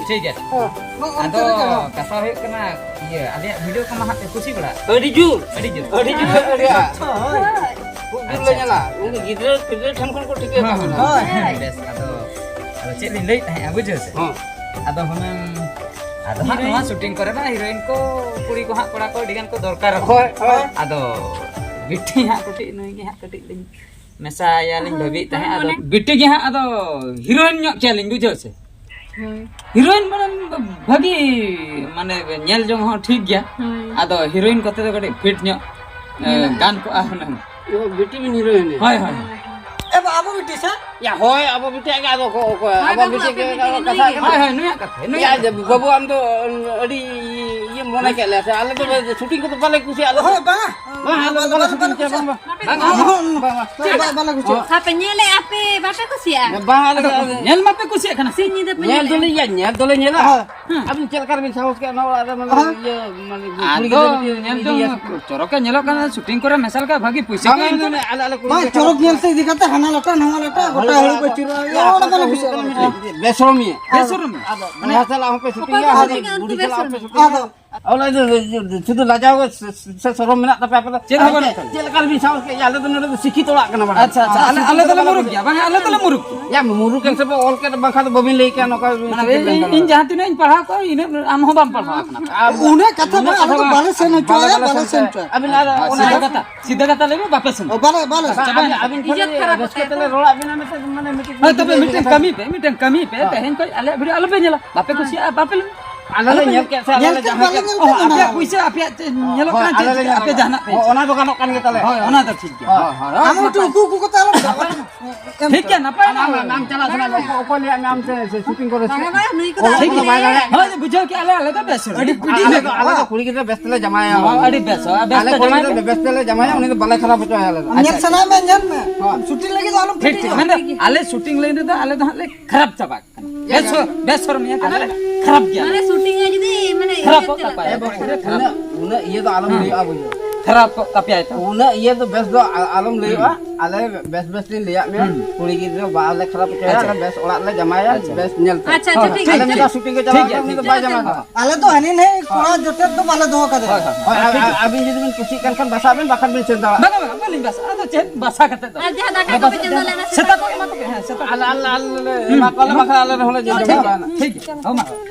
ᱴᱷᱤᱠ ᱜᱮᱭᱟ᱾ ᱦᱚᱸ, ᱱᱚᱜᱼᱚ ᱱᱚᱝᱠᱟ ᱟᱫᱚ ᱞᱮᱠᱟ ᱜᱮ᱾ ᱠᱟᱛᱷᱟ ᱦᱩᱭᱩᱜ ᱠᱟᱱᱟ, ᱤᱭᱟᱹ, ᱟᱞᱮᱭᱟᱜ ᱵᱷᱤᱰᱤᱭᱳ ᱠᱚᱢᱟ ᱦᱟᱸᱜ ᱯᱮ ᱠᱩᱥᱤ ᱵᱟᱲᱟᱜ᱾ ᱟᱹᱰᱤ ᱡᱳᱨ᱾ ᱟᱹᱰᱤ ᱡᱳᱨ᱾ ᱟᱹᱰᱤ ᱡᱳᱨ, ᱟᱹᱰᱤ ᱟᱸᱴ᱾ ᱦᱳᱭ᱾ ᱠᱷᱩᱵ ᱡᱳᱨ ᱞᱮ ᱟᱪᱪᱷᱟ, ᱧᱮᱞᱟ᱾ ᱟᱪᱪᱷᱟ᱾ ᱩᱱᱤ ᱜᱤᱫᱽᱨᱟᱹ, ᱯᱤᱫᱽᱨᱟᱹ ᱴᱷᱮᱱ ᱠᱷᱚᱱ ᱠᱚ ᱴᱷᱤᱠᱟᱹ ᱠᱟᱜ ᱠᱟᱱᱟ᱾ ᱦᱳᱭ᱾ ᱵᱮᱥ, ᱟᱫᱚ, ᱟᱫᱚ ᱪᱮᱫ ᱞᱤᱧ ᱞᱟᱹᱭᱮᱫ ᱛᱟᱦᱮᱸᱫᱼᱟ, ᱵᱩᱡᱷᱟᱹᱣ ᱥᱮ? ᱦᱚᱸ᱾ ᱟᱫᱚ ᱦᱩᱱᱟᱹᱝ, ᱟᱫᱚ ᱦᱟᱸᱜ ᱱᱚᱣᱟ ᱥᱩᱴᱤᱝ ᱠᱚᱨᱮ ᱢᱟ ᱦᱤᱨᱳᱭᱤᱱ ᱠᱚ, ᱠᱩᱲᱤ ᱠᱚ ᱦᱟᱸᱜ, ᱠᱚᱲᱟ ᱠᱚ ᱟᱹᱰᱤ ᱜᱟᱱ ᱠᱚ ᱫᱚᱨᱠᱟᱨᱚᱜᱼᱟ᱾ ᱦᱳᱭ, ᱦᱳᱭ᱾ ᱟᱫᱚ ᱵᱤᱴᱤ ᱦᱟᱸᱜ ᱠᱟᱹᱴᱤᱡ, ᱱᱩᱭ ᱜᱮ ᱦᱟᱸᱜ ᱠᱟᱹᱴᱤᱡ ᱞᱤᱧ ᱢᱮᱥᱟᱭᱟᱞᱤᱧ ᱦᱳᱭ, ᱵᱷᱟᱹᱵᱤᱭᱮᱫ ᱛᱟᱦᱮᱸᱫ᱾ ᱦᱳᱭ, ᱟᱫᱚ ᱢᱟᱱᱮ ᱵᱤᱴᱤ ᱜᱮ ᱦᱟᱸᱜ ᱟᱫᱚ ᱦᱤᱨᱳᱭᱤᱱ ᱧᱚᱜ ᱠᱮᱭᱟᱞᱤᱧ, ᱵᱩᱡᱷᱟᱹᱣ ᱥᱮ? ᱦᱳᱭ᱾ ᱦᱤᱨᱳᱭᱤᱱ ᱢᱟᱱᱮ ᱵᱷᱟᱹᱜᱤ, ᱢᱟᱱᱮ ᱧᱮᱞ ᱡᱚᱝ ᱦᱚᱸ ᱴᱷᱤᱠ ᱜᱮᱭᱟ᱾ ᱦᱳᱭ᱾ ᱟᱫᱚ ᱦᱤᱨᱳᱭᱤᱱ ᱠᱚᱛᱮ ᱫᱚ ᱠᱟᱹᱴᱤᱡ ᱯᱷᱤᱴ ᱧᱚᱜ, ᱮ, ᱧᱮᱞᱚᱜᱼᱟ᱾ ᱜᱟᱱ ᱠᱚᱜᱼᱟ ᱦᱩᱱᱟᱹᱝ᱾ ᱚ, ᱵᱤᱴᱤ ᱵᱤᱱ ᱦᱤᱨᱳᱭᱤᱱ? ᱦᱳᱭ, ᱦᱳᱭ᱾ ᱦᱳᱭ, ᱦᱳᱭ᱾ ᱮ, ᱵᱟ, ᱟᱵᱚ ᱵᱤᱴᱤ ᱥᱮ? ᱭᱟ, ᱦᱳᱭ, ᱟᱵᱚ ᱵᱤᱴᱤᱭᱟᱜ ᱜᱮ ᱟᱫᱚ ᱠᱚ, ᱚᱠᱚᱭ, ᱦᱳᱭ, ᱟᱵᱚ ᱵᱟᱹᱵᱩ, ᱵᱤᱴᱤ ᱟᱯᱮ ᱜᱮ ᱵᱤᱴᱤ ᱟᱫᱚ ᱱᱩᱭ ᱠᱟᱛᱷᱟ ᱜᱮ᱾ ᱠᱟᱱᱟ᱾ ᱦᱳᱭ, ᱦᱳᱭ, ᱱᱩᱭᱟᱜ ᱠᱟᱛᱷᱟ, ᱱᱩᱭᱟᱜ ᱭᱟ, ᱠᱟᱛᱷᱟ᱾ ᱵᱟᱹᱵᱩ, ᱟᱢ ᱫᱚ ᱟᱹᱰᱤ ᱤᱭᱟᱹ ᱢᱚᱱᱮ ᱠᱮᱫ ᱞᱮᱭᱟ ᱥᱮ? ᱟᱞᱮ ᱫᱚ ᱥᱩᱴᱤᱝ ᱠᱚᱫᱚ ᱵᱟᱞᱮ ᱠᱩᱥᱤᱭᱟᱜᱼᱟ, ᱟᱞᱮ ᱫᱚ᱾ ᱦᱳᱭ, ᱵᱟᱝᱟ᱾ ᱵᱟᱝ, ᱟᱞᱮ ᱫᱚ ᱵᱟᱞᱮ ᱥᱩᱴᱤᱝ ᱦᱚᱪᱚᱭᱟ, ᱵᱟᱝ, ᱵᱟᱝ᱾ ᱵᱟᱝ, ᱵᱟᱝ, ᱵᱟᱝ, ᱵᱟᱝ᱾ ᱪᱮᱫ ᱵᱟᱝ, ᱵᱟᱞᱮ ᱠᱩᱥᱤᱭᱟᱜᱼᱟ᱾ ᱦᱟᱯᱮ ᱧᱮᱞᱮᱫᱼᱟ ᱯᱮ, ᱵᱟᱯᱮ ᱠᱩᱥᱤᱭᱟᱜᱼᱟ? ᱵᱟᱝ, ᱟᱞᱮ ᱫᱚ ᱟᱫᱚ ᱧᱮᱞ ᱢᱟᱯᱮ ᱠᱩᱥᱤᱭᱟᱜ ᱠᱟᱱᱟ᱾ ᱥᱤᱧ ᱧᱤᱫᱟᱹ ᱯᱮ ᱧᱮᱞ ᱧᱮᱞᱮᱫᱼᱟ᱾ ᱫᱚᱞᱮ, ᱭᱟ, ᱧᱮᱞ ᱫᱚᱞᱮ ᱧᱮᱞᱟ᱾ ᱦᱳᱭ᱾ ᱦᱮᱸ᱾ ᱟᱹᱵᱤᱱ ᱪᱮᱫ ᱞᱮᱠᱟ ᱨᱮᱵᱤᱱ ᱥᱟᱦᱚᱥ ᱠᱮᱫᱼᱟ ᱱᱚᱣᱟ ᱚᱲᱟᱜ ᱨᱮ, ᱢᱟᱱᱮ, ᱦᱳᱭ᱾ ᱤᱭᱟᱹ, ᱢᱟᱱᱮ, ᱠᱩᱲᱤ ᱟᱫᱚ ᱜᱤᱫᱽᱨᱟᱹ ᱢᱤᱫᱴᱮᱱ ᱧᱮᱞ ᱡᱚᱝ ᱤᱭᱟᱹ ᱪᱚᱨᱚᱠᱮ ᱧᱮᱞᱚᱜ ᱠᱟᱱᱟ, ᱥᱩᱴᱤᱝ ᱠᱚᱨᱮ ᱢᱮᱥᱟ ᱞᱮᱠᱟ ᱵᱷᱟᱹᱜᱤ ᱯᱩᱭᱥᱟᱹ ᱵᱟᱝ, ᱠᱚ ᱵᱟᱝ, ᱤᱱᱠᱟᱢᱟ᱾ ᱵᱟᱝ, ᱟᱞᱮ, ᱟᱞᱮ ᱠᱩᱲᱤ ᱵᱟᱝ, ᱜᱤᱫᱽᱨᱟᱹ ᱪᱚᱨᱚᱠ ᱧᱮᱞ ᱛᱮ ᱤᱫᱤ ᱠᱟᱛᱮ ᱦᱟᱱᱟ ᱞᱚᱴᱟ, ᱱᱚᱣᱟ ᱞᱚᱴᱟ, ᱦᱳᱭ, ᱚᱱᱟ ᱵᱟᱞᱮ ᱦᱳᱭ, ᱠᱩᱥᱤᱭᱟᱜᱼᱟ᱾ ᱦᱳᱭ, ᱚᱱᱟ ᱵᱟᱞᱮ ᱠᱩᱥᱤᱭᱟᱜᱼᱟ᱾ ᱵᱮᱥᱚᱨᱚᱢᱤᱭᱟᱹ᱾ ᱵᱮᱥᱚᱨᱚᱢᱤᱭᱟᱹ᱾ ᱟᱫᱚ ᱢᱟᱱᱮ ᱵᱚᱭᱦᱟ ᱥᱟᱞᱟᱜ ᱦᱚᱸᱯᱮ ᱚᱠᱚᱭ ᱥᱩᱴᱤᱝᱟ, ᱠᱚ ᱦᱟᱱᱮ ᱥᱩᱴᱤᱝᱟ, ᱩᱱᱠᱩ ᱵᱩᱰᱷᱤ ᱥᱟᱞᱟᱜ ᱵᱮᱥᱚᱨᱚᱢᱤᱭᱟᱹ᱾ ᱦᱚᱸᱯᱮ ᱥᱩᱴᱤᱝᱟ᱾ ᱟᱫᱚ ᱚᱱᱟ ᱫᱚ ᱥᱩᱫᱷᱩ ᱞᱟᱡᱟᱣ ᱜᱮ ᱥᱮ, ᱥᱮ, ᱥᱮ ᱥᱚᱨᱚᱢ ᱢᱮᱱᱟᱜ ᱛᱟᱯᱮᱭᱟ ᱟᱯᱮ ᱫᱚ? ᱟᱪᱪᱷᱟ, ᱪᱮᱫ ᱦᱚᱸ ᱟᱪᱪᱷᱟ, ᱵᱟᱹᱱᱩᱜ ᱛᱟᱞᱮᱭᱟ᱾ ᱪᱮᱫ ᱞᱮᱠᱟ ᱨᱮᱵᱤᱱ ᱥᱟᱦᱚᱥ ᱠᱮᱫ? ᱟᱞᱮ ᱫᱚ ᱱᱚᱰᱮ ᱫᱚ ᱥᱤᱠᱠᱷᱤᱛ ᱚᱲᱟᱜ ᱠᱟᱱᱟ ᱵᱟᱲᱟ᱾ ᱟᱪᱪᱷᱟ, ᱟᱪᱪᱷᱟ, ᱟᱞᱮ, ᱟᱞᱮ ᱫᱚᱞᱮ ᱢᱩᱨᱩᱠ ᱜᱮᱭᱟ, ᱵᱟᱝ, ᱟᱞᱮ ᱫᱚᱞᱮ ᱢᱩᱨᱩᱠ ᱜᱮᱭᱟ᱾ ᱭᱟ, ᱢᱩᱨᱩᱠ ᱮᱱ ᱥᱮ ᱵᱚ, ᱚᱞ ᱠᱮᱫ ᱵᱟᱝᱠᱷᱟᱱ ᱫᱚ ᱵᱟᱹᱵᱤᱱ ᱞᱟᱹᱭ ᱠᱮᱭᱟ ᱱᱚᱝᱠᱟ ᱢᱟᱱᱮ, ᱥᱤᱠᱠᱷᱤᱛ ᱤᱧ, ᱵᱮᱱ ᱤᱧ, ᱠᱟᱱᱟ᱾ ᱤᱧ ᱡᱟᱦᱟᱸ ᱛᱤᱱᱟᱹᱜ ᱤᱧ ᱯᱟᱲᱦᱟᱣ ᱠᱚᱜᱼᱟ, ᱤᱱᱟᱹᱜ ᱟᱢ ᱦᱚᱸ ᱵᱟᱢ ᱯᱟᱲᱦᱟᱣ ᱟᱠᱟᱱᱟ᱾ ᱟᱨ ᱩᱱᱟᱹᱜ ᱠᱟᱛᱷᱟ ᱩᱱᱟᱹᱜ ᱵᱟᱝ, ᱠᱟᱛᱷᱟ ᱟᱫᱚ ᱵᱟᱝ᱾ ᱵᱟᱞᱮ ᱥᱮᱱ ᱦᱚᱪᱚᱣᱟᱭᱟ, ᱵᱟᱞᱮ ᱵᱟᱞᱮ ᱥᱮᱱ ᱥᱮᱱ ᱦᱚᱪᱚᱣᱟᱭᱟ᱾ ᱟᱵᱤᱱ ᱟᱨ ᱦᱳᱭ, ᱚᱱᱟ ᱥᱤᱫᱷᱟᱹ ᱠᱟᱛᱷᱟ, ᱥᱤᱫᱷᱟᱹ ᱠᱟᱛᱷᱟ ᱞᱟᱹᱭ ᱢᱮ, ᱵᱟᱯᱮ ᱥᱮᱱ ᱚ, ᱵᱟᱞᱮ, ᱵᱟᱞᱮ ᱥᱮᱱ᱾ ᱟᱵᱤᱱ, ᱟᱵᱤᱱ ᱴᱷᱮᱱ ᱤᱡᱽᱡᱚᱛ ᱠᱷᱟᱨᱟᱯ ᱨᱟᱹᱥᱠᱟᱹ ᱟᱠᱟᱱᱟ᱾ ᱛᱮᱞᱮ ᱨᱚᱲᱟᱜ ᱵᱤᱱᱟ ᱢᱮᱱᱛᱮ, ᱢᱟᱱᱮ, ᱢᱤᱫᱴᱤᱡ ᱦᱳᱭ, ᱛᱚᱵᱮ ᱢᱤᱫᱴᱮᱱ ᱠᱟᱹᱢᱤ ᱯᱮ, ᱢᱤᱫᱴᱮᱱ ᱠᱟᱹᱢᱤ ᱯᱮ, ᱦᱳᱭ᱾ ᱛᱮᱦᱮᱧ ᱠᱷᱚᱱ ᱟᱞᱮ ᱵᱷᱤᱰᱤᱭᱳ ᱟᱞᱚ ᱯᱮ ᱧᱮᱞᱟ, ᱵᱟᱯᱮ ᱠᱩᱥᱤᱭᱟᱜᱼᱟ, ᱵᱟᱯᱮ ᱞᱟᱹᱭᱟ᱾ ᱟᱞᱮ ᱞᱮ ᱟᱞᱮ ᱯᱮ ᱧᱮᱞ ᱠᱮᱫ ᱥᱮ, ᱟᱞᱮ ᱧᱮᱞ ᱞᱮ ᱠᱮᱫ ᱡᱟᱦᱟᱸ ᱵᱟᱞᱮ ᱠᱮᱫ᱾ ᱧᱮᱞ ᱚ, ᱠᱮᱫ ᱟᱯᱮᱭᱟᱜ ᱚᱱᱟ᱾ ᱯᱩᱭᱥᱟᱹ ᱟᱯᱮᱭᱟᱜ ᱪᱮᱫ ᱧᱮᱞᱚᱜ ᱦᱳᱭ, ᱠᱟᱱᱟ, ᱟᱞᱮ ᱪᱮᱫ ᱞᱮ ᱧᱮᱞ ᱟᱯᱮ ᱠᱮᱫ᱾ ᱡᱟᱦᱟᱱᱟᱜ ᱯᱮ ᱦᱳᱭ, ᱤᱫᱤ ᱚᱱᱟ ᱠᱮᱫᱟ᱾ ᱫᱚ ᱜᱟᱱᱚᱜ ᱠᱟᱱ ᱜᱮ ᱛᱟᱞᱮ᱾ ᱦᱳᱭ, ᱦᱳᱭ, ᱟᱢ ᱚᱱᱟ ᱩᱱᱠᱩ, ᱫᱚ ᱩᱱᱠᱩ ᱠᱚᱛᱮ ᱟᱞᱚᱢ ᱮᱢ ᱴᱷᱤᱠ ᱜᱮᱭᱟ, ᱱᱟᱯᱟᱭ ᱟᱢ, ᱟᱢ, ᱟᱢ ᱪᱟᱞᱟᱜ ᱥᱟᱱᱟ ᱢᱮ, ᱚᱠᱚᱭ, ᱚᱠᱚᱭ ᱞᱟᱹᱭᱟᱫ ᱢᱮ ᱟᱢ ᱥᱮ, ᱥᱮ ᱥᱩᱴᱤᱝ ᱠᱚᱨᱮ ᱵᱟᱝᱟ, ᱪᱮᱫ? ᱵᱟᱝᱟ, ᱱᱩᱭ ᱠᱚᱫᱚ ᱚᱞ ᱴᱷᱤᱠ ᱠᱚᱫᱚ ᱜᱮᱭᱟ᱾ ᱵᱟᱭ ᱫᱟᱲᱮᱭᱟᱜ ᱠᱟᱱᱟ᱾ ᱦᱳᱭ, ᱵᱩᱡᱷᱟᱹᱣ ᱠᱮᱜᱼᱟ ᱞᱮ, ᱟᱞᱮ ᱫᱚ ᱵᱮᱥ ᱟᱹᱰᱤ ᱦᱚᱲ᱾ ᱯᱤᱴᱤ ᱟᱞᱮ ᱫᱚ, ᱧᱚᱜ᱾ ᱟᱞᱮ ᱫᱚ ᱠᱩᱲᱤ ᱜᱤᱫᱽᱨᱟᱹ ᱵᱮᱥ ᱛᱮᱞᱮ ᱡᱟᱢᱟᱭᱟ᱾ ᱦᱳᱭ, ᱟᱹᱰᱤ ᱵᱮᱥ, ᱦᱳᱭ, ᱵᱮᱥ ᱟᱞᱮ ᱛᱮ ᱠᱩᱲᱤ ᱡᱟᱢᱟᱭ ᱜᱤᱫᱽᱨᱟᱹ ᱯᱮ᱾ ᱵᱮᱥ ᱛᱮᱞᱮ ᱡᱟᱢᱟᱭᱟ, ᱩᱱᱤ ᱫᱚ ᱵᱟᱞᱮ ᱠᱷᱟᱨᱟᱯ ᱦᱚᱪᱚᱭᱟ ᱟᱞᱮ ᱫᱚ᱾ ᱧᱮᱞ ᱟᱪᱪᱷᱟ, ᱥᱟᱱᱟᱭ ᱢᱮ, ᱧᱮᱞ ᱢᱮ᱾ ᱦᱳᱭ᱾ ᱥᱩᱴᱤᱝ ᱞᱟᱹᱜᱤᱫ ᱫᱚ ᱟᱞᱚᱢ ᱴᱷᱤᱠ, ᱯᱤᱴᱤ ᱴᱷᱤᱠ, ᱢᱮᱱᱫᱟ, ᱟᱞᱮ ᱥᱩᱴᱤᱝ ᱞᱟᱹᱭᱤᱱ ᱨᱮᱫᱚ ᱟᱞᱮ ᱫᱚ ᱦᱟᱸᱜ ᱞᱮ ᱠᱷᱟᱨᱟᱯ ᱪᱟᱵᱟᱜ ᱠᱟᱱᱟ᱾ ᱵᱮᱥ ᱦᱚ-, ᱵᱮᱥ ᱦᱚᱲ ᱢᱮᱭᱟ ᱛᱟᱦᱞᱮ ᱠᱷᱟᱨᱟᱯ ᱜᱮᱭᱟ᱾ ᱢᱟᱱᱮ ᱥᱩᱴᱤᱝ ᱮ ᱡᱩᱫᱤ ᱢᱟᱱᱮ ᱠᱷᱟᱨᱟᱯᱚᱜ ᱤᱭᱟᱹ ᱛᱟᱯᱟᱭᱟ᱾ ᱪᱟᱞᱟᱜ ᱮ ᱵᱟᱹᱵᱩ, ᱠᱷᱟᱨᱟᱯ᱾ ᱩᱱᱟᱹᱜ, ᱩᱱᱟᱹᱜ ᱤᱭᱟᱹ ᱫᱚ ᱟᱞᱚᱢ ᱦᱮᱸ᱾ ᱦᱩᱭᱩᱜᱼᱟ, ᱵᱩᱡᱷᱟᱹᱣ᱾ ᱠᱷᱟᱨᱟᱯ ᱠᱚᱜ ᱛᱟᱯᱮᱭᱟᱭ ᱛᱚ᱾ ᱩᱱᱟᱹᱜ ᱤᱭᱟᱹ ᱫᱚ ᱵᱮᱥ ᱫᱚ ᱟ-, ᱟᱞᱚᱢ ᱞᱟᱹᱭᱚᱜᱼᱟ᱾ ᱟᱞᱮ ᱵᱮᱥ ᱵᱮᱥ ᱞᱤᱧ ᱞᱟᱹᱭᱟᱫ ᱢᱮᱭᱟ᱾ ᱦᱩᱸ᱾ ᱠᱩᱲᱤ ᱜᱤᱫᱽᱨᱟᱹ ᱵᱟᱞᱮ ᱠᱷᱟᱨᱟᱯ ᱦᱚᱪᱚᱭᱟ᱾ ᱟᱪᱪᱷᱟ᱾ ᱟᱞᱮ ᱵᱮᱥ ᱚᱲᱟᱜ ᱨᱮᱞᱮ ᱡᱟᱢᱟᱭᱟ, ᱟᱪᱪᱷᱟ᱾ ᱵᱮᱥ ᱧᱮᱞ ᱛᱮ᱾ ᱟᱪᱪᱷᱟ, ᱟᱪᱪᱷᱟ, ᱦᱳᱭ, ᱴᱷᱤᱠ, ᱟᱞᱮ ᱴᱷᱤᱠ, ᱢᱤᱫ ᱫᱷᱟᱣ ᱴᱷᱤᱠ, ᱥᱩᱴᱤᱝ ᱞᱮ ᱴᱷᱤᱠ ᱪᱟᱞᱟᱜᱼᱟ, ᱜᱮᱭᱟ, ᱩᱱᱤ ᱫᱚ ᱴᱷᱤᱠ ᱵᱟᱭ ᱜᱮᱭᱟ᱾ ᱡᱟᱢᱟᱭ ᱠᱚᱣᱟ᱾ ᱟᱞᱮ ᱫᱚ ᱦᱟᱹᱱᱤ ᱱᱟᱹᱭ ᱠᱚᱲᱟ ᱡᱚᱴᱮᱫ ᱫᱚ ᱵᱟᱞᱮ ᱫᱚᱦᱚ ᱠᱟᱫᱮᱭᱟ᱾ ᱦᱳᱭ, ᱦᱳᱭ, ᱦᱳᱭ, ᱟᱨ, ᱟᱨ ᱟᱹᱵᱤᱱ ᱡᱩᱫᱤ ᱵᱤᱱ ᱠᱩᱥᱤᱜ ᱠᱟᱱ ᱠᱷᱟᱱ ᱵᱟᱥᱟᱜ ᱵᱤᱱ, ᱵᱟᱠᱷᱟᱱ ᱵᱤᱱ ᱥᱮᱱ ᱫᱟᱲᱮᱭᱟᱜᱼᱟ᱾ ᱵᱟᱝᱟ, ᱵᱟᱝᱟ, ᱵᱟᱹᱞᱤᱧ ᱵᱟᱥᱟᱜᱼᱟ᱾ ᱟᱫᱚ ᱪᱮᱫ ᱵᱟᱥᱟ ᱠᱟᱛᱮ ᱫᱚ? ᱟᱨ ᱡᱟᱦᱟᱸ ᱫᱟᱠᱟ ᱠᱚᱯᱮ ᱡᱚᱢ ᱫᱟᱲᱮᱭᱟᱜᱼᱟ, ᱥᱮᱛᱟᱜ ᱠᱚ ᱮᱢᱟ ᱠᱚᱯᱮ, ᱦᱮᱸ, ᱥᱮᱛᱟᱜ᱾ ᱟᱞᱮ, ᱟᱞᱮ, ᱟᱞᱮ ᱞᱮ ᱮᱢᱟ ᱠᱚᱣᱟ, ᱵᱟᱠᱷᱟᱱ ᱟᱞᱮ ᱨᱮᱦᱚᱸ ᱞᱮ ᱡᱚᱢ ᱴᱷᱤᱠ ᱪᱟᱵᱟᱜᱼᱟ᱾ ᱜᱮᱭᱟ, ᱴᱷᱤᱠ ᱜᱮᱭᱟ᱾ ᱦᱚᱸ, ᱢᱟ᱾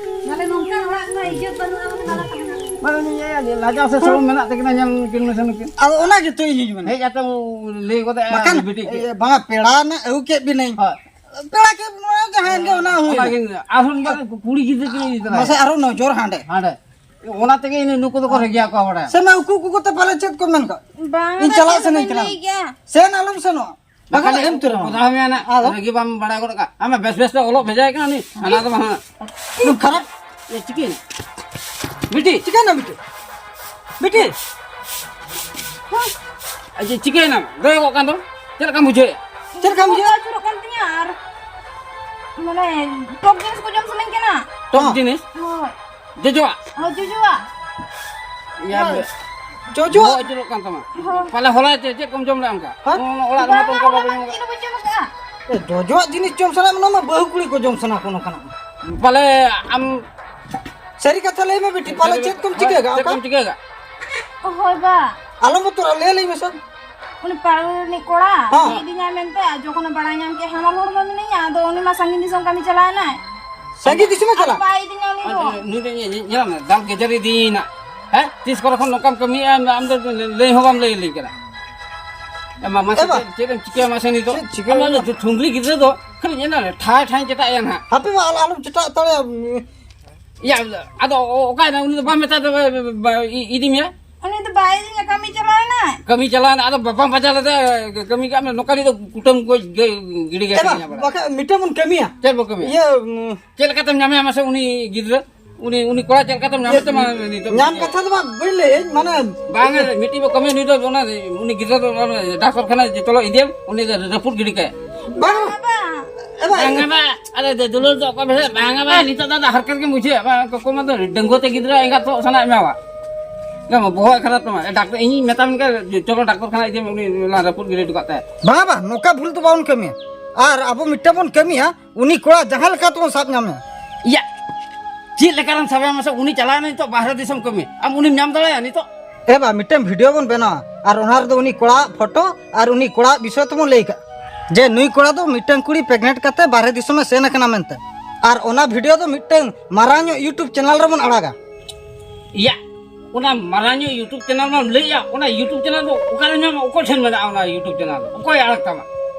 ᱢᱟᱱᱮ ᱱᱚᱝᱠᱟᱱ ᱚᱲᱟᱜ ᱨᱮᱱᱟᱜ ᱤᱡᱽᱡᱚᱛ ᱵᱟᱹᱱᱩᱜᱼᱟ, ᱢᱟᱱᱮ ᱵᱟᱞᱮ ᱛᱟᱦᱮᱱᱟ᱾ ᱵᱟᱝ, ᱤᱭᱟᱹ, ᱞᱟᱡᱟᱣ ᱥᱮ ᱥᱚᱨᱚᱢ ᱢᱮᱱᱟᱜ ᱛᱟᱹᱠᱤᱱᱟ, ᱧᱮᱞ ᱠᱤᱱ ᱢᱮᱥᱮ ᱱᱩᱠᱤᱱ᱾ ᱟᱫᱚ ᱚᱱᱟ ᱜᱮᱛᱚ ᱤᱧ ᱦᱚᱧ ᱢᱮᱱᱟ᱾ ᱦᱮᱡ ᱠᱟᱛᱮ ᱞᱟᱹᱭ ᱜᱚᱫ ᱮ ᱵᱟᱠᱷᱟᱱ, ᱵᱤᱴᱤ ᱠᱤᱱ᱾ ᱮ, ᱵᱟᱝᱟ, ᱯᱮᱲᱟ ᱱᱟᱜ ᱟᱹᱜᱩ ᱠᱮᱫ ᱵᱤᱱᱟᱹᱧ᱾ ᱦᱳᱭ᱾ ᱯᱮᱲᱟ ᱠᱮᱫ ᱵᱚᱱᱟ, ᱡᱟᱦᱟᱸᱭᱮᱱ ᱜᱮ ᱚᱱᱟ ᱦᱩᱭ ᱚᱱᱟ ᱮᱱᱟ᱾ ᱜᱮ, ᱟᱨᱦᱚᱸ ᱵᱟᱝ, ᱠᱩᱲᱤ ᱜᱤᱫᱽᱨᱟᱹ ᱠᱤᱱ ᱤᱫᱤ ᱛᱟᱨᱟᱭᱟ᱾ ᱢᱟᱥᱮ ᱟᱨᱦᱚᱸ ᱱᱚᱡᱚᱨ ᱦᱟᱸᱰᱮ᱾ ᱦᱟᱸᱰᱮ᱾ ᱚᱱᱟ ᱛᱮᱜᱮ ᱤᱧ ᱱᱩᱠᱩ ᱫᱚᱠᱚ ᱨᱟᱹᱜᱤᱭᱟ ᱠᱚᱣᱟ, ᱵᱟᱲᱟᱭᱟ᱾ ᱥᱮ ᱢᱟ ᱩᱠᱩ ᱩᱠᱩ ᱠᱚᱛᱮ ᱯᱟᱞᱮ ᱪᱮᱫ ᱠᱚ ᱢᱮᱱ ᱠᱟᱜ᱾ ᱵᱟᱝ, ᱤᱧ ᱪᱟᱞᱟᱜ ᱪᱮᱫ ᱦᱚᱸ ᱥᱟᱱᱟᱧ ᱵᱟᱹᱧ ᱠᱟᱱᱟ᱾ ᱞᱟᱹᱭ ᱜᱮᱭᱟ᱾ ᱥᱮᱱ ᱟᱞᱚᱢ ᱥᱮᱱᱚᱜᱼᱟ᱾ ᱵᱟᱠᱷᱟᱱ ᱵᱟᱠᱷᱟᱱ ᱮᱢ ᱩᱛᱟᱹᱨ ᱟᱢᱟ᱾ ᱠᱚᱫᱟ ᱦᱚᱸ ᱢᱮᱱᱟ, ᱟᱫᱚ? ᱨᱟᱹᱜᱤ ᱵᱟᱢ ᱵᱟᱲᱟᱭ ᱜᱚᱫ ᱠᱟᱜ᱾ ᱟᱢ ᱵᱮᱥ ᱵᱮᱥ ᱛᱮ ᱚᱞᱚᱜ ᱵᱷᱮᱡᱟᱭ ᱠᱟᱱᱟ ᱩᱱᱤ, ᱦᱟᱱᱟ ᱫᱚ ᱵᱟᱝ᱾ ᱱᱩᱭ ᱠᱷᱟᱨᱟᱯ᱾ ᱮ, ᱪᱤᱠᱟᱹᱭᱮᱱᱟ? ᱵᱤᱴᱤ᱾ ᱪᱤᱠᱟᱹᱭᱮᱱᱟ ᱵᱤᱴᱤ? ᱵᱤᱴᱤ᱾ ᱟᱪᱪᱷᱟ, ᱪᱤᱠᱟᱹᱭᱮᱱᱟ? ᱫᱚᱭᱚᱜᱚᱜ ᱠᱟᱱ ᱫᱚ? ᱪᱮᱫ ᱞᱮᱠᱟᱢ ᱵᱩᱡᱷᱟᱹᱣᱮᱫᱼᱟ? ᱪᱮᱫ ᱞᱮᱠᱟᱢ ᱵᱩᱡᱷᱟᱹᱣᱮᱫᱼᱟ? ᱟᱹᱪᱩᱨᱚᱜ ᱠᱟᱱ ᱛᱤᱧᱟ ᱟᱨ ᱢᱟᱱᱮ ᱴᱚᱠ ᱡᱤᱱᱤᱥ ᱠᱚ ᱡᱚᱢ ᱥᱟᱱᱟᱧ ᱠᱟᱱᱟ᱾ ᱴᱚᱠ ᱦᱚᱸ᱾ ᱡᱤᱱᱤᱥ? ᱦᱳᱭ᱾ ᱡᱚᱡᱚᱣᱟᱜ? ᱦᱳᱭ, ᱡᱚᱡᱚᱣᱟᱜ᱾ ᱤᱭᱟᱹ, ᱦᱳᱭ᱾ ᱡᱚᱡᱚᱣᱟᱜ? ᱵᱚᱦᱚᱜ ᱟᱹᱪᱩᱨᱚᱜ ᱠᱟᱱ ᱛᱟᱢᱟ᱾ ᱦᱳᱭ᱾ ᱯᱟᱞᱮ ᱦᱚᱞᱟ ᱪᱮᱫ, ᱪᱮᱫ ᱠᱚᱢ ᱡᱚᱢ ᱞᱮᱫᱼᱟ ᱚᱱᱠᱟ? ᱦᱮᱸ? ᱚᱲᱟᱜ ᱨᱮᱢᱟ ᱛᱚ ᱵᱟᱝ, ᱚᱱᱠᱟ ᱦᱚᱞᱟ ᱵᱟᱵᱚᱱ ᱢᱟ ᱡᱚᱢ ᱪᱮᱫ ᱦᱚᱸ ᱵᱟᱹᱧ ᱡᱚᱢ ᱟᱠᱟᱫᱼᱟ᱾ ᱮ, ᱡᱚᱡᱚᱣᱟᱜ ᱡᱤᱱᱤᱥ ᱡᱚᱢ ᱥᱟᱱᱟ ᱢᱮ, ᱚᱱᱟ ᱢᱟ ᱵᱟᱹᱦᱩ ᱠᱩᱲᱤ ᱠᱚ ᱡᱚᱢ ᱥᱟᱱᱟ ᱠᱚ ᱱᱚᱝᱠᱟᱱᱟᱜ᱾ ᱯᱟᱞᱮ ᱟᱢ ᱥᱟᱹᱨᱤ ᱠᱟᱛᱷᱟ ᱞᱟᱹᱭ ᱢᱮ ᱵᱤᱴᱤ, ᱯᱟᱞᱮ ᱪᱮᱫ ᱠᱚᱢ ᱪᱤᱠᱟᱹ ᱟᱠᱟᱫᱼᱟ ᱪᱮᱫ ᱚᱱᱠᱟ? ᱠᱚᱢ ᱪᱤᱠᱟᱹ ᱟᱠᱟᱫᱼᱟ? ᱦᱳᱭ ᱵᱟ᱾ ᱟᱞᱚᱢ ᱵᱚᱛᱚᱨᱟ, ᱞᱟᱹᱭ ᱟᱞᱮ ᱢᱮᱥᱮ᱾ ᱩᱱᱤ ᱯᱟᱲᱦᱟᱣ ᱨᱤᱱᱤᱡ ᱠᱚᱲᱟ ᱦᱚᱸ᱾ ᱤᱫᱤᱧᱟᱭ ᱢᱮᱱᱛᱮ, ᱟᱨ ᱡᱚᱠᱷᱚᱱᱮ ᱵᱟᱲᱟᱭ ᱧᱟᱢ ᱠᱮᱫ ᱦᱟᱢᱟᱞ ᱦᱚᱲᱢᱚ ᱢᱤᱱᱟᱹᱧᱟ, ᱟᱫᱚ ᱩᱱᱤ ᱢᱟ ᱥᱟᱺᱜᱤᱧ ᱫᱤᱥᱚᱢ ᱠᱟᱹᱢᱤ ᱪᱟᱞᱟᱣ ᱮᱱᱟᱭ᱾ ᱥᱟᱺᱜᱤᱧ ᱫᱤᱥᱚᱢᱮ ᱟᱫᱚ ᱪᱟᱞᱟᱜ? ᱵᱟᱭ ᱤᱫᱤᱧᱟ ᱩᱱᱤ ᱫᱚ᱾ ᱱᱩᱭ ᱫᱚ ᱧᱮ-, ᱧᱮ-, ᱧᱮᱞ ᱢᱮ, ᱫᱟᱞ ᱜᱮᱡᱮᱨ ᱤᱫᱤᱭᱮᱱᱟ᱾ ᱦᱮᱸ? ᱛᱤᱥ ᱠᱚᱨᱮ ᱠᱷᱚᱱ ᱱᱚᱝᱠᱟᱢ ᱠᱟᱹᱢᱤᱭᱮᱫᱼᱟ, ᱟᱢ ᱫᱚ ᱞᱟᱹᱭ ᱦᱚᱸ ᱵᱟᱢ ᱞᱟᱹᱭ ᱟᱹᱞᱤᱧ ᱠᱟᱱᱟ᱾ ᱮ ᱢᱟ, ᱢᱟᱥᱮ ᱮ ᱵᱟ᱾ ᱪᱮᱫ, ᱪᱮᱫ ᱮᱢ ᱪᱤᱠᱟᱹᱭᱟ ᱢᱟᱥᱮ ᱱᱤᱛᱚᱜ? ᱪᱮᱫ ᱪᱤᱠᱟᱹ ᱟᱢ ᱦᱩᱭᱩᱜᱼᱟ? ᱫᱚ ᱴᱷᱩᱝᱞᱤ ᱜᱤᱫᱽᱨᱟᱹ ᱫᱚ ᱠᱷᱟᱹᱞᱤ ᱧᱮᱞ ᱢᱮ, ᱴᱷᱟᱭ ᱴᱷᱟᱭ ᱪᱮᱴᱟᱜ ᱮᱭᱟ ᱱᱟᱦᱟᱜ᱾ ᱦᱟᱯᱮ ᱢᱟ, ᱟᱞᱚ, ᱟᱞᱚᱢ ᱪᱮᱴᱟᱜ ᱦᱟᱛᱟᱲᱮᱭᱟ᱾ ᱭᱟ, ᱟᱫᱚ ᱚ-, ᱚᱠᱟᱭᱮᱱᱟ? ᱩᱱᱤ ᱫᱚ ᱵᱟᱢ ᱢᱮᱛᱟᱭ ᱫᱚ, ᱵᱟ-, ᱵᱟ-, ᱵᱟ-, ᱤ-, ᱤᱫᱤ ᱢᱮᱭᱟ? ᱩᱱᱤ ᱫᱚ ᱵᱟᱭ ᱤᱫᱤᱧᱟ, ᱠᱟᱹᱢᱤ ᱪᱟᱞᱟᱣ ᱮᱱᱟᱭ᱾ ᱠᱟᱹᱢᱤ ᱪᱟᱞᱟᱣ ᱮᱱᱟ, ᱟᱫᱚ ᱵᱟᱢ ᱯᱟᱸᱡᱟ ᱞᱮᱫᱮ, ᱠᱟᱹᱢᱤ ᱠᱟᱜ ᱢᱮ, ᱱᱚᱝᱠᱟ ᱱᱤᱛᱚᱜ ᱠᱩᱴᱟᱹᱢ ᱜᱚᱡ ᱜᱮ ᱜᱤᱰᱤ ᱜᱮ ᱮ ᱵᱟ, ᱛᱟᱦᱮᱸ ᱵᱟᱲᱟᱜᱼᱟ᱾ ᱵᱟᱠᱷᱟᱡ ᱢᱤᱫᱴᱟᱝ ᱵᱚᱱ ᱠᱟᱹᱢᱤᱭᱟ᱾ ᱪᱮᱫ ᱵᱚ ᱠᱟᱹᱢᱤᱭᱟ? ᱤᱭᱟᱹ, ᱩᱸ, ᱪᱮᱫ ᱞᱮᱠᱟᱛᱮᱢ ᱧᱟᱢᱮᱭᱟ ᱢᱟᱥᱮ ᱩᱱᱤ ᱜᱤᱫᱽᱨᱟᱹ? ᱩᱱᱤ, ᱩᱱᱤ ᱠᱚᱲᱟ ᱪᱮᱫ ᱞᱮᱠᱟᱛᱮᱢ ᱧᱟᱢᱮ ᱛᱮ ᱢᱟ ᱱᱤᱛᱚᱜ? ᱧᱟᱢ ᱠᱟᱛᱷᱟ ᱫᱚ ᱵᱟᱝ ᱵᱟᱹᱧ ᱞᱟᱹᱭᱟᱹᱧ, ᱢᱟᱱᱮ ᱵᱟᱝ, ᱢᱤᱫᱴᱤᱡ ᱵᱚ ᱠᱟᱹᱢᱤᱭᱟ, ᱱᱩᱭ ᱫᱚ ᱚᱱᱟ ᱩᱱᱤ ᱜᱤᱫᱽᱨᱟᱹ ᱫᱚ ᱚᱱᱟ ᱰᱟᱠᱛᱚᱨ ᱠᱷᱟᱱᱟ ᱪᱚᱞᱚ ᱤᱫᱤᱭᱮᱢ, ᱩᱱᱤ ᱫᱚ ᱨᱟᱹᱯᱩᱫ ᱜᱤᱰᱤ ᱠᱟᱭ᱾ ᱵᱟᱝ᱾ ᱵᱟᱝ, ᱵᱟᱝ᱾ ᱮ ᱵᱟ, ᱵᱟᱝ, ᱵᱟᱝ᱾ ᱟᱨᱮ ᱫᱩᱞᱟᱹᱲ ᱫᱚ ᱚᱠᱚᱭ ᱵᱮᱥᱮ ᱵᱟᱝ, ᱵᱟᱝ᱾ ᱱᱤᱛᱚᱜ ᱫᱚ ᱟᱫᱚ ᱦᱟᱨᱠᱮᱛ ᱜᱮᱢ ᱵᱩᱡᱷᱟᱹᱣᱟ᱾ ᱵᱟᱝ, ᱠᱚᱠᱚ ᱢᱟ ᱫᱚ ᱰᱟᱺᱜᱩᱣᱟᱹ ᱛᱮ ᱜᱤᱫᱽᱨᱟᱹ ᱮᱸᱜᱟᱛ ᱛᱚ ᱥᱟᱱᱟᱭᱮᱫ ᱢᱮᱭᱟ ᱵᱟ? ᱵᱟᱝ, ᱵᱚᱦᱚᱜ ᱠᱷᱟᱨᱟᱯ ᱛᱟᱢᱟ᱾ ᱮ, ᱰᱟᱠᱛᱟᱨ, ᱤᱧᱤᱧ ᱢᱮᱛᱟᱢ ᱠᱟᱱᱟ, ᱪᱚᱞᱚ ᱰᱟᱠᱛᱚᱨ ᱠᱷᱟᱱᱟ ᱤᱫᱤ ᱢᱮ, ᱩᱱᱤ ᱞᱟᱝ ᱨᱟᱹᱯᱩᱫ ᱜᱤᱰᱤ ᱦᱚᱴᱚ ᱠᱟᱜ ᱛᱟᱭᱟ᱾ ᱵᱟᱝᱟ, ᱵᱟᱝ, ᱱᱚᱝᱠᱟ ᱵᱷᱩᱞ ᱫᱚ ᱵᱟᱵᱚᱱ ᱠᱟᱹᱢᱤᱭᱟ᱾ ᱟᱨ ᱟᱵᱚ ᱢᱤᱫᱴᱟᱝ ᱵᱚᱱ ᱠᱟᱹᱢᱤᱭᱟ, ᱩᱱᱤ ᱠᱚᱲᱟ ᱡᱟᱦᱟᱸ ᱞᱮᱠᱟ ᱛᱮᱵᱚᱱ ᱥᱟᱵ ᱧᱟᱢᱮᱭᱟ᱾ ᱤᱭᱟ, ᱪᱮᱫ ᱞᱮᱠᱟ ᱨᱮᱢ ᱥᱟᱵᱮᱭᱟ ᱢᱟᱥᱮ? ᱩᱱᱤ ᱪᱟᱞᱟᱣ ᱮᱱᱟ ᱱᱤᱛᱚᱜ ᱵᱟᱦᱨᱮ ᱫᱤᱥᱚᱢ ᱠᱟᱹᱢᱤ, ᱟᱢ ᱩᱱᱤᱢ ᱧᱟᱢ ᱫᱟᱲᱮᱭᱟᱜᱼᱟ ᱱᱤᱛᱚᱜ? ᱮ ᱵᱟ, ᱢᱤᱫᱴᱟᱝ ᱵᱷᱤᱰᱤᱭᱳ ᱵᱚᱱ ᱵᱮᱱᱟᱣᱟ ᱟᱨ ᱚᱱᱟ ᱨᱮᱫᱚ ᱩᱱᱤ ᱠᱚᱲᱟᱣᱟᱜ ᱯᱷᱳᱴᱳ ᱟᱨ ᱩᱱᱤ ᱠᱚᱲᱟᱣᱟᱜ ᱵᱤᱥᱚᱭ ᱛᱮᱵᱚᱱ ᱞᱟᱹᱭ ᱠᱟᱜᱼᱟ ᱡᱮ ᱱᱩᱭ ᱠᱚᱲᱟ ᱫᱚ ᱢᱤᱫᱴᱟᱝ ᱠᱩᱲᱤ ᱯᱨᱮᱜᱱᱮᱱᱴ ᱠᱟᱛᱮ ᱵᱟᱦᱨᱮ ᱫᱤᱥᱚᱢᱮ ᱥᱮᱱ ᱟᱠᱟᱱᱟ ᱢᱮᱱᱛᱮ᱾ ᱟᱨ ᱚᱱᱟ ᱵᱷᱤᱰᱤᱭᱳ ᱫᱚ ᱢᱤᱫᱴᱟᱝ ᱢᱟᱨᱟᱝ ᱧᱚᱜ ᱤᱭᱩᱴᱩᱵᱽ ᱪᱮᱱᱮᱞ ᱨᱮᱵᱚᱱ ᱟᱲᱟᱜᱟ᱾ ᱤᱭᱟ, ᱚᱱᱟ ᱢᱟᱨᱟᱝ ᱧᱚᱜ ᱤᱭᱩᱴᱩᱵᱽ ᱪᱮᱱᱮᱞ ᱢᱟᱢ ᱞᱟᱹᱭᱮᱜᱼᱟ, ᱚᱱᱟ ᱤᱭᱩᱴᱩᱵᱽ ᱪᱮᱱᱮᱞ ᱫᱚ ᱚᱠᱟᱨᱮ ᱧᱟᱢᱟ? ᱚᱠᱚᱭ ᱴᱷᱮᱱ ᱢᱮᱱᱟᱜᱼᱟ ᱚᱱᱟ ᱤᱭᱩᱴᱩᱵᱽ ᱪᱮᱱᱮᱞ ᱫᱚ? ᱚᱠᱚᱭ ᱟᱲᱟᱜ ᱛᱟᱢᱟ?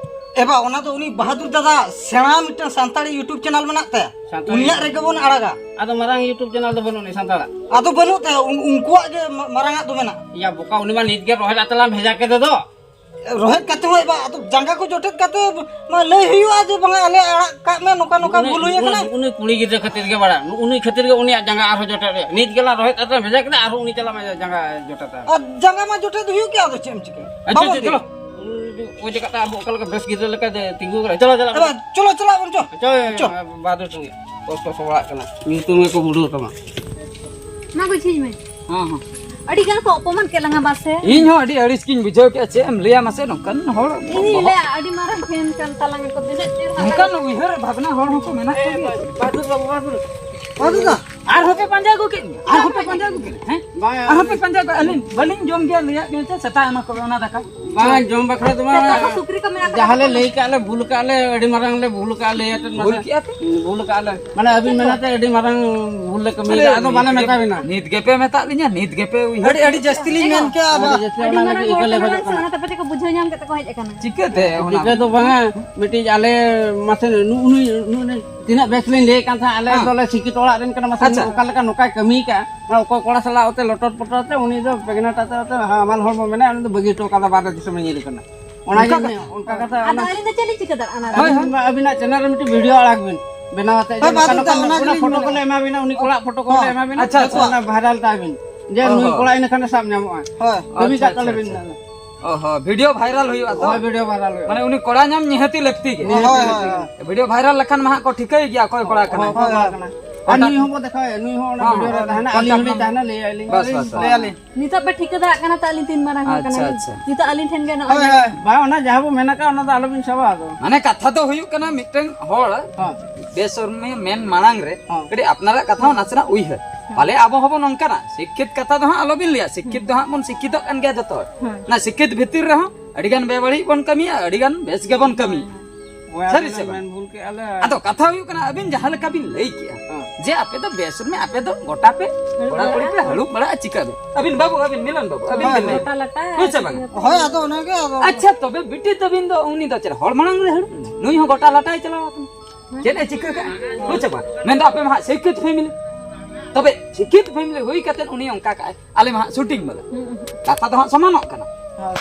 ᱮ ᱵᱟ, ᱚᱱᱟ ᱫᱚ ᱩᱱᱤ ᱵᱟᱦᱟᱫᱩᱨ ᱫᱟᱫᱟ ᱥᱮᱬᱟ ᱢᱤᱫᱴᱟᱝ ᱥᱟᱱᱛᱟᱲᱤ ᱤᱭᱩᱴᱩᱵᱽ ᱪᱮᱱᱮᱞ ᱢᱮᱱᱟᱜ ᱛᱟᱭᱟ, ᱥᱟᱱᱛᱟᱲᱤ ᱩᱱᱤᱭᱟᱜ ᱨᱮᱜᱮ ᱵᱚᱱ ᱟᱲᱟᱜᱟ᱾ ᱟᱫᱚ ᱢᱟᱨᱟᱝ ᱤᱭᱩᱴᱩᱵᱽ ᱪᱮᱱᱮᱞ ᱫᱚ ᱵᱟᱹᱱᱩᱜ ᱟᱹᱱᱤᱡ ᱥᱟᱱᱛᱟᱲᱟᱜ? ᱟᱫᱚ ᱵᱟᱹᱱᱩᱜ ᱛᱟᱭᱟ, ᱩᱱ-, ᱩᱱᱠᱩᱣᱟᱜ ᱜᱮ ᱢᱟ-, ᱢᱟᱨᱟᱝ ᱟᱜ ᱫᱚ ᱢᱮᱱᱟᱜᱼᱟ᱾ ᱭᱟ ᱵᱚᱠᱟ, ᱩᱱᱤ ᱢᱟ ᱱᱤᱛ ᱜᱮ ᱨᱚᱦᱮᱫ ᱟᱛᱮ ᱞᱟᱝ ᱵᱷᱮᱡᱟ ᱠᱮᱫᱮ ᱫᱚ᱾ ᱨᱚᱦᱮᱫ ᱠᱟᱛᱮ ᱦᱚᱸ ᱮ ᱵᱟ, ᱟᱫᱚ ᱡᱟᱸᱜᱟ ᱠᱚ ᱡᱚᱴᱮᱫ ᱠᱟᱛᱮ ᱢᱟ ᱞᱟᱹᱭ ᱦᱩᱭᱩᱜᱼᱟ ᱡᱮ ᱵᱟᱝᱟ ᱟᱞᱮ ᱟᱲᱟᱜ ᱠᱟᱜ ᱢᱮ, ᱱᱚᱝᱠᱟ ᱱᱚᱝᱠᱟ ᱩᱱᱤ, ᱵᱷᱩᱞ ᱦᱩᱭ ᱟᱠᱟᱱᱟ᱾ ᱩᱱᱤ, ᱩᱱᱤ ᱠᱩᱲᱤ ᱜᱤᱫᱽᱨᱟᱹ ᱠᱷᱟᱹᱛᱤᱨ ᱜᱮ ᱵᱟᱲᱟ, ᱩᱱᱤ ᱠᱷᱟᱹᱛᱤᱨ ᱜᱮ ᱩᱱᱤᱭᱟᱜ ᱡᱟᱸᱜᱟ ᱟᱨᱦᱚᱸ ᱡᱚᱴᱮᱫ ᱨᱮ᱾ ᱱᱤᱛ ᱜᱮ ᱞᱟᱝ ᱨᱚᱦᱮᱫ ᱟᱛᱮ ᱞᱟᱝ ᱵᱷᱮᱡᱟ ᱠᱮᱫᱟ, ᱟᱨᱦᱚᱸ ᱩᱱᱤ ᱪᱟᱞᱟᱜ ᱢᱟ ᱡᱟᱸᱜᱟ ᱡᱚᱴᱮᱫ ᱛᱟᱭ᱾ ᱟᱨ ᱡᱟᱸᱜᱟ ᱢᱟ ᱡᱚᱴᱮᱫ ᱦᱩᱭᱩᱜ ᱜᱮᱭᱟ, ᱟᱫᱚ ᱪᱮᱫ ᱮᱢ ᱪᱤᱠᱟᱹᱭᱟ? ᱟᱪᱪᱷᱟ, ᱵᱟᱵᱚᱱ ᱟᱪᱪᱷᱟ, ᱫᱮᱡ᱾ ᱪᱚᱞᱚ᱾ ᱚᱡᱮ ᱠᱟᱛᱮ ᱟᱵᱚ ᱚᱠᱟ ᱞᱮᱠᱟ ᱵᱮᱥ ᱜᱤᱫᱽᱨᱟᱹ ᱞᱮᱠᱟ ᱡᱮ ᱛᱤᱸᱜᱩ ᱠᱟᱱᱟ᱾ ᱪᱚᱞᱚ, ᱪᱚᱞᱚ, ᱮ ᱵᱟ, ᱪᱚᱞᱚ, ᱪᱟᱞᱟᱜ ᱵᱚᱱ, ᱪᱚ᱾ ᱪᱚ, ᱪᱚ᱾ ᱵᱟᱫᱩ ᱴᱩᱸᱜᱤ᱾ ᱠᱚᱥᱴᱚ ᱥᱚᱵᱟᱜ ᱠᱟᱱᱟ᱾ ᱧᱩᱛᱩᱢ ᱜᱮᱠᱚ ᱵᱩᱰᱷᱟᱹᱣ ᱛᱟᱢᱟ᱾ ᱢᱟ ᱜᱚ, ᱡᱷᱤᱡ ᱢᱮ᱾ ᱦᱚᱸ, ᱦᱚᱸ᱾ ᱟᱹᱰᱤ ᱜᱟᱱ ᱠᱚ ᱚᱯᱚᱢᱟᱱ ᱠᱮᱫ ᱞᱟᱝᱟ ᱵᱟᱥᱮ᱾ ᱤᱧ ᱦᱚᱸ ᱟᱹᱰᱤ ᱟᱹᱲᱤᱥ ᱜᱤᱧ ᱵᱩᱡᱷᱟᱹᱣ ᱠᱮᱫᱼᱟ᱾ ᱪᱮᱫ ᱮᱢ ᱞᱟᱹᱭᱟ ᱢᱟᱥᱮ, ᱱᱚᱝᱠᱟᱱ ᱦᱚᱲ ᱤᱧᱤᱧ ᱵᱚᱦᱚᱜ ᱞᱟᱹᱭᱟ, ᱟᱹᱰᱤ ᱢᱟᱨᱟᱝ ᱯᱷᱮᱱ ᱠᱟᱱ ᱛᱟᱞᱟᱝᱟ ᱠᱚ, ᱛᱤᱱᱟᱹᱜ ᱪᱮᱦᱨᱟ ᱱᱚᱝᱠᱟᱱ ᱩᱭᱦᱟᱹᱨ ᱵᱷᱟᱵᱽᱱᱟ ᱦᱚᱲ ᱦᱚᱸᱠᱚ ᱢᱮᱱᱟᱜ ᱠᱚᱜᱮᱭᱟ᱾ ᱵᱟᱫᱩ ᱵᱟᱵᱩ, ᱵᱟᱫᱩ᱾ ᱵᱟᱫᱩ ᱫᱟ᱾ ᱟᱨᱦᱚᱸ ᱯᱮ ᱯᱟᱸᱡᱟ ᱟᱹᱜᱩ ᱠᱮᱫ ᱞᱤᱧᱟ? ᱟᱨᱦᱚᱸ ᱯᱮ ᱯᱟᱸᱡᱟ ᱟᱹᱜᱩ ᱠᱮᱫ ᱞᱤᱧᱟ? ᱦᱮᱸ? ᱵᱟᱝ᱾ ᱟᱨᱦᱚᱸ ᱯᱮ ᱯᱟᱸᱡᱟ ᱟᱹᱜᱩ, ᱟᱹᱞᱤᱧ ᱵᱟᱹᱞᱤᱧ ᱡᱚᱢ ᱜᱮᱭᱟ, ᱞᱟᱹᱭᱟᱫ ᱵᱮᱱ ᱛᱚ, ᱥᱮᱛᱟᱜ ᱮᱢᱟ ᱠᱚ ᱚᱱᱟ ᱫᱟᱠᱟ᱾ ᱵᱟᱝ, ᱡᱚᱢ ᱵᱟᱠᱷᱨᱟ ᱫᱚ ᱵᱟᱝ᱾ ᱥᱮᱛᱟ ᱠᱚ ᱥᱩᱠᱨᱤ ᱠᱚ ᱢᱮᱱᱟᱜ ᱠᱚ ᱡᱟᱦᱟᱸ ᱞᱮ ᱛᱟᱠᱚᱣᱟ᱾ ᱞᱟᱹᱭ ᱠᱟᱜ ᱞᱮ, ᱵᱷᱩᱞ ᱠᱟᱜ ᱞᱮ, ᱟᱹᱰᱤ ᱢᱟᱨᱟᱝ ᱞᱮ ᱵᱷᱩᱞ ᱠᱟᱜ ᱞᱮ, ᱟᱹᱰᱤ ᱵᱷᱩᱞ ᱢᱟᱨᱟᱝ᱾ ᱠᱮᱜᱼᱟ ᱯᱮ? ᱵᱷᱩᱞ ᱠᱟᱜ ᱞᱮ᱾ ᱢᱟᱱᱮ ᱟᱹᱵᱤᱱ ᱢᱮᱱᱟᱛᱮ ᱟᱹᱰᱤ ᱢᱟᱨᱟᱝ ᱵᱷᱩᱞ ᱞᱮ ᱠᱟᱹᱢᱤᱭᱮᱫᱟ, ᱟᱫᱚ ᱵᱟᱞᱮ ᱢᱮᱛᱟ ᱵᱤᱱᱟ᱾ ᱱᱤᱛ ᱜᱮᱯᱮ ᱢᱮᱛᱟᱜ ᱞᱤᱧᱟ, ᱱᱤᱛ ᱜᱮᱯᱮ ᱩᱭᱦᱟᱹᱨ ᱟᱹᱰᱤ, ᱟᱹᱰᱤ ᱡᱟᱹᱥᱛᱤ ᱞᱤᱧ ᱢᱮᱱ ᱠᱮᱜᱼᱟ, ᱟᱹᱰᱤ ᱵᱟ᱾ ᱡᱟᱹᱥᱛᱤ ᱟᱹᱰᱤ ᱚᱱᱟ ᱢᱟᱨᱟᱝ ᱞᱟᱹᱜᱤᱫ ᱤᱠᱟᱹ ᱞᱮ ᱚᱯᱚᱢᱟᱱ ᱠᱷᱚᱡᱚᱜ ᱥᱮ ᱠᱟᱱᱟ᱾ ᱚᱱᱟ ᱛᱟᱯᱮ ᱛᱮᱠᱚ ᱵᱩᱡᱷᱟᱹᱣ ᱧᱟᱢ ᱠᱟᱛᱮ ᱠᱚ ᱦᱮᱡ ᱟᱠᱟᱱᱟ᱾ ᱪᱤᱠᱟᱹᱛᱮ ᱚᱱᱟ? ᱪᱤᱠᱟᱹ ᱫᱚ ᱵᱟᱝᱟ, ᱢᱤᱫᱴᱤᱡ ᱟᱞᱮ ᱢᱟᱥᱮ ᱱᱩᱜᱼᱩ ᱱᱩᱭ, ᱱᱩᱜᱼᱩ ᱱᱩᱭ ᱛᱤᱱᱟᱹᱜ ᱵᱮᱥ ᱞᱤᱧ ᱞᱟᱹᱭᱮᱫ ᱠᱟᱱ ᱛᱟᱦᱮᱸᱫ, ᱟᱞᱮ ᱦᱮᱸ᱾ ᱫᱚᱞᱮ ᱥᱤᱠᱷᱤᱛ ᱚᱲᱟᱜ ᱨᱮᱱ ᱠᱟᱱᱟ, ᱢᱟᱥᱮ ᱟᱪᱪᱷᱟ᱾ ᱚᱠᱟ ᱞᱮᱠᱟ ᱱᱚᱝᱠᱟᱭ ᱠᱟᱹᱢᱤ ᱠᱟᱜᱼᱟ, ᱚᱱᱟ ᱚᱠᱚᱭ ᱠᱚᱲᱟ ᱥᱟᱞᱟᱜ ᱚᱛᱮ ᱞᱚᱴᱚᱨ ᱯᱚᱴᱚᱨ ᱛᱮ ᱩᱱᱤ ᱫᱚ ᱯᱨᱮᱜᱱᱮᱱᱴ ᱟᱛᱮ, ᱟᱛᱮ ᱦᱟᱢᱟᱞ ᱦᱚᱲᱢᱚ ᱢᱮᱱᱟᱭᱟ, ᱩᱱᱤ ᱫᱚ ᱵᱟᱹᱜᱤ ᱦᱚᱴᱚ ᱠᱟᱫᱟ, ᱵᱟᱦᱨᱮ ᱫᱤᱥᱚᱢᱮ ᱧᱤᱨ ᱠᱟᱱᱟ᱾ ᱚᱱᱟ ᱚᱱᱠᱟ ᱜᱮ ᱠᱟᱛᱷᱟ᱾ ᱚᱱᱠᱟ ᱠᱟᱛᱷᱟ ᱟᱫᱚ ᱚᱱᱟ ᱟᱹᱞᱤᱧ ᱫᱚ ᱪᱮᱫ ᱞᱤᱧ ᱪᱤᱠᱟᱹ ᱫᱟᱲᱮᱭᱟᱜᱼᱟ ᱚᱱᱟ ᱨᱮ? ᱟᱹᱵᱤᱱ ᱢᱟ ᱟᱹᱵᱤᱱᱟᱜ ᱪᱮᱱᱮᱞ ᱨᱮ ᱢᱤᱫᱴᱤᱡ ᱵᱷᱤᱰᱤᱭᱳ ᱟᱲᱟᱜ ᱵᱤᱱ, ᱵᱮᱱᱟᱣ ᱟᱛᱮ ᱡᱮ ᱦᱳᱭ, ᱱᱚᱝᱠᱟ ᱵᱟᱫᱩ ᱫᱟ, ᱱᱚᱝᱠᱟ ᱚᱱᱟ ᱚᱱᱟ ᱜᱮᱞᱤᱧ ᱯᱷᱳᱴᱳ ᱢᱮᱱᱮᱫᱼᱟ᱾ ᱠᱚᱞᱮ ᱮᱢᱟ ᱵᱤᱱᱟ, ᱩᱱᱤ ᱠᱚᱲᱟᱜ ᱯᱷᱳᱴᱳ ᱠᱚᱞᱮ ᱦᱳᱭ᱾ ᱮᱢᱟ ᱵᱤᱱᱟ, ᱟᱪᱪᱷᱟ, ᱟᱪᱪᱷᱟ᱾ ᱚᱱᱟ ᱵᱷᱟᱭᱨᱟᱞ ᱛᱟᱭ ᱵᱤᱱ, ᱡᱮ ᱚ ᱱᱩᱭ ᱦᱚᱸ᱾ ᱠᱚᱲᱟ ᱤᱱᱟᱹ ᱠᱷᱟᱱᱮ ᱥᱟᱵ ᱧᱟᱢᱚᱜᱼᱟ᱾ ᱦᱳᱭ, ᱠᱟᱹᱢᱤ ᱟᱪᱪᱷᱟ, ᱠᱟᱜ ᱛᱟᱞᱮ ᱟᱪᱪᱷᱟ, ᱵᱤᱱ᱾ ᱟᱪᱪᱷᱟ᱾ ᱚ ᱦᱚᱸ, ᱵᱷᱤᱰᱤᱭᱳ ᱵᱷᱟᱭᱨᱟᱞ ᱦᱩᱭᱩᱜᱼᱟ ᱛᱚ? ᱦᱳᱭ, ᱵᱷᱤᱰᱤᱭᱳ ᱵᱷᱟᱭᱨᱟᱞ ᱦᱩᱭᱩᱜᱼᱟ᱾ ᱢᱟᱱᱮ ᱩᱱᱤ ᱠᱚᱲᱟ ᱧᱟᱢ ᱱᱤᱦᱟᱹᱛᱤ ᱞᱟᱹᱠᱛᱤ ᱜᱮ᱾ ᱦᱳᱭ, ᱦᱳᱭ, ᱦᱳᱭ᱾ ᱵᱷᱤᱰᱤᱭᱳ ᱵᱷᱟᱭᱨᱟᱞ ᱞᱮᱠᱷᱟᱱ ᱢᱟ ᱦᱟᱸᱜ ᱠᱚ ᱴᱷᱤᱠᱟᱹᱭ ᱜᱮᱭᱟ ᱚᱠᱚᱭ ᱠᱚᱲᱟ ᱠᱟᱱᱟᱭ᱾ ᱚᱠᱚᱭ ᱠᱚᱲᱟ ᱠᱟᱱᱟᱭ᱾ ᱟᱨ ᱱᱩᱭ ᱦᱚᱸ ᱵᱚ ᱫᱮᱠᱷᱟᱣᱮᱭᱟ, ᱱᱩᱭ ᱦᱚᱸ ᱚᱱᱟ ᱦᱚᱸ, video ᱨᱮ ᱦᱚᱸ, ᱛᱟᱦᱮᱱᱟ, ᱟᱹᱞᱤᱧ ᱦᱚᱸᱞᱤᱧ ᱛᱟᱦᱮᱱᱟ, ᱞᱟᱹᱭ ᱟᱹᱞᱤᱧ᱾ ᱵᱟᱥ, ᱵᱟᱥ, ᱵᱟᱥ᱾ ᱞᱟᱹᱭ ᱟᱹᱞᱤᱧ᱾ ᱱᱤᱛᱚᱜ ᱯᱮ ᱴᱷᱤᱠᱟᱹ ᱫᱟᱲᱮᱭᱟᱜ ᱠᱟᱱᱟ ᱛᱚ, ᱟᱹᱞᱤᱧ ᱛᱤᱱ ᱢᱟᱨᱟᱝ ᱦᱚᱲ ᱟᱪᱪᱷᱟ, ᱠᱟᱱᱟᱞᱤᱧ᱾ ᱟᱪᱪᱷᱟ᱾ ᱱᱤᱛᱚᱜ ᱟᱹᱞᱤᱧ ᱴᱷᱮᱱ ᱜᱮ ᱱᱚᱜᱼᱚᱭ ᱦᱳᱭ, ᱦᱳᱭ᱾ ᱵᱟᱝ, ᱚᱱᱟ ᱡᱟᱦᱟᱸ ᱵᱚ ᱢᱮᱱ ᱟᱠᱟᱫ, ᱚᱱᱟ ᱫᱚ ᱟᱞᱚᱵᱤᱱ ᱥᱟᱵᱟ ᱟᱫᱚ᱾ ᱢᱟᱱᱮ, ᱠᱟᱛᱷᱟ ᱫᱚ ᱦᱩᱭᱩᱜ ᱠᱟᱱᱟ, ᱢᱤᱫᱴᱟᱝ ᱦᱚᱲ ᱦᱚᱸ᱾ ᱵᱮᱥᱚᱨᱢᱤ ᱢᱮᱱ ᱢᱟᱲᱟᱝ ᱨᱮ ᱦᱚᱸ᱾ ᱠᱟᱹᱴᱤᱡ ᱟᱯᱱᱟᱨᱟᱜ ᱠᱟᱛᱷᱟ ᱦᱚᱸ ᱱᱟᱥᱮᱱᱟᱜ ᱩᱭᱦᱟᱹᱨ᱾ ᱦᱚᱸ᱾ ᱯᱟᱞᱮ ᱟᱵᱚ ᱦᱚᱸᱵᱚ ᱱᱚᱝᱠᱟᱱᱟ, ᱥᱤᱠᱠᱷᱤᱛ ᱠᱟᱛᱷᱟ ᱫᱚ ᱦᱟᱸᱜ ᱟᱞᱚᱵᱤᱱ ᱞᱟᱹᱭᱟ, ᱥᱤᱠᱠᱷᱤᱛ ᱫᱚ ᱦᱟᱸᱜ ᱵᱚᱱ ᱥᱤᱠᱠᱷᱤᱛᱚᱜ ᱠᱟᱱ ᱜᱮᱭᱟ ᱡᱚᱛᱚ ᱦᱚᱲ᱾ ᱦᱚᱸ᱾ ᱚᱱᱟ ᱥᱤᱠᱠᱷᱤᱛ ᱵᱷᱤᱛᱤᱨ ᱨᱮᱦᱚᱸ ᱟᱹᱰᱤ ᱜᱟᱱ ᱵᱮᱵᱟᱹᱲᱤᱡ ᱵᱚᱱ ᱠᱟᱹᱢᱤᱭᱟ, ᱟᱹᱰᱤ ᱜᱟᱱ ᱵᱮᱥ ᱜᱮᱵᱚᱱ ᱠᱟᱹᱢᱤᱭᱟ᱾ ᱦᱳᱭ, ᱥᱟᱹᱨᱤ ᱟᱵᱮᱱ ᱥᱮ ᱵᱮᱱ ᱵᱟᱝ? ᱢᱮᱱ ᱵᱷᱩᱞ ᱠᱮᱜᱼᱟ ᱞᱮ᱾ ᱟᱫᱚ ᱠᱟᱛᱷᱟ ᱦᱩᱭᱩᱜ ᱠᱟᱱᱟ, ᱟᱹᱵᱤᱱ ᱡᱟᱦᱟᱸ ᱞᱮᱠᱟ ᱵᱤᱱ ᱞᱟᱹᱭ ᱠᱮᱜᱼᱟ, ᱦᱚᱸ᱾ ᱡᱮ ᱟᱯᱮ ᱫᱚ ᱵᱮᱥᱚᱨᱢᱤ, ᱟᱯᱮ ᱫᱚ ᱜᱚᱴᱟ ᱯᱮ ᱦᱟᱹᱲᱩᱵ ᱠᱚᱲᱟ ᱠᱩᱲᱤ ᱯᱮ ᱵᱟᱲᱟᱜᱼᱟ᱾ ᱦᱟᱹᱲᱩᱵ ᱵᱟᱲᱟᱜᱼᱟ, ᱪᱤᱠᱟᱹ ᱵᱮᱱ? ᱟᱹᱵᱤᱱ ᱵᱟᱹᱵᱩ, ᱟᱹᱵᱤᱱ ᱢᱤᱞᱚᱱ ᱵᱟᱹᱵᱩ, ᱟᱹᱵᱤᱱ ᱦᱳᱭ, ᱵᱤᱱ ᱞᱟᱹᱭ ᱦᱳᱭ᱾ ᱠᱮᱜᱼᱟ᱾ ᱜᱚᱴᱟ ᱞᱟᱴᱟ ᱦᱳᱭ ᱥᱮ ᱵᱟᱝ? ᱦᱳᱭ, ᱟᱫᱚ ᱚᱱᱟᱜᱮ ᱟᱫᱚ᱾ ᱟᱪᱪᱷᱟ, ᱛᱚᱵᱮ ᱵᱤᱴᱤ ᱛᱟᱹᱵᱤᱱ ᱫᱚ ᱩᱱᱤ ᱫᱚ ᱪᱮᱫ ᱦᱚᱲ ᱢᱟᱲᱟᱝ ᱨᱮ ᱦᱟᱹᱲᱩᱵ? ᱱᱩᱭ ᱦᱚᱸ ᱜᱚᱴᱟ ᱞᱟᱴᱟᱭ ᱪᱟᱞᱟᱣ ᱟᱠᱟᱱᱟ᱾ ᱪᱮᱫ ᱮ ᱪᱤᱠᱟᱹ ᱠᱟᱜᱼᱟ? ᱵᱩᱡᱽ ᱥᱮ ᱵᱟᱝ? ᱢᱮᱱᱫᱚ ᱟᱯᱮ ᱢᱟ ᱦᱟᱸᱜ ᱥᱤᱠᱠᱷᱤᱛ family᱾ ᱛᱚᱵᱮ ᱥᱤᱠᱠᱷᱤᱛ family ᱦᱩᱭ ᱠᱟᱛᱮ ᱩᱱᱤ ᱚᱱᱠᱟ ᱠᱟᱜᱼᱟᱭ, ᱟᱞᱮ ᱢᱟ ᱦᱟᱸᱜ shooting ᱵᱟᱞᱟ᱾ ᱦᱩᱸ᱾ ᱠᱟᱛᱷᱟ ᱫᱚ ᱦᱟᱸᱜ ᱥᱚᱢᱟᱱᱚᱜ ᱠᱟᱱᱟ᱾ ᱦᱳᱭ᱾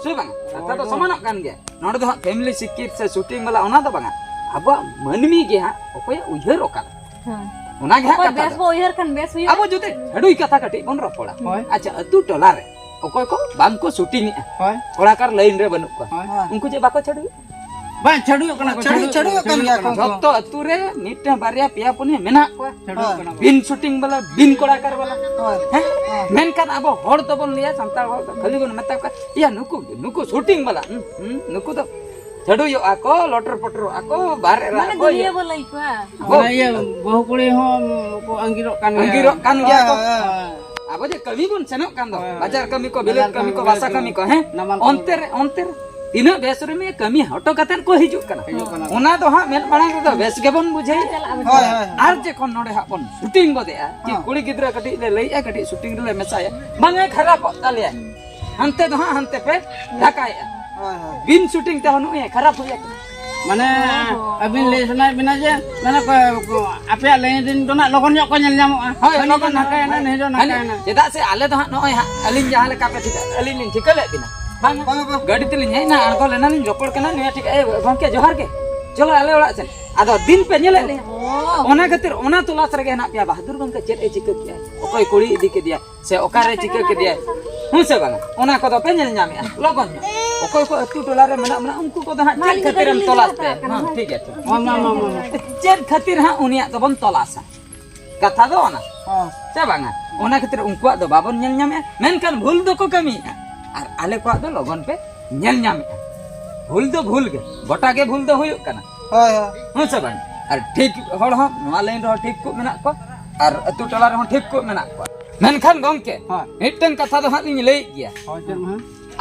ᱥᱮ ᱵᱟᱝ? ᱠᱟᱛᱷᱟ ᱫᱚ ᱦᱳᱭ᱾ ᱥᱚᱢᱟᱱᱚᱜ ᱠᱟᱱ ᱜᱮᱭᱟ᱾ ᱱᱚᱰᱮ ᱫᱚ ᱦᱟᱸᱜ family ᱥᱤᱠᱠᱷᱤᱛ ᱥᱮ shooting ᱵᱟᱞᱟ, ᱚᱱᱟ ᱫᱚ ᱵᱟᱝᱟ᱾ ᱟᱵᱚᱣᱟᱜ ᱢᱟᱹᱱᱢᱤ ᱜᱮ ᱦᱟᱸᱜ ᱚᱠᱚᱭᱟᱜ ᱩᱭᱦᱟᱹᱨ ᱚᱠᱟ ᱞᱮᱠᱟ᱾ ᱦᱮᱸ᱾ ᱚᱱᱟ ᱜᱮ ᱦᱟᱸᱜ ᱚᱠᱚᱭ ᱠᱟᱛᱷᱟ ᱵᱮᱥ ᱫᱚ᱾ ᱵᱚ ᱩᱭᱦᱟᱹᱨ ᱠᱷᱟᱱ ᱵᱮᱥ ᱦᱩᱭᱩᱜᱼᱟ᱾ ᱟᱵᱚ ᱡᱩᱫᱤ ᱪᱷᱟᱹᱰᱩᱭ ᱠᱟᱛᱷᱟ ᱠᱟᱹᱴᱤᱡ ᱵᱚᱱ ᱨᱚᱯᱚᱲᱟ᱾ ᱦᱳᱭ᱾ ᱟᱪᱪᱷᱟ, ᱟᱹᱛᱩ ᱴᱚᱞᱟ ᱨᱮ ᱚᱠᱚᱭ ᱠᱚ ᱵᱟᱝ ᱠᱚ shooting ᱮᱜᱼᱟ? ᱦᱳᱭ᱾ ᱠᱚᱲᱟᱠᱟᱨ line ᱨᱮ ᱵᱟᱹᱱᱩᱜ ᱠᱚᱣᱟ᱾ ᱦᱳᱭ᱾ ᱩᱱᱠᱩ ᱪᱮᱫ ᱵᱟᱠᱚ ᱪᱷᱟᱹᱰᱩᱭᱮᱜᱼᱟ? ᱵᱟᱝ, ᱪᱷᱟᱹᱰᱩᱭᱚᱜ ᱠᱟᱱᱟ ᱠᱚ, ᱪᱷᱟᱹᱰᱩ-, ᱪᱷᱟᱹᱰᱩᱭᱚᱜ, ᱪᱷᱟᱹᱰᱩᱭᱚᱜ ᱠᱟᱱ ᱪᱷᱟᱹᱰᱩᱭᱚᱜ ᱜᱮᱭᱟ ᱠᱟᱱᱟ ᱠᱚ᱾ ᱠᱚ᱾ ᱡᱷᱚᱛᱚ ᱟᱹᱛᱩ ᱨᱮ ᱢᱤᱫᱴᱟᱝ ᱵᱟᱨᱭᱟ ᱯᱮᱭᱟ ᱯᱩᱱᱭᱟᱹ ᱢᱮᱱᱟᱜ ᱠᱚᱣᱟ᱾ ᱪᱷᱟᱹᱰᱩᱭᱚᱜ ᱦᱳᱭ᱾ ᱠᱟᱱᱟ ᱠᱚ᱾ ᱵᱤᱱ shooting ᱵᱟᱞᱟ, ᱵᱤᱱ ᱠᱚᱲᱟᱠᱟᱨ ᱵᱟᱞᱟ᱾ ᱦᱳᱭ᱾ ᱦᱮᱸ? ᱦᱳᱭ᱾ ᱢᱮᱱᱠᱷᱟᱱ ᱟᱵᱚ ᱦᱚᱲ ᱫᱚᱵᱚᱱ ᱞᱟᱹᱭᱟ, ᱥᱟᱱᱛᱟᱲ ᱦᱚᱲ ᱫᱚ ᱠᱷᱟᱹᱞᱤ ᱵᱚᱱ ᱢᱮᱛᱟ ᱠᱚᱣᱟ, "ᱤᱭᱟ, ᱱᱩᱠᱩ, ᱱᱩᱠᱩ shooting ᱵᱟᱞᱟ, ᱦᱩᱸ, ᱦᱩᱸ, ᱱᱩᱠᱩ ᱫᱚ ᱪᱷᱟᱹᱰᱩᱭᱚᱜᱼᱟ ᱠᱚ, ᱞᱚᱴᱚᱨ ᱯᱚᱴᱚᱨᱚᱜᱼᱟ ᱠᱚ, ᱵᱟᱨ ᱮᱨᱟ ᱢᱟᱱᱮ ᱠᱚ, ᱫᱩᱱᱤᱭᱟᱹ ᱤᱭᱟᱹ ᱵᱚ ᱞᱟᱹᱭ ᱠᱚᱣᱟ᱾ ᱦᱳᱭ᱾ ᱚᱱᱟ ᱤᱭᱟᱹ, ᱵᱟᱹᱦᱩ ᱠᱩᱲᱤ ᱦᱚᱸ ᱠᱚ ᱟᱸᱜᱤᱨᱚᱜ ᱠᱟᱱ ᱜᱮᱭᱟ᱾ ᱟᱸᱜᱤᱨᱚᱜ ᱠᱟᱱ ᱜᱮᱭᱟ ᱠᱚ᱾ ᱦᱳᱭ, ᱦᱳᱭ᱾ ᱟᱵᱚ ᱡᱮ ᱠᱟᱹᱢᱤ ᱵᱚᱱ ᱥᱮᱱᱚᱜ ᱠᱟᱱ ᱫᱚ, ᱦᱳᱭ᱾ ᱵᱟᱡᱟᱨ ᱠᱟᱹᱢᱤ ᱠᱚ, ᱵᱤᱞᱟᱹᱛ ᱵᱟᱡᱟᱨ ᱠᱟᱹᱢᱤ ᱠᱟᱹᱢᱤ, ᱠᱚ, ᱵᱟᱥᱟ ᱵᱤᱞᱟᱹᱛ ᱠᱟᱹᱢᱤ ᱠᱟᱹᱢᱤ᱾ ᱠᱚ, ᱦᱮᱸ? ᱱᱟᱢᱟᱞ ᱚᱱᱛᱮ ᱠᱟᱹᱢᱤ᱾ ᱨᱮ, ᱚᱱᱛᱮ ᱨᱮ ᱛᱤᱱᱟᱹᱜ ᱵᱮᱥᱚᱨᱢᱤ ᱠᱟᱹᱢᱤ ᱦᱚᱴᱚ ᱠᱟᱛᱮᱫ ᱠᱚ ᱦᱤᱡᱩᱜ ᱠᱟᱱᱟ᱾ ᱦᱤᱡᱩᱜ ᱠᱟᱱᱟ᱾ ᱚᱱᱟ ᱫᱚ ᱦᱟᱸᱜ ᱢᱮᱫ ᱢᱟᱲᱟᱝ ᱨᱮᱫᱚ ᱵᱮᱥ ᱜᱮᱵᱚᱱ ᱵᱩᱡᱷᱟᱹᱣᱮᱫᱼᱟ᱾ ᱦᱳᱭ, ᱦᱳᱭ, ᱦᱳᱭ᱾ ᱟᱨ ᱡᱚᱠᱷᱚᱱ ᱱᱚᱰᱮ ᱦᱟᱸᱜ ᱵᱚᱱ shooting ᱜᱚᱫᱮᱜᱼᱟ, ᱠᱤ ᱦᱚᱸ᱾ ᱠᱩᱲᱤ ᱜᱤᱫᱽᱨᱟᱹ ᱠᱟᱹᱴᱤᱡ ᱞᱮ ᱞᱟᱹᱭᱮᱫᱼᱟ, ᱠᱟᱹᱴᱤᱡ shooting ᱨᱮᱞᱮ ᱢᱮᱥᱟᱭᱟ, ᱵᱟᱝ ᱮ ᱠᱷᱟᱨᱟᱯᱚᱜ ᱛᱟᱞᱮᱭᱟ᱾ ᱦᱟᱱᱛᱮ ᱫᱚ ᱦᱟᱸᱜ ᱦᱟᱱᱛᱮ ᱯᱮ ᱰᱷᱟᱠᱟᱭᱮᱫᱼᱟ᱾ ᱦᱳᱭ, ᱦᱳᱭ᱾ ᱵᱤᱱ shooting ᱛᱮᱦᱚᱸ ᱱᱩᱭ ᱮ ᱠᱷᱟᱨᱟᱯ ᱦᱩᱭ ᱟᱠᱟᱱᱟ᱾ ᱢᱟᱱᱮ, ᱚ ᱦᱚᱸ᱾ ᱟᱹᱵᱤᱱ ᱞᱟᱹᱭ ᱥᱟᱱᱟᱭᱮᱫ ᱵᱤᱱᱟ ᱡᱮ, ᱢᱟᱱᱮ, ᱠᱚ-, ᱠᱚ-, ᱟᱯᱮᱭᱟᱜ line ᱨᱮᱱ ᱫᱚ ᱱᱟᱜ ᱞᱚᱜᱚᱱ ᱧᱚᱜ ᱠᱚ ᱧᱮᱞ ᱧᱟᱢᱚᱜᱼᱟ᱾ ᱦᱳᱭ, ᱦᱟᱹᱱᱤ ᱫᱚ ᱞᱚᱜᱚᱱ ᱱᱟᱝᱠᱟᱭᱮᱱᱟ, ᱦᱳᱭ᱾ ᱱᱩᱭ ᱫᱚ ᱦᱟᱹᱱᱤ, ᱱᱟᱝᱠᱟᱭᱮᱱᱟ᱾ ᱪᱮᱫᱟᱜ ᱥᱮ ᱟᱞᱮ ᱫᱚ ᱦᱟᱸᱜ ᱱᱚᱜᱼᱚᱭ ᱦᱟᱸᱜ ᱟᱹᱞᱤᱧ ᱡᱟᱦᱟᱸ ᱞᱮᱠᱟ ᱯᱮ ᱴᱷᱤᱠᱟ, ᱟᱹᱞᱤᱧ ᱞᱤᱧ ᱴᱷᱤᱠᱟᱹ ᱞᱮᱫ ᱵᱤᱱᱟ᱾ ᱵᱟᱝ, ᱵᱟᱝ, ᱵᱟᱝ᱾ ᱜᱟᱹᱰᱤ ᱛᱮᱞᱤᱧ ᱦᱮᱡ ᱮᱱᱟ, ᱟᱬᱜᱚ ᱞᱮᱱᱟᱞᱤᱧ, ᱨᱚᱯᱚᱲ ᱠᱟᱱᱟ, ᱱᱩᱭ ᱴᱷᱤᱠ, "ᱮ, ᱜᱚᱢᱠᱮ, ᱡᱚᱦᱟᱨ ᱜᱮ, ᱪᱚᱞᱚ ᱟᱞᱮ ᱚᱲᱟᱜ ᱥᱮᱱ᱾" ᱟᱫᱚ ᱫᱤᱱ ᱯᱮ ᱧᱮᱞᱮᱫ ᱞᱮᱭᱟ᱾ ᱚ᱾ ᱚᱱᱟ ᱠᱷᱟᱹᱛᱤᱨ ᱚᱱᱟ ᱛᱚᱞᱟᱥ ᱨᱮᱜᱮ ᱦᱮᱱᱟᱜ ᱯᱮᱭᱟ, ᱵᱟᱦᱟᱫᱩᱨ ᱜᱚᱢᱠᱮ ᱪᱮᱫ ᱮ ᱪᱤᱠᱟᱹ ᱠᱮᱫᱼᱟ, ᱚᱠᱚᱭ ᱠᱩᱲᱤ ᱤᱫᱤ ᱠᱮᱫᱮᱭᱟ, ᱥᱮ ᱚᱠᱟᱨᱮ ᱪᱤᱠᱟᱹ ᱠᱮᱫᱮᱭᱟᱭ, ᱦᱮᱸ ᱥᱮ ᱵᱟᱝᱟ? ᱚᱱᱟ ᱠᱚᱫᱚ ᱯᱮ ᱧᱮᱞ ᱧᱟᱢᱮᱜᱼᱟ ᱞᱚᱜᱚᱱ ᱧᱚᱜ᱾ ᱚᱠᱚᱭ ᱠᱚ ᱟᱹᱛᱩ ᱴᱚᱞᱟ ᱨᱮ ᱢᱮᱱᱟᱜ ᱢᱮᱱᱟᱜ ᱩᱱᱠᱩ ᱠᱚᱫᱚ ᱦᱟᱸᱜ ᱢᱟ, ᱪᱮᱫ ᱟᱹᱞᱤᱧ ᱫᱚ ᱠᱷᱟᱹᱛᱤᱨᱮᱢ ᱠᱟᱹᱴᱤᱡ ᱞᱤᱧ ᱛᱚᱞᱟᱥ ᱦᱟᱛᱟᱣ ᱛᱟᱭᱟ? ᱠᱟᱱᱟ, ᱦᱮᱸ, ᱦᱳᱭ᱾ ᱴᱷᱤᱠ ᱜᱮᱭᱟ, ᱴᱷᱤᱠ ᱜᱮᱭᱟ᱾ ᱢᱟ, ᱢᱟ, ᱢᱟ, ᱢᱟ᱾ ᱪᱮᱫ ᱠᱷᱟᱹᱛᱤᱨ ᱦᱟᱸᱜ ᱩᱱᱤᱭᱟᱜ ᱫᱚᱵᱚᱱ ᱛᱚᱞᱟᱥᱟ? ᱠᱟᱛᱷᱟ ᱫᱚ ᱚᱱᱟ᱾ ᱦᱚᱸ᱾ ᱥᱮ ᱵᱟᱝᱟ? ᱚᱱᱟ ᱠᱷᱟᱹᱛᱤᱨ ᱩᱱᱠᱩᱣᱟᱜ ᱫᱚ ᱵᱟᱵᱚᱱ ᱧᱮᱞ ᱧᱟᱢᱮᱜᱼᱟ, ᱢᱮᱱᱠᱷᱟᱱ ᱵᱷᱩᱞ ᱫᱚᱠᱚ ᱠᱟᱹᱢᱤᱭᱮᱜᱼᱟ᱾ ᱟᱨ ᱟᱞᱮ ᱠᱚᱣᱟᱜ ᱫᱚ ᱞᱚᱜᱚᱱ ᱯᱮ ᱧᱮᱞ ᱧᱟᱢᱮᱜᱼᱟ᱾ ᱵᱷᱩᱞ ᱫᱚ ᱵᱷᱩᱞ ᱜᱮ, ᱜᱚᱴᱟ ᱜᱮ ᱵᱷᱩᱞ ᱫᱚ ᱦᱩᱭᱩᱜ ᱠᱟᱱᱟ᱾ ᱦᱳᱭ, ᱦᱳᱭ᱾ ᱦᱮᱸ ᱥᱮ ᱵᱟᱝ? ᱟᱨ ᱴᱷᱤᱠ ᱦᱚᱲ ᱦᱚᱸ ᱱᱚᱣᱟ line ᱨᱮᱦᱚᱸ ᱴᱷᱤᱠ ᱠᱚ ᱢᱮᱱᱟᱜ ᱠᱚᱣᱟ, ᱟᱨ ᱟᱹᱛᱩ ᱴᱚᱞᱟ ᱨᱮᱦᱚᱸ ᱴᱷᱤᱠ ᱠᱚ ᱢᱮᱱᱟᱜ ᱠᱚᱣᱟ᱾ ᱢᱮᱱᱠᱷᱟᱱ ᱜᱚᱢᱠᱮ, ᱦᱳᱭ᱾ ᱢᱤᱫᱴᱟᱝ ᱠᱟᱛᱷᱟ ᱫᱚ ᱦᱟᱸᱜ ᱞᱤᱧ ᱞᱟᱹᱭᱮᱫ ᱜᱮᱭᱟ᱾ ᱦᱳᱭ, ᱪᱮᱫ ᱢᱟ?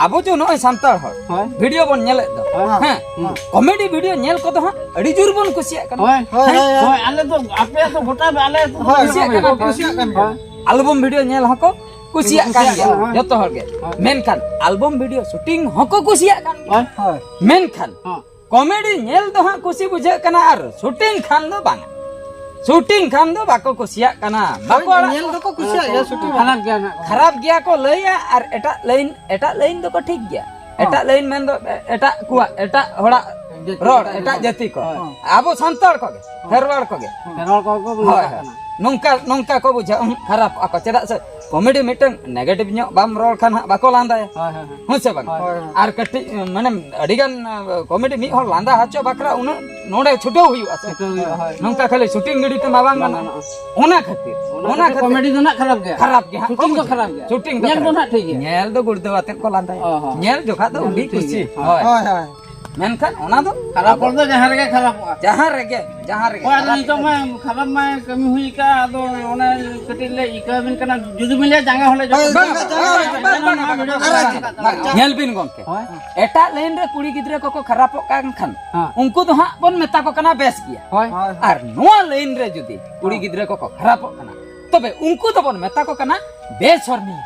ᱟᱵᱚ ᱡᱮ ᱱᱚᱜᱼᱚᱭ ᱥᱟᱱᱛᱟᱲ ᱦᱚᱲ, ᱦᱳᱭ᱾ video ᱵᱚᱱ ᱧᱮᱞᱮᱫ ᱫᱚ, ᱦᱳᱭ᱾ ᱦᱮᱸ, ᱦᱳᱭ᱾ Comedy video ᱧᱮᱞ ᱠᱚᱫᱚ ᱦᱟᱸᱜ ᱟᱹᱰᱤ ᱡᱳᱨ ᱵᱚᱱ ᱠᱩᱥᱤᱭᱟᱜ ᱠᱟᱱᱟ᱾ ᱦᱳᱭ, ᱦᱳᱭ, ᱦᱮᱸ? ᱦᱳᱭ, ᱦᱳᱭ᱾ ᱦᱳᱭ, ᱟᱞᱮ ᱫᱚ, ᱟᱯᱮ ᱫᱚ ᱜᱚᱴᱟ ᱫᱚ ᱟᱞᱮ ᱫᱚ ᱦᱳᱭ, ᱠᱩᱥᱤᱭᱟᱜ ᱦᱳᱭ, ᱠᱟᱱᱟ ᱠᱚ᱾ ᱠᱩᱥᱤᱭᱟᱜ ᱠᱟᱱ ᱜᱮᱭᱟ᱾ ᱦᱳᱭ᱾ Album video ᱧᱮᱞ ᱦᱚᱸᱠᱚ ᱠᱩᱥᱤᱭᱟᱜ ᱠᱟᱱ ᱠᱩᱥᱤᱭᱟᱜ ᱜᱮᱭᱟ, ᱠᱟᱱᱟ, ᱦᱳᱭ᱾ ᱡᱚᱛᱚ ᱦᱚᱲ ᱜᱮ᱾ ᱦᱳᱭ᱾ ᱢᱮᱱᱠᱷᱟᱱ album video shooting ᱦᱚᱸᱠᱚ ᱠᱩᱥᱤᱭᱟᱜ ᱠᱟᱱ ᱜᱮᱭᱟ᱾ ᱦᱳᱭ᱾ ᱦᱳᱭ᱾ ᱢᱮᱱᱠᱷᱟᱱ ᱦᱚᱸ᱾ Comedy ᱧᱮᱞ ᱫᱚ ᱦᱟᱸᱜ ᱠᱩᱥᱤ ᱵᱩᱡᱷᱟᱹᱜ ᱠᱟᱱᱟ, ᱟᱨ shooting ᱠᱷᱟᱱ ᱫᱚ ᱵᱟᱝᱟ᱾ Shooting ᱠᱷᱟᱱ ᱫᱚ ᱵᱟᱠᱚ ᱠᱩᱥᱤᱭᱟᱜ ᱠᱟᱱᱟ, ᱵᱟᱠᱚ ᱦᱳᱭ, ᱟᱲᱟᱜ ᱧᱮᱞ ᱫᱚᱠᱚ ᱠᱩᱥᱤᱭᱟᱜ ᱜᱮᱭᱟ, shooting ᱠᱷᱟᱱ᱾ ᱠᱷᱟᱨᱟᱯ ᱜᱮᱭᱟ ᱱᱟᱜ᱾ ᱠᱷᱟᱨᱟᱯ ᱜᱮᱭᱟ ᱠᱚ ᱞᱟᱹᱭᱟ, ᱟᱨ ᱮᱴᱟᱜ line, ᱮᱴᱟᱜ line ᱫᱚᱠᱚ ᱴᱷᱤᱠ ᱜᱮᱭᱟ᱾ ᱦᱚᱸ᱾ ᱮᱴᱟᱜ line ᱢᱮᱱᱫᱚ ᱮ-, ᱮᱴᱟᱜ ᱠᱚᱣᱟᱜ, ᱮᱴᱟᱜ ᱦᱚᱲᱟᱜ ᱡᱟᱹᱛᱤ ᱨᱚᱲ, ᱠᱚ᱾ ᱮᱴᱟᱜ ᱡᱟᱹᱛᱤ ᱠᱚ᱾ ᱦᱳᱭ᱾ ᱟᱵᱚ ᱥᱟᱱᱛᱟᱲ ᱠᱚᱜᱮ, ᱦᱚᱸ᱾ ᱠᱷᱮᱨᱣᱟᱲ ᱠᱚᱜᱮ᱾ ᱠᱷᱮᱨᱣᱟᱲ ᱠᱚᱜᱮ ᱠᱚ ᱦᱳᱭ, ᱢᱮᱛᱟᱜ ᱦᱳᱭ᱾ ᱠᱟᱱᱟ᱾ ᱱᱚᱝᱠᱟ, ᱱᱚᱝᱠᱟ ᱠᱚ ᱵᱩᱡᱷᱟᱹᱣᱟ, ᱦᱩᱸ, ᱠᱷᱟᱨᱟᱯᱚᱜᱼᱟ ᱠᱚ᱾ ᱪᱮᱫᱟᱜ ᱥᱮ comedy ᱢᱤᱫᱴᱟᱝ negative ᱧᱚᱜ ᱵᱟᱢ ᱨᱚᱲ ᱠᱷᱟᱱ ᱦᱟᱸᱜ ᱵᱟᱠᱚ ᱞᱟᱸᱫᱟᱭᱟ᱾ ᱦᱳᱭ, ᱦᱳᱭ, ᱦᱳᱭ᱾ ᱦᱮᱸ ᱥᱮ ᱵᱟᱝ? ᱦᱳᱭ, ᱦᱳᱭ᱾ ᱟᱨ ᱠᱟᱹᱴᱤᱡ, ᱢᱟᱱᱮ, ᱟᱹᱰᱤᱜᱟᱱ, ᱟ, comedy ᱢᱤᱫ ᱦᱚᱲ ᱞᱟᱸᱫᱟ ᱦᱚᱪᱚ ᱵᱟᱠᱷᱨᱟ ᱩᱱᱟᱹᱜ ᱱᱚᱰᱮ ᱪᱷᱩᱴᱟᱹᱣ ᱦᱩᱭᱩᱜᱼᱟ ᱥᱮ? ᱪᱷᱩᱴᱟᱹᱣ ᱦᱩᱭᱩᱜᱼᱟ, ᱦᱳᱭ᱾ ᱱᱚᱝᱠᱟ ᱠᱷᱟᱹᱞᱤ shooting ᱜᱤᱰᱤ ᱛᱮᱢᱟ ᱵᱟᱝ ᱵᱟᱝ ᱜᱟᱱᱚᱜᱼᱟ᱾ ᱜᱟᱱᱚᱜᱼᱟ᱾ ᱚᱱᱟ ᱠᱷᱟᱹᱛᱤᱨ, ᱚᱱᱟ ᱚᱱᱟ ᱠᱷᱟᱹᱛᱤᱨ ᱠᱷᱟᱹᱛᱤᱨ comedy ᱫᱚ ᱱᱟᱜ ᱠᱷᱟᱨᱟᱯ ᱜᱮᱭᱟ᱾ ᱠᱷᱟᱨᱟᱯ ᱜᱮ ᱦᱟᱸᱜ᱾ Shooting ᱠᱚ ᱫᱚ ᱵᱩᱡᱷᱟᱹᱣᱟ᱾ ᱠᱷᱟᱨᱟᱯ ᱜᱮᱭᱟ᱾ Shooting ᱫᱚ ᱧᱮᱞ ᱠᱷᱟᱨᱟᱯ ᱫᱚ ᱜᱮᱭᱟ᱾ ᱱᱟᱜ ᱴᱷᱤᱠ ᱜᱮᱭᱟ᱾ ᱧᱮᱞ ᱫᱚ ᱜᱩᱲᱫᱟᱹᱣ ᱟᱛᱮᱫ ᱠᱚ ᱞᱟᱸᱫᱟᱭᱟ᱾ ᱚ, ᱦᱚᱸ᱾ ᱧᱮᱞ ᱡᱚᱠᱷᱟᱜ ᱫᱚ ᱧᱮᱞ ᱩᱰᱤ ᱴᱷᱤᱠ ᱠᱩᱥᱤ᱾ ᱜᱮᱭᱟ᱾ ᱦᱳᱭ᱾ ᱦᱳᱭ, ᱦᱳᱭ᱾ ᱢᱮᱱᱠᱷᱟᱱ ᱚᱱᱟ ᱫᱚ ᱠᱷᱟᱨᱟᱯ ᱦᱚᱲ ᱫᱚ ᱡᱟᱦᱟᱸ ᱨᱮᱜᱮ ᱠᱷᱟᱨᱟᱯᱚᱜᱼᱟ᱾ ᱡᱟᱦᱟᱸ ᱨᱮᱜᱮ, ᱡᱟᱦᱟᱸ ᱨᱮᱜᱮ᱾ ᱦᱳᱭ, ᱟᱫᱚ ᱠᱷᱟᱨᱟᱯ ᱱᱤᱛᱚᱜ ᱜᱮ᱾ ᱢᱟ ᱠᱷᱟᱨᱟᱯ ᱢᱟ ᱠᱟᱹᱢᱤ ᱦᱩᱭ ᱟᱠᱟᱫ, ᱟᱫᱚ ᱚᱱᱮ ᱠᱟᱹᱴᱤᱡ ᱞᱮ ᱤᱠᱟᱹ ᱟᱵᱤᱱ ᱠᱟᱱᱟ, ᱡᱩᱫᱤ ᱵᱤᱱ ᱞᱟᱹᱭᱟ ᱡᱟᱸᱜᱟ ᱦᱚᱸᱞᱮ ᱦᱳᱭ, ᱡᱚᱯᱚᱜ ᱡᱟᱸᱜᱟ, ᱡᱟᱸᱜᱟ, ᱡᱟᱸᱜᱟ, ᱡᱟᱸᱜᱟ, ᱡᱟᱸᱜᱟ, ᱡᱟᱸᱜᱟ᱾ ᱧᱮᱞ ᱵᱤᱱ ᱜᱚᱢᱠᱮ, ᱦᱳᱭ᱾ ᱮᱴᱟᱜ line ᱨᱮ ᱠᱩᱲᱤ ᱜᱤᱫᱽᱨᱟᱹ ᱠᱚᱠᱚ ᱠᱷᱟᱨᱟᱯᱚᱜ ᱠᱟᱱ ᱠᱷᱟᱱ, ᱦᱮᱸ᱾ ᱩᱱᱠᱩ ᱫᱚ ᱦᱟᱸᱜ ᱵᱚᱱ ᱢᱮᱛᱟ ᱠᱚ ᱠᱟᱱᱟ ᱵᱮᱥ ᱜᱮᱭᱟ᱾ ᱦᱳᱭ᱾ ᱦᱳᱭ, ᱦᱳᱭ᱾ ᱟᱨ ᱱᱚᱣᱟ line ᱨᱮ ᱡᱩᱫᱤ ᱠᱩᱲᱤ ᱦᱮᱸ᱾ ᱜᱤᱫᱽᱨᱟᱹ ᱠᱚᱠᱚ ᱠᱷᱟᱨᱟᱯᱚᱜ ᱠᱟᱱᱟ, ᱛᱚᱵᱮ ᱩᱱᱠᱩ ᱫᱚᱵᱚᱱ ᱢᱮᱛᱟ ᱠᱚ ᱠᱟᱱᱟ ᱵᱮᱥᱚᱨᱢᱤᱭᱟᱹ᱾